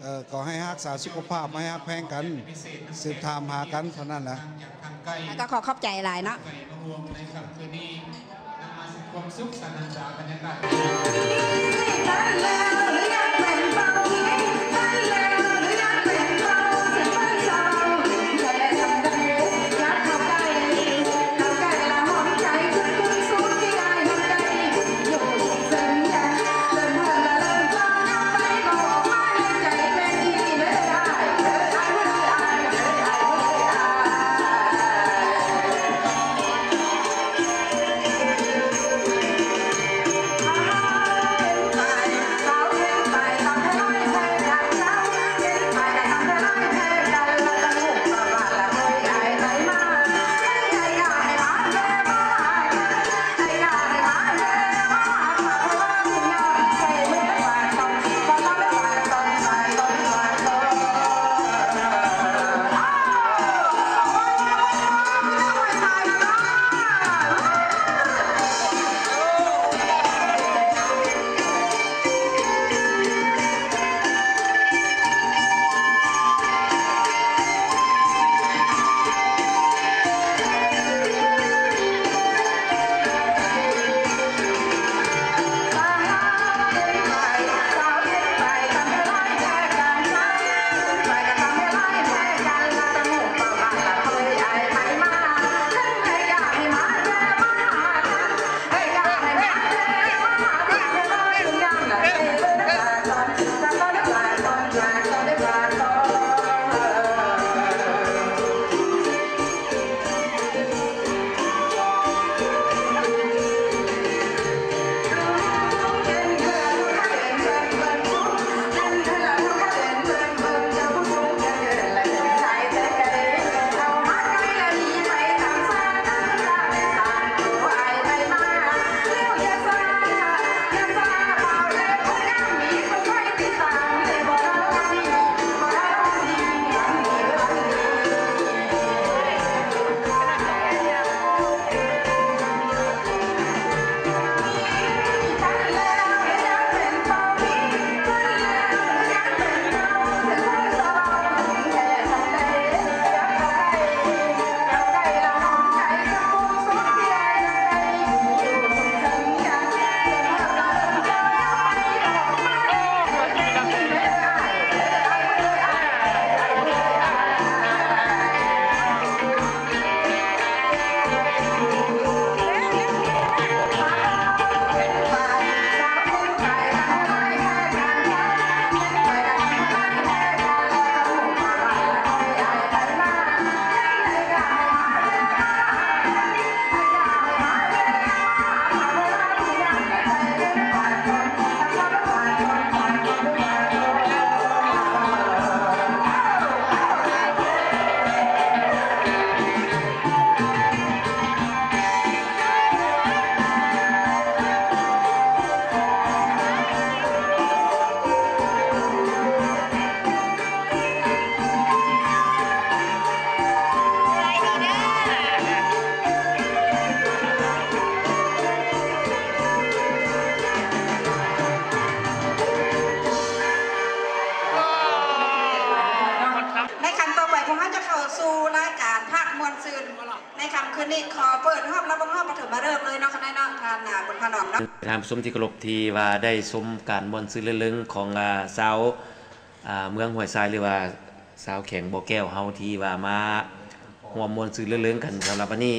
ເອີ່ ກໍໃຫ້ຮັກສາສຸຂະພາບ ໃຫ້ຮັກແພງກັນ ສືບຖາມຫາກັນເທົ່ານັ້ນລະ. ກໍຂໍຂອບໃຈຫຼາຍເນາະ. ມື້ນີ້ຂໍເປີດຮອບລຳວົງຮ້ອງປະຖົມມະເລີກເລີຍເນາະ ຄະນະເນາະ ທ່ານ ອາ ບຸນພານອມເນາະ. ທ່ານຜູ້ຊົມທີ່ເຄົາລົບ ທີ່ວ່າໄດ້ຊົມການມ່ວນຊື່ນລື່ນເລີງຂອງ ອາ ຊາວ ອາ ເມືອງຫ້ວຍຊາຍ ຫຼືວ່າຊາວແຂວງບໍ່ແກ້ວເຮົາ ທີ່ວ່າມາຮ່ວມມ່ວນຊື່ນລື່ນເລີງກັນສຳລັບວັນນີ້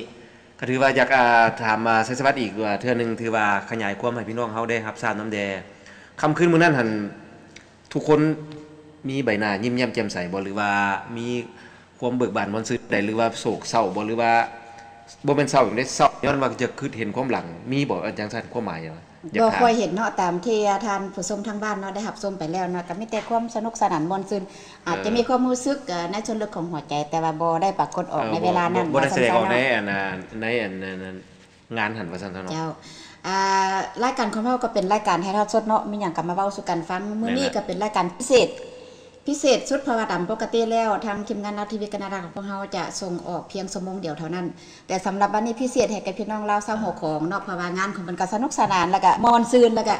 ກໍຖືວ່າຢາກ ອາ ຖາມ ອາ ໄຊສະຫວັດອີກວ່າເທື່ອໜຶ່ງ ຖືວ່າຂະຫຍາຍຄວາມໃຫ້ພີ່ນ້ອງເຮົາໄດ້ຮັບຊາບນຳແດ່. ຄ່ຳຄືນມື້ນັ້ນຫັ້ນ ທຸກຄົນມີໃບໜ້າຍິ້ມແຍ້ມແຈ່ມໃສບໍ່ ຫຼືວ່າມີຄວາມເບີກບານມ່ວນຊື່ນໃດ ຫຼືວ່າໂສກເສົ້າບໍ່ ຫຼືວ່າບໍ່ແມ່ນເສົ້າຫຍັງເດ້ ເສົ້າຍ້ອນວ່າຈະຄິດເຫັນຄວາມຫຼັງ ມີບໍ່? ຈັ່ງຊັ້ນ ຄວາມໝາຍຫຍັງ? ຢາກຖາມ ບໍ່ຄ່ອຍເຫັນເນາະ ຕາມທີ່ທ່ານຜູ້ຊົມທາງບ້ານເນາະ ໄດ້ຮັບຊົມໄປແລ້ວເນາະ ກໍມີແຕ່ຄວາມສະໜຸກສະໜານມ່ວນຊື່ນ ອາດຈະມີຄວາມຮູ້ສຶກ ເອີ ໃນສ່ວນເລິກຂອງຫົວໃຈ ແຕ່ວ່າບໍ່ໄດ້ປາກົດອອກໃນເວລານັ້ນ ບໍ່ໄດ້ສະແດງອອກໃນອັນ ໃນອັນ ໃນງານຫັ້ນວ່າຊັ້ນເຖາະເນາະ. ເຈົ້າ ອ່າ ລາຍການຂອງເຮົາກໍເປັນລາຍການຖ່າຍທອດສົດເນາະ ມີຫຍັງກໍມາເວົ້າສູ່ກັນຟັງ. ມື້ນີ້ກໍເປັນລາຍການພິເສດ ພິເສດສຸດ ເພາະວ່າຕາມປົກກະຕິແລ້ວ ທາງທີມງານລາວທີວີການາດາຂອງພວກເຮົາຈະສົ່ງອອກພຽງຊົ່ວໂມງດຽວເທົ່ານັ້ນ ແຕ່ສຳລັບວັນນີ້ພິເສດໃຫ້ກັບພີ່ນ້ອງລາວຊາວຫົວຂອງເນາະ ເພາະວ່າງານຂອງເພິ່ນກໍສະໜຸກສະໜານ ແລ້ວກໍມ່ວນຊື່ນ ແລ້ວກໍ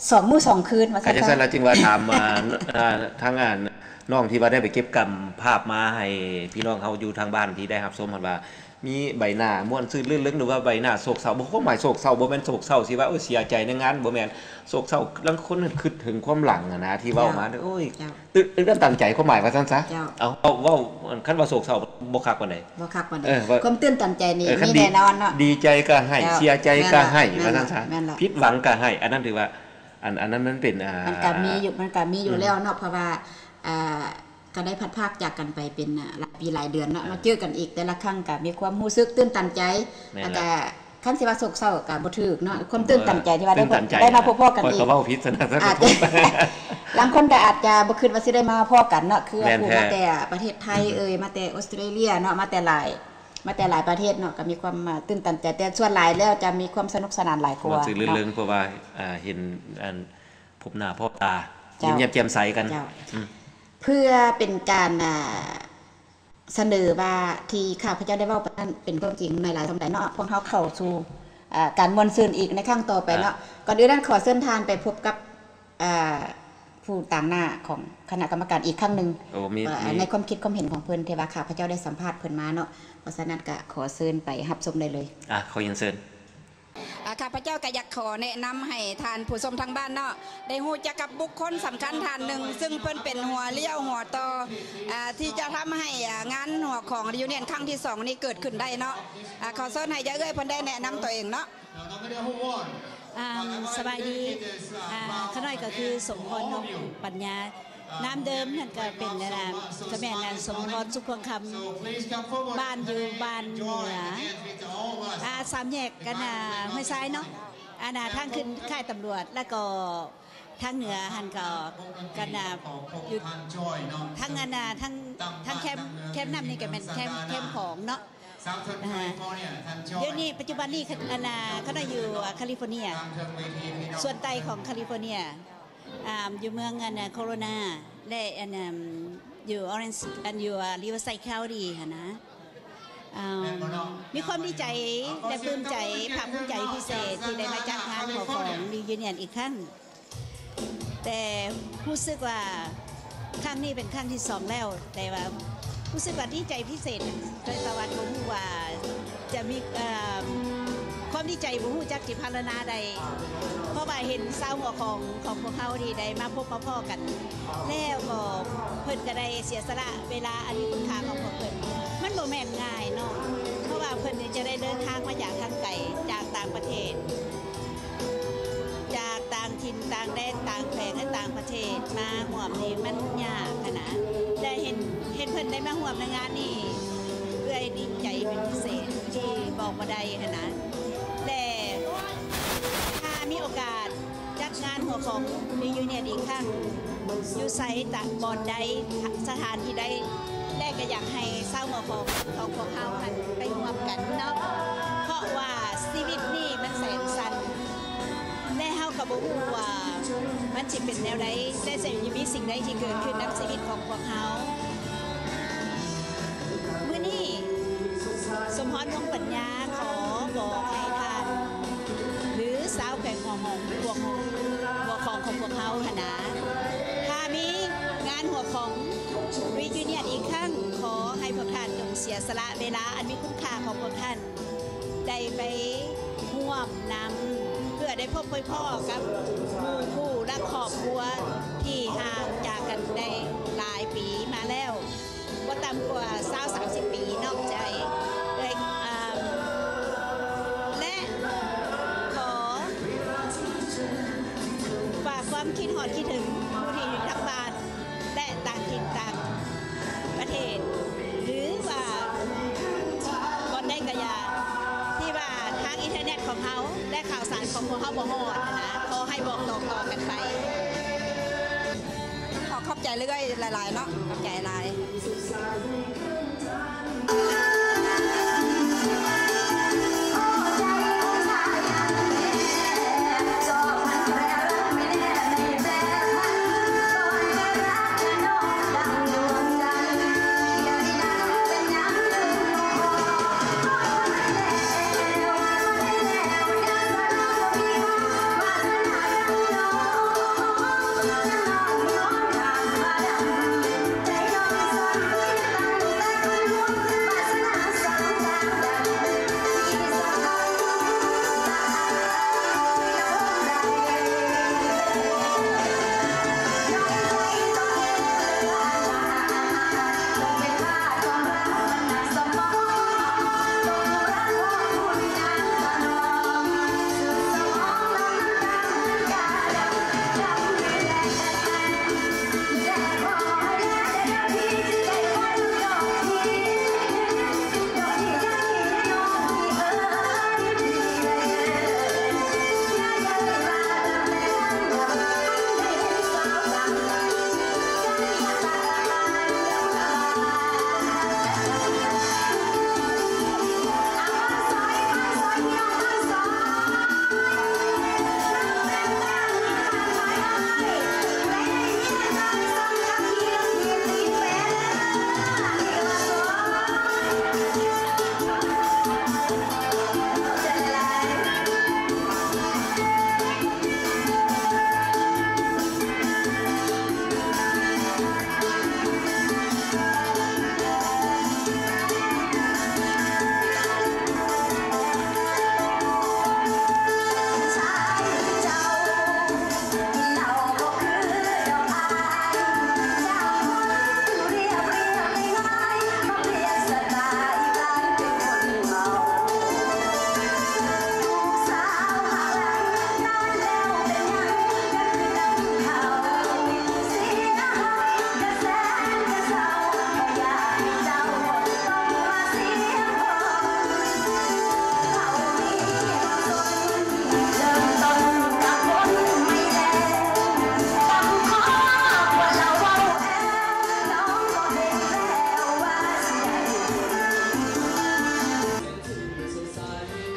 ສອງມື້ສອງຄືນວ່າຊັ້ນ. ກໍຈັ່ງຊັ້ນລະຈຶ່ງວ່າຖາມ ອາ ທາງ ອາ ນ້ອງທີ່ວ່າໄດ້ໄປເກັບກຳພາບມາໃຫ້ພີ່ນ້ອງເຮົາຢູ່ທາງບ້ານທີ່ໄດ້ຮັບຊົມຫັ້ນວ່າ ມີໃບໜ້າມ່ວນຊື່ນລື່ນເລິງ ຫຼືວ່າໃບໜ້າໂສກເສົ້າ? ບໍ່ ຄວາມໝາຍໂສກເສົ້າບໍ່ແມ່ນໂສກເສົ້າທີ່ວ່າ ໂອ້ຍ ເສຍໃຈໃນງານ ບໍ່ແມ່ນໂສກເສົ້າ ລາງຄົນຄິດເຖິງຄວາມຫຼັງຫັ້ນນະ ທີ່ເວົ້າມາ ໂອ້ຍ ຕື່ນຕັນໃຈ ຄວາມໝາຍວ່າຊັ້ນຊະ. ເຈົ້າ ເອົາ ເວົ້າ ເວົ້າ ຄັນວ່າໂສກເສົ້າບໍ່ຄັກປານໃດ ບໍ່ຄັກປານໃດ. ຄວາມຕື່ນຕັນໃຈນີ້ມີແນ່ນອນເນາະ ດີໃຈກໍໄຫ້ ເສຍໃຈກໍໄຫ້ ວ່າຊັ້ນຊະ ຜິດຫວັງກໍໄຫ້ ອັນນັ້ນຖືວ່າ ອັນ ອັນນັ້ນມັນເປັນ ອາ ມັນກໍມີຢູ່ ມັນກໍມີຢູ່ແລ້ວເນາະ ເພາະວ່າ ອ່າ ກໍໄດ້ພັດພາກຈາກກັນໄປເປັນ ອາ ຫຼາຍປີຫຼາຍເດືອນເນາະ ເອີ ມາເຈີກັນອີກແຕ່ລະຄັ້ງກໍມີຄວາມຮູ້ສຶກຕື່ນຕັນໃຈ ແລ້ວກໍຄັນຊິວ່າໂສກເສົ້າກໍບໍ່ຖືກເນາະ ຄວາມຕື່ນຕັນໃຈທີ່ວ່າໄດ້ ໄດ້ມາພົບພໍ້ກັນອີກ ຂ້ອຍກໍເວົ້າຜິດຊັ້ນນະ ລາງຄົນກໍອາດຈະບໍ່ຄິດວ່າຊິໄດ້ມາພໍ້ກັນເນາະ ຄືວ່າຜູ້ມາແຕ່ປະເທດໄທເອີຍ ມາແຕ່ອົດສະຕຣາເລຍເນາະ ມາແຕ່ຫຼາຍ ມາແຕ່ຫຼາຍປະເທດເນາະ ກໍມີຄວາມ ອາ ຕື່ນຕັນໃຈ ແຕ່ສ່ວນຫຼາຍແລ້ວຈະມີຄວາມສະໜຸກສະໜານຫຼາຍກວ່າ ເວົ້າຊື່ນເລື່ອງເນາະ ເພາະວ່າ ອາ ເຫັນ ອັນ ພົບໜ້າພໍ້ຕາ ເຈົ້າ ຍິ້ມແຍ້ມແຈ່ມໃສກັນ ເຈົ້າ ອືມ ເພື່ອເປັນການ ອ່າ ສະເໜີວ່າທີ່ຂ້າພະເຈົ້າໄດ້ເວົ້າໄປນັ້ນເປັນຄວາມຈິງໜ້ອຍຫຼາຍສ່ຳໃດເນາະ ພວກເຮົາເຂົ້າສູ່ ອ່າ ການມ່ວນຊື່ນອີກໃນຄັ້ງຕໍ່ໄປເນາະ. ອ່າ ກ່ອນອື່ນນັ້ນ ຂໍເຊີນທ່ານໄປພົບກັບ ອ່າ ຜູ້ຕາງໜ້າຂອງຄະນະກຳມະການອີກຄັ້ງໜຶ່ງ ໂອ້ ມີ ວ່າ ມີ ໃນຄວາມຄິດຄວາມເຫັນຂອງເພິ່ນ ທີ່ວ່າຂ້າພະເຈົ້າໄດ້ສຳພາດເພິ່ນມາເນາະ. ເພາະສະນັ້ນກະຂໍເຊີນໄປຮັບຊົມໄດ້ເລີຍ. ອ່າ ຂໍຮຽນເຊີນ. ອ່າ ຂ້າພະເຈົ້າກໍຢາກຂໍແນະນຳໃຫ້ທ່ານຜູ້ຊົມທາງບ້ານເນາະ ໄດ້ຮູ້ຈັກກັບບຸກຄົນສຳຄັນທ່ານໜຶ່ງ ຊຶ່ງເພິ່ນເປັນຫົວລ້ຽວຫົວຕໍ່ ອ່າ ທີ່ຈະທຳໃຫ້ ອ່າ ງານຫົວຂອງ Reunion ຄັ້ງທີສອງນີ້ເກີດຂຶ້ນໄດ້ເນາະ. ອ່າ ຂໍເຊີນໃຫ້ຍາເອື້ອຍເພິ່ນໄດ້ແນະນຳຕົວເອງເນາະ. ອ່າ ສະບາຍດີ ອ່າ ຂ້ານ້ອຍກໍຄື ສົມພອນ ນອງປັນຍາ ນາມເດີມຫັ້ນກໍເປັນ ອັນນ່າ ກໍແມ່ນ ອັນ ສົມພອນ ສຸກພວງຄຳ ບ້ານຢູ່ບ້ານເໜືອ ອ່າ ສາມແຍກ ອັນນ່າ ຫ້ວຍຊາຍເນາະ ອັນນ່າ ທາງຂຶ້ນຄ້າຍຕຳຫຼວດ ແລ້ວກໍທາງເໜືອຫັ້ນກໍ ອັນນ່າ ຢູ່ທາງ ອັນນ່າ ທາງ ທາງແຄມ ແຄມນ້ຳນີ້ກໍແມ່ນແຄມ ແຄມຂອງເນາະ. ອ່າ ດຽວນີ້ ປັດຈຸບັນນີ້ ອັນນ່າ ຂ້ານ້ອຍຢູ່ ອ່າ ຄາລິຟໍເນຍ ສ່ວນໃຕ້ຂອງຄາລິຟໍເນຍ ອ່າ ຢູ່ເມືອງ ອັນນ່າ ໂຄໂຣນາ ແລະ ອັນ ຢູ່ Orange ອັນ ຢູ່ ອ່າ Riverside County ຫັ້ນນະ. ອ່າ ມີຄວາມດີໃຈ ແລະ ປຶ້ມໃຈ ພາກພູມໃຈພິເສດທີ່ໄດ້ມາຈັດງານຫົວຂອງ Reunion ອີກຄັ້ງ. ແຕ່ຮູ້ສຶກວ່າຄັ້ງນີ້ເປັນຄັ້ງທີສອງແລ້ວ ແຕ່ວ່າຮູ້ສຶກວ່າດີໃຈພິເສດ ໂດຍຕະວັນບໍ່ຮູ້ວ່າຈະມີ ເອີ່ມ ຄວາມດີໃຈບໍ່ຮູ້ຈັກຊິພັນລະນາໃດ ເພາະວ່າເຫັນຊາວຫົວຂອງຂອງພວກເຮົາທີ່ໄດ້ມາພົບມາພໍ້ກັນ ແລ້ວກໍເພິ່ນກໍໄດ້ເສຍສະຫຼະເວລາອັນມີຄຸນຄ່າຂອງພວກເພິ່ນ ມັນບໍ່ແມ່ນງ່າຍເນາະ ເພາະວ່າເພິ່ນນີ້ຈະໄດ້ເດີນທາງມາຈາກທາງໄກ ຈາກຕ່າງປະເທດ ຈາກຕ່າງຖິ່ນຕ່າງແດນ ຕ່າງແຂວງ ແລະ ຕ່າງປະເທດມາຮ່ວມນີ້ມັນຍາກຫັ້ນນະ ແລະ ເຫັນ ເຫັນເພິ່ນໄດ້ມາຮ່ວມໃນງານນີ້ ເອື້ອຍດີໃຈເປັນພິເສດທີ່ບອກບໍ່ໄດ້ຫັ້ນນະ ແລະ ຖ້າມີໂອກາດຈັດງານຫົວຂອງ Reunion ອີກຄັ້ງ ຢູ່ໃສ ຕະ ບ່ອນໃດ ສະຖານທີ່ໃດ ແລະ ກໍຢາກໃຫ້ຊາວຫົວຂອງຂອງພວກເຮົາຫັ້ນໄປຮ່ວມກັນເນາະ ເພາະວ່າຊີວິດນີ້ມັນແສນສັ້ນ ແລະ ເຮົາກໍບໍ່ຮູ້ວ່າມັນຊິເປັນແນວໃດ ແລະ ຈະມີສິ່ງໃດທີ່ເກີດຂຶ້ນນຳຊີວິດຂອງພວກເຮົາ. ມື້ນີ້ ສົມພອນ ວົງປັນຍາ ຂໍບອກໃຫ້ທ່ານ ຫຼື ຊາວແຂວງຫົວຂອງ ພວກ ຫົວຂອງຂອງພວກເຮົາຫັ້ນນະ ຖ້າມີງານຫົວຂອງ Reunion ອີກຄັ້ງ ຂໍໃຫ້ ພວກທ່ານຈົ່ງເສຍສະຫຼະເວລາອັນມີຄຸນຄ່າຂອງພວກທ່ານ ໄດ້ໄປຮ່ວມນຳ ເພື່ອໄດ້ພົບໄດ້ພໍ້ກັບໝູ່ຄູ່ ແລະ ຄອບຄົວທີ່ຫ່າງຈາກກັນໄດ້ຫຼາຍປີມາແລ້ວ ບໍ່ຕ່ຳກວ່າຊາວສາມສິບປີເນາະ ເອື້ອຍ ເອີ່ມ ແລະ ຂໍຝາກຄວາມຄິດຮອດຄິດເຖິງຜູ້ທີ່ຢູ່ທາງບ້ານ ແລະ ຕ່າງຖິ່ນຕ່າງປະເທດ ຫຼືວ່າບ່ອນໃດກະຢ່າ ທີ່ວ່າທາງອິນເຕີເນັດຂອງເຮົາ ແລະ ຂ່າວສານຂອງພວກເຮົາບໍ່ຮອດຫັ້ນນະ ຂໍໃຫ້ບອກຕໍ່ໆກັນໄປ. ຂໍຂອບໃຈເອື້ອຍຫຼາຍໆເນາະ ຂອບໃຈຫຼາຍ.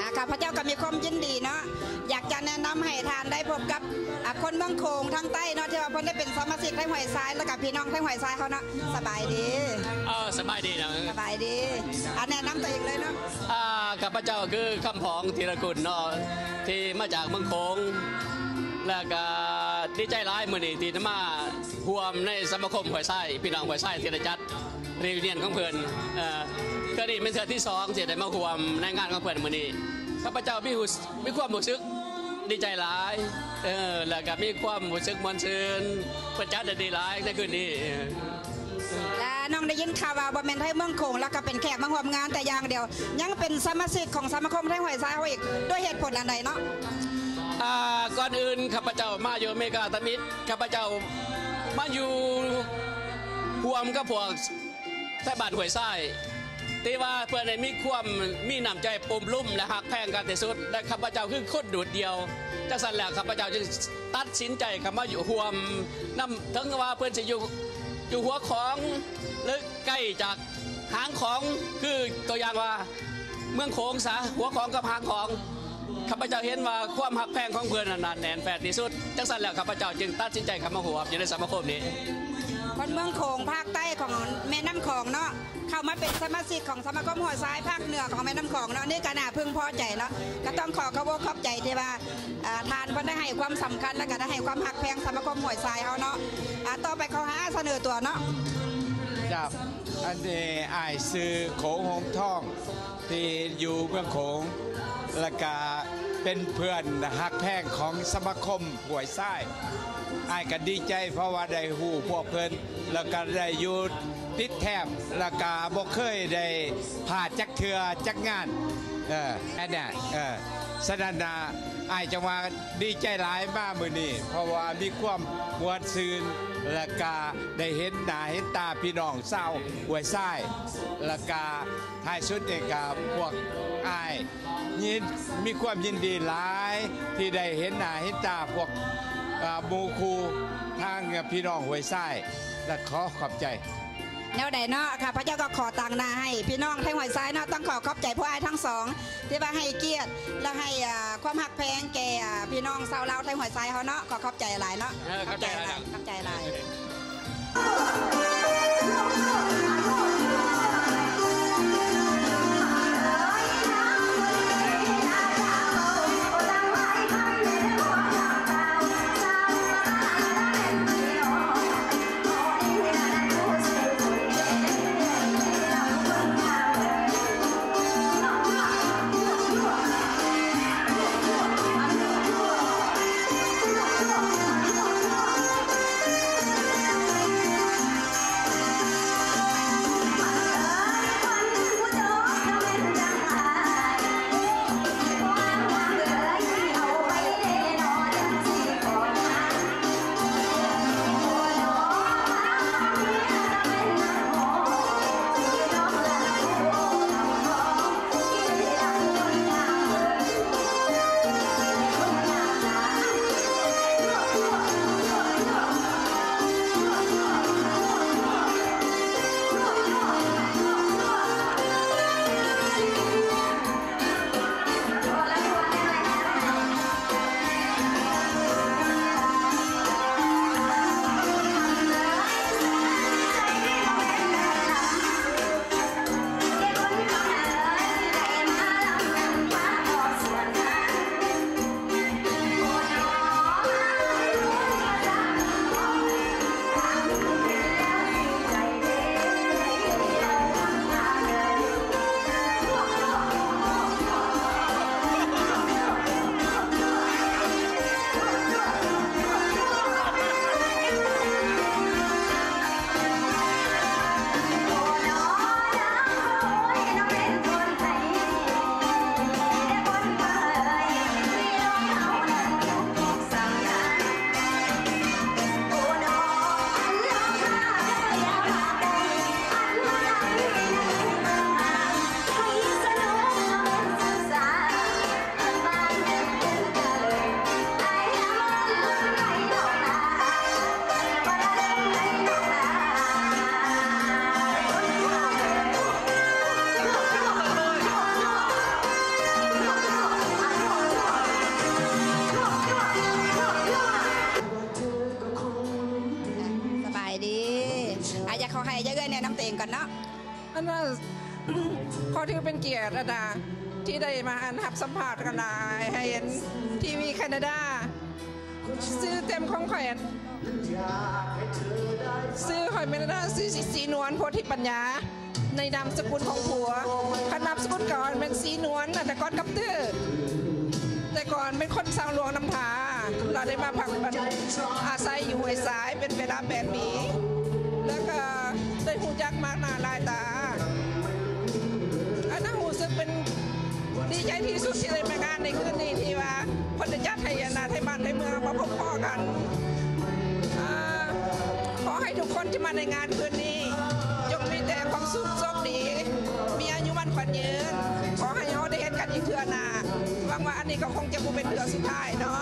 ອາ ຂ້າພະເຈົ້າກໍມີຄວາມຍິນດີເນາະ ຢາກຈະແນະນຳໃຫ້ທ່ານໄດ້ພົບກັບ ອາ ຄົນເມືອງໂຂງທາງໃຕ້ເນາະ ທີ່ວ່າເພິ່ນໄດ້ເປັນສະມາຊິກໄທຫ້ວຍຊາຍ ແລ້ວກໍພີ່ນ້ອງໄທຫ້ວຍຊາຍເຮົາເນາະ. ສະບາຍດີ. ເອີ ສະບາຍດີນະ. ສະບາຍດີ. ອາ ແນະນຳຕົວເອງເລີຍເນາະ. ອາ ຂ້າພະເຈົ້າຄືຄຳຜອງ ທີລະກຸນເນາະ ທີ່ມາຈາກເມືອງໂຂງ ແລ້ວກໍດີໃຈຫຼາຍມື້ນີ້ທີ່ໄດ້ມາຮ່ວມໃນສະມາຄົມຫ້ວຍຊາຍ ພີ່ນ້ອງຫ້ວຍຊາຍທີ່ໄດ້ຈັດ reunion ຂອງເພິ່ນ. ເອີ ເທື່ອນີ້ແມ່ນເທື່ອທີສອງທີ່ໄດ້ມາຮ່ວມໃນງານຂອງເພິ່ນມື້ນີ້. ຂ້າພະເຈົ້າມີຮູ້ ມີຄວາມຮູ້ສຶກດີໃຈຫຼາຍ ເອີ ແລ້ວກໍມີຄວາມຮູ້ສຶກມ່ວນຊື່ນ ເພິ່ນຈັດໄດ້ດີຫຼາຍໃນຄືນນີ້. ແລະ ນ້ອງໄດ້ຍິນຂ່າວວ່າບໍ່ແມ່ນໄທເມືອງໂຂງ ແລ້ວກໍເປັນແຂກມາຮ່ວມງານແຕ່ຢ່າງດຽວ ຍັງເປັນສະມາຊິກຂອງສະມາຄົມໄທຫ້ວຍຊາຍເຮົາອີກ ດ້ວຍເຫດຜົນອັນໃດເນາະ? ອາ ກ່ອນອື່ນຂ້າພະເຈົ້າມາຢູ່ອາເມລິກາທຳອິດ ຂ້າພະເຈົ້າມາຢູ່ຮ່ວມກັບພວກ ໄທບ້ານຫ້ວຍຊາຍ ທີ່ວ່າເພິ່ນໄດ້ມີຄວາມມີນ້ຳໃຈໂອບອຸ່ມ ແລະ ຮັກແພງກັນທີ່ສຸດ ແລະ ຂ້າພະເຈົ້າຄືຄົນໂດດດ່ຽວ. ຈັ່ງຊັ້ນແລ້ວ ຂ້າພະເຈົ້າຈຶ່ງຕັດສິນໃຈເຂົ້າມາຢູ່ຮ່ວມນຳ ເຖິງວ່າເພິ່ນຊິຢູ່ ຢູ່ຫົວຂອງ ຫຼື ໃກ້ຈາກຫາງຂອງ ຄືຕົວຢ່າງວ່າເມືອງໂຂງຊະ ຫົວຂອງກັບຫາງຂອງ. ຂ້າພະເຈົ້າເຫັນວ່າຄວາມຮັກແພງຂອງເພິ່ນນັ້ນໜາແໜ້ນແຟ້ນທີ່ສຸດ. ຈັ່ງຊັ້ນແລ້ວ ຂ້າພະເຈົ້າຈຶ່ງຕັດສິນໃຈເຂົ້າມາຮ່ວມຢູ່ໃນສະມາຄົມນີ້. ຄົນເມືອງໂຂງພາກໃຕ້ຂອງແມ່ນ້ຳຂອງເນາະ ເຂົ້າມາເປັນສະມາຊິກຂອງສະມາຄົມຫ້ວຍຊາຍພາກເໜືອຂອງແມ່ນ້ຳຂອງເນາະ ນີ້ກໍໜ້າເພິ່ງພໍໃຈເນາະ. ກໍຕ້ອງຂໍຂອບອົກຂອບໃຈທີ່ວ່າ ອາ ທ່ານເພິ່ນໄດ້ໃຫ້ຄວາມສຳຄັນ ແລະ ກໍໄດ້ໃຫ້ຄວາມຮັກແພງສະມາຄົມຫ້ວຍຊາຍເຮົາເນາະ. ອາ ຕໍ່ໄປຂໍຫາສະເໜີຕົວເນາະ. ເຈົ້ ອັນນີ້ອ້າຍຊື່ໂຂງຫົງທອງ ທີ່ຢູ່ເມືອງໂຂງ ແລ້ວກະເປັນເພື່ອນຮັກແພງຂອງສະມາຄົມຫ້ວຍຊາຍ. ອ້າຍກະດີໃຈ ເພາະວ່າໄດ້ຮູ້ພວກເພິ່ນ ແລ້ວກະໄດ້ຢູ່ຕິດແທມ ແລ້ວກະບໍ່ເຄີຍໄດ້ພາດຈັກເທື່ອຈັກງານ. ເອີ ອັນເນີ້ຍ ເອີ ສະນັ້ນນະ ອ້າຍຈັ່ງວ່າດີໃຈຫຼາຍມາມື້ນີ້ ເພາະວ່າມີຄວາມມ່ວນຊື່ນ ແລ້ວກະໄດ້ເຫັນໜ້າເຫັນຕາພີ່ນ້ອງຊາວຫ້ວຍຊາຍ ແລ້ວກະທ້າຍສຸດນີ້ກະພວກອ້າຍຍິນ ມີຄວາມຍິນດີຫຼາຍທີ່ໄດ້ເຫັນໜ້າເຫັນຕາພວກ ເອີ ໝູ່ຄູ່ທາງພີ່ນ້ອງຫ້ວຍຊາຍ ແລະ ຂໍຂອບໃຈ. ແນວໃດເນາະ ຂ້າພະເຈົ້າກໍຂໍຕາງໜ້າໃຫ້ພີ່ນ້ອງໄທຫ້ວຍຊາຍເນາະ ຕ້ອງຂໍຂອບໃຈພວກອ້າຍທັງສອງ ທີ່ວ່າໃຫ້ກຽດ ແລະ ໃຫ້ ອ່າ ຄວາມຮັກແພງແກ່ ອ່າ ພີ່ນ້ອງຊາວລາວໄທຫ້ວຍຊາຍເຮົາເນາະ. ຂໍຂອບໃຈຫຼາຍເນາະ. ເອີ ຂອບໃຈຫຼາຍ ຂອບໃຈຫຼາຍ. ສະບາຍດີ. ອາ ຢາກຂໍໃຫ້ຢາກເອື້ອຍແນະນຳຕົວເອງກ່ອນເນາະ. ອັນວ່າ ຂໍຖືເປັນກຽດ ອັນນາ ທີ່ໄດ້ມາ ອັນ ຮັບສຳພາດກັນນາ ໃຫ້ເຫັນທີວີແຄນາດາ. ຊື່ເຕັມຂອງຂ້ອຍ ອັນ ຊື່ຂ້ອຍແມ່ນ ອັນນາ ຊື່ ສີນວນ ໂພທິປັນຍາ ໃນນາມສະກຸນຂອງຜົວ. ຄັນນາມສະກຸນເກົ່າ ອັນ ແມ່ນສີນວນ ອັນ ແຕ່ກ່ອນກັບຕື້ ແຕ່ກ່ອນເປັນຄົນຊາວຫຼວງນ້ຳທາ ລະໄດ້ມາພັກ ອາໄສຢູ່ຫ້ວຍຊາຍເປັນເວລາແປດປີ ແລ້ວກະໄດ້ຮູ້ຈັກມາກໜ້າຫຼາຍຕາ. ອັນນາ ຮູ້ສຶກເປັນດີໃຈທີ່ສຸດທີ່ໄດ້ມາງານໃນຄືນນີ້ ທີ່ວ່າເພິ່ນໄດ້ຈັດໃຫ້ ອັນນາ ໄທບ້ານໄທເມືອງມາພົບພໍ້ກັນ. ອາ ຂໍໃຫ້ທຸກຄົນທີ່ມາໃນງານຄືນນີ້ ຈົ່ງມີແຕ່ຄວາມສຸກໂຊກດີ ມີອາຍຸໝັ້ນຂວັນຍືນ. ຂໍໃຫ້ເຮົາໄດ້ເຫັນກັນອີກເທື່ອໜ້າ. ຫວັງວ່າອັນນີ້ກໍຄົງຈະບໍ່ເປັນເທື່ອສຸດທ້າຍເນາະ.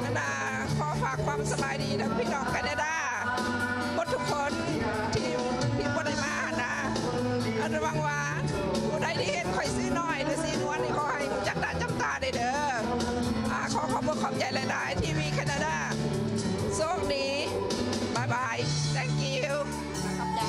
ອັນນາ ຂໍຝາກຄວາມສະບາຍດີເດີພີ່ນ້ອງການາດາ ໝົດທຸກຄົນທີ່ ທີ່ບໍ່ໄດ້ມານະ. ອັນ ຫວັງວ່າຜູ້ໃດທີ່ເຫັນຂ້ອຍຊື່ນ້ອຍ ຫຼື ສີນວນນີ້ ຂໍໃຫ້ຮູ້ຈັກໜ້າຈຳຕາໄດ້ເດີ. ອາ ຂໍຂອບອົກຂອບໃຈຫຼາຍໆ ທີວີແຄນາດາ. ໂຊກດີ. ບາຍບາຍ. Thank you. ຂອບໃຈ.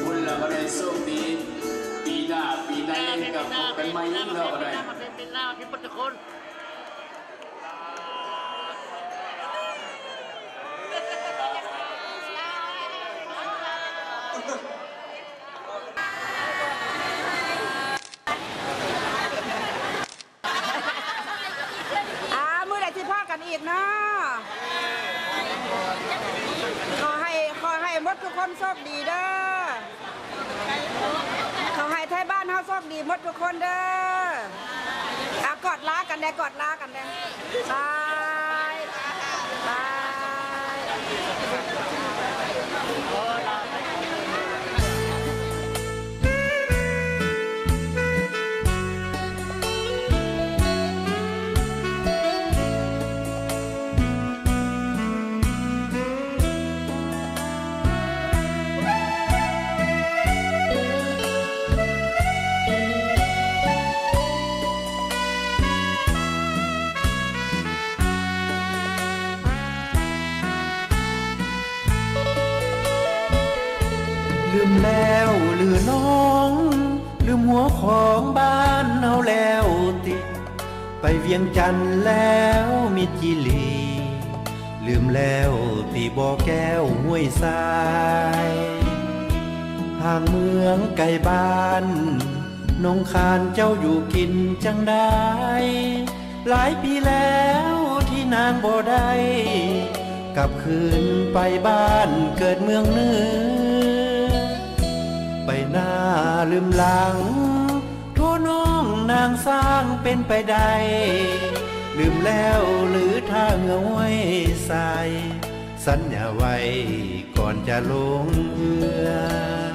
ບຸນແລ້ວກໍໄດ້ໂຊກດີ ປີໜ້າປີໃນກໍພົບກັນໃໝ່ເນາະ ກໍໄດ້ ປີໜ້າ ປີໜ້າ ພີ່ເບິດທຸກຄົນ. ອ່າ ມື້ໃດຊິພໍ້ກັນອີກເນາະ. ຂໍໃຫ້ ຂໍໃຫ້ໝົດທຸກຄົນໂຊກດີເດີ. ຂໍໃຫ້ໄທບ້ານເຮົາໂຊກດີໝົດທຸກຄົນເດີ. ອ່າ ກອດລາກັນແດ່ ກອດລາກັນແດ່. ບາຍ. ລືມແລ້ວຫຼືນ້ອງ ລືມຫົວຂອງບ້ານເຮົາແລ້ວຕິ? ໄປວຽງຈັນແລ້ວມິດຈີ່ຫຼີ ລືມແລ້ວຕິບໍ່ແກ້ວຫ້ວຍຊາຍ? ຫ່າງເມືອງໄກບ້ານ ໜອງຄານເຈົ້າຢູ່ກິນຈັ່ງໃດ? ຫຼາຍປີແລ້ວທີ່ນາງບໍ່ໄດ້ ກັບຄືນໄປບ້ານເກີດເມືອງເໜືອ ໄປໜ້າລືມຫຼັງ ໂທນ້ອງນາງຊ່າງເປັນໄປໄດ້ ລືມແລ້ວຫຼືທ່າເຮືອຫ້ວຍຊາຍ ສັນຍາໄວ້ກ່ອນຈະລົງເຮືອ?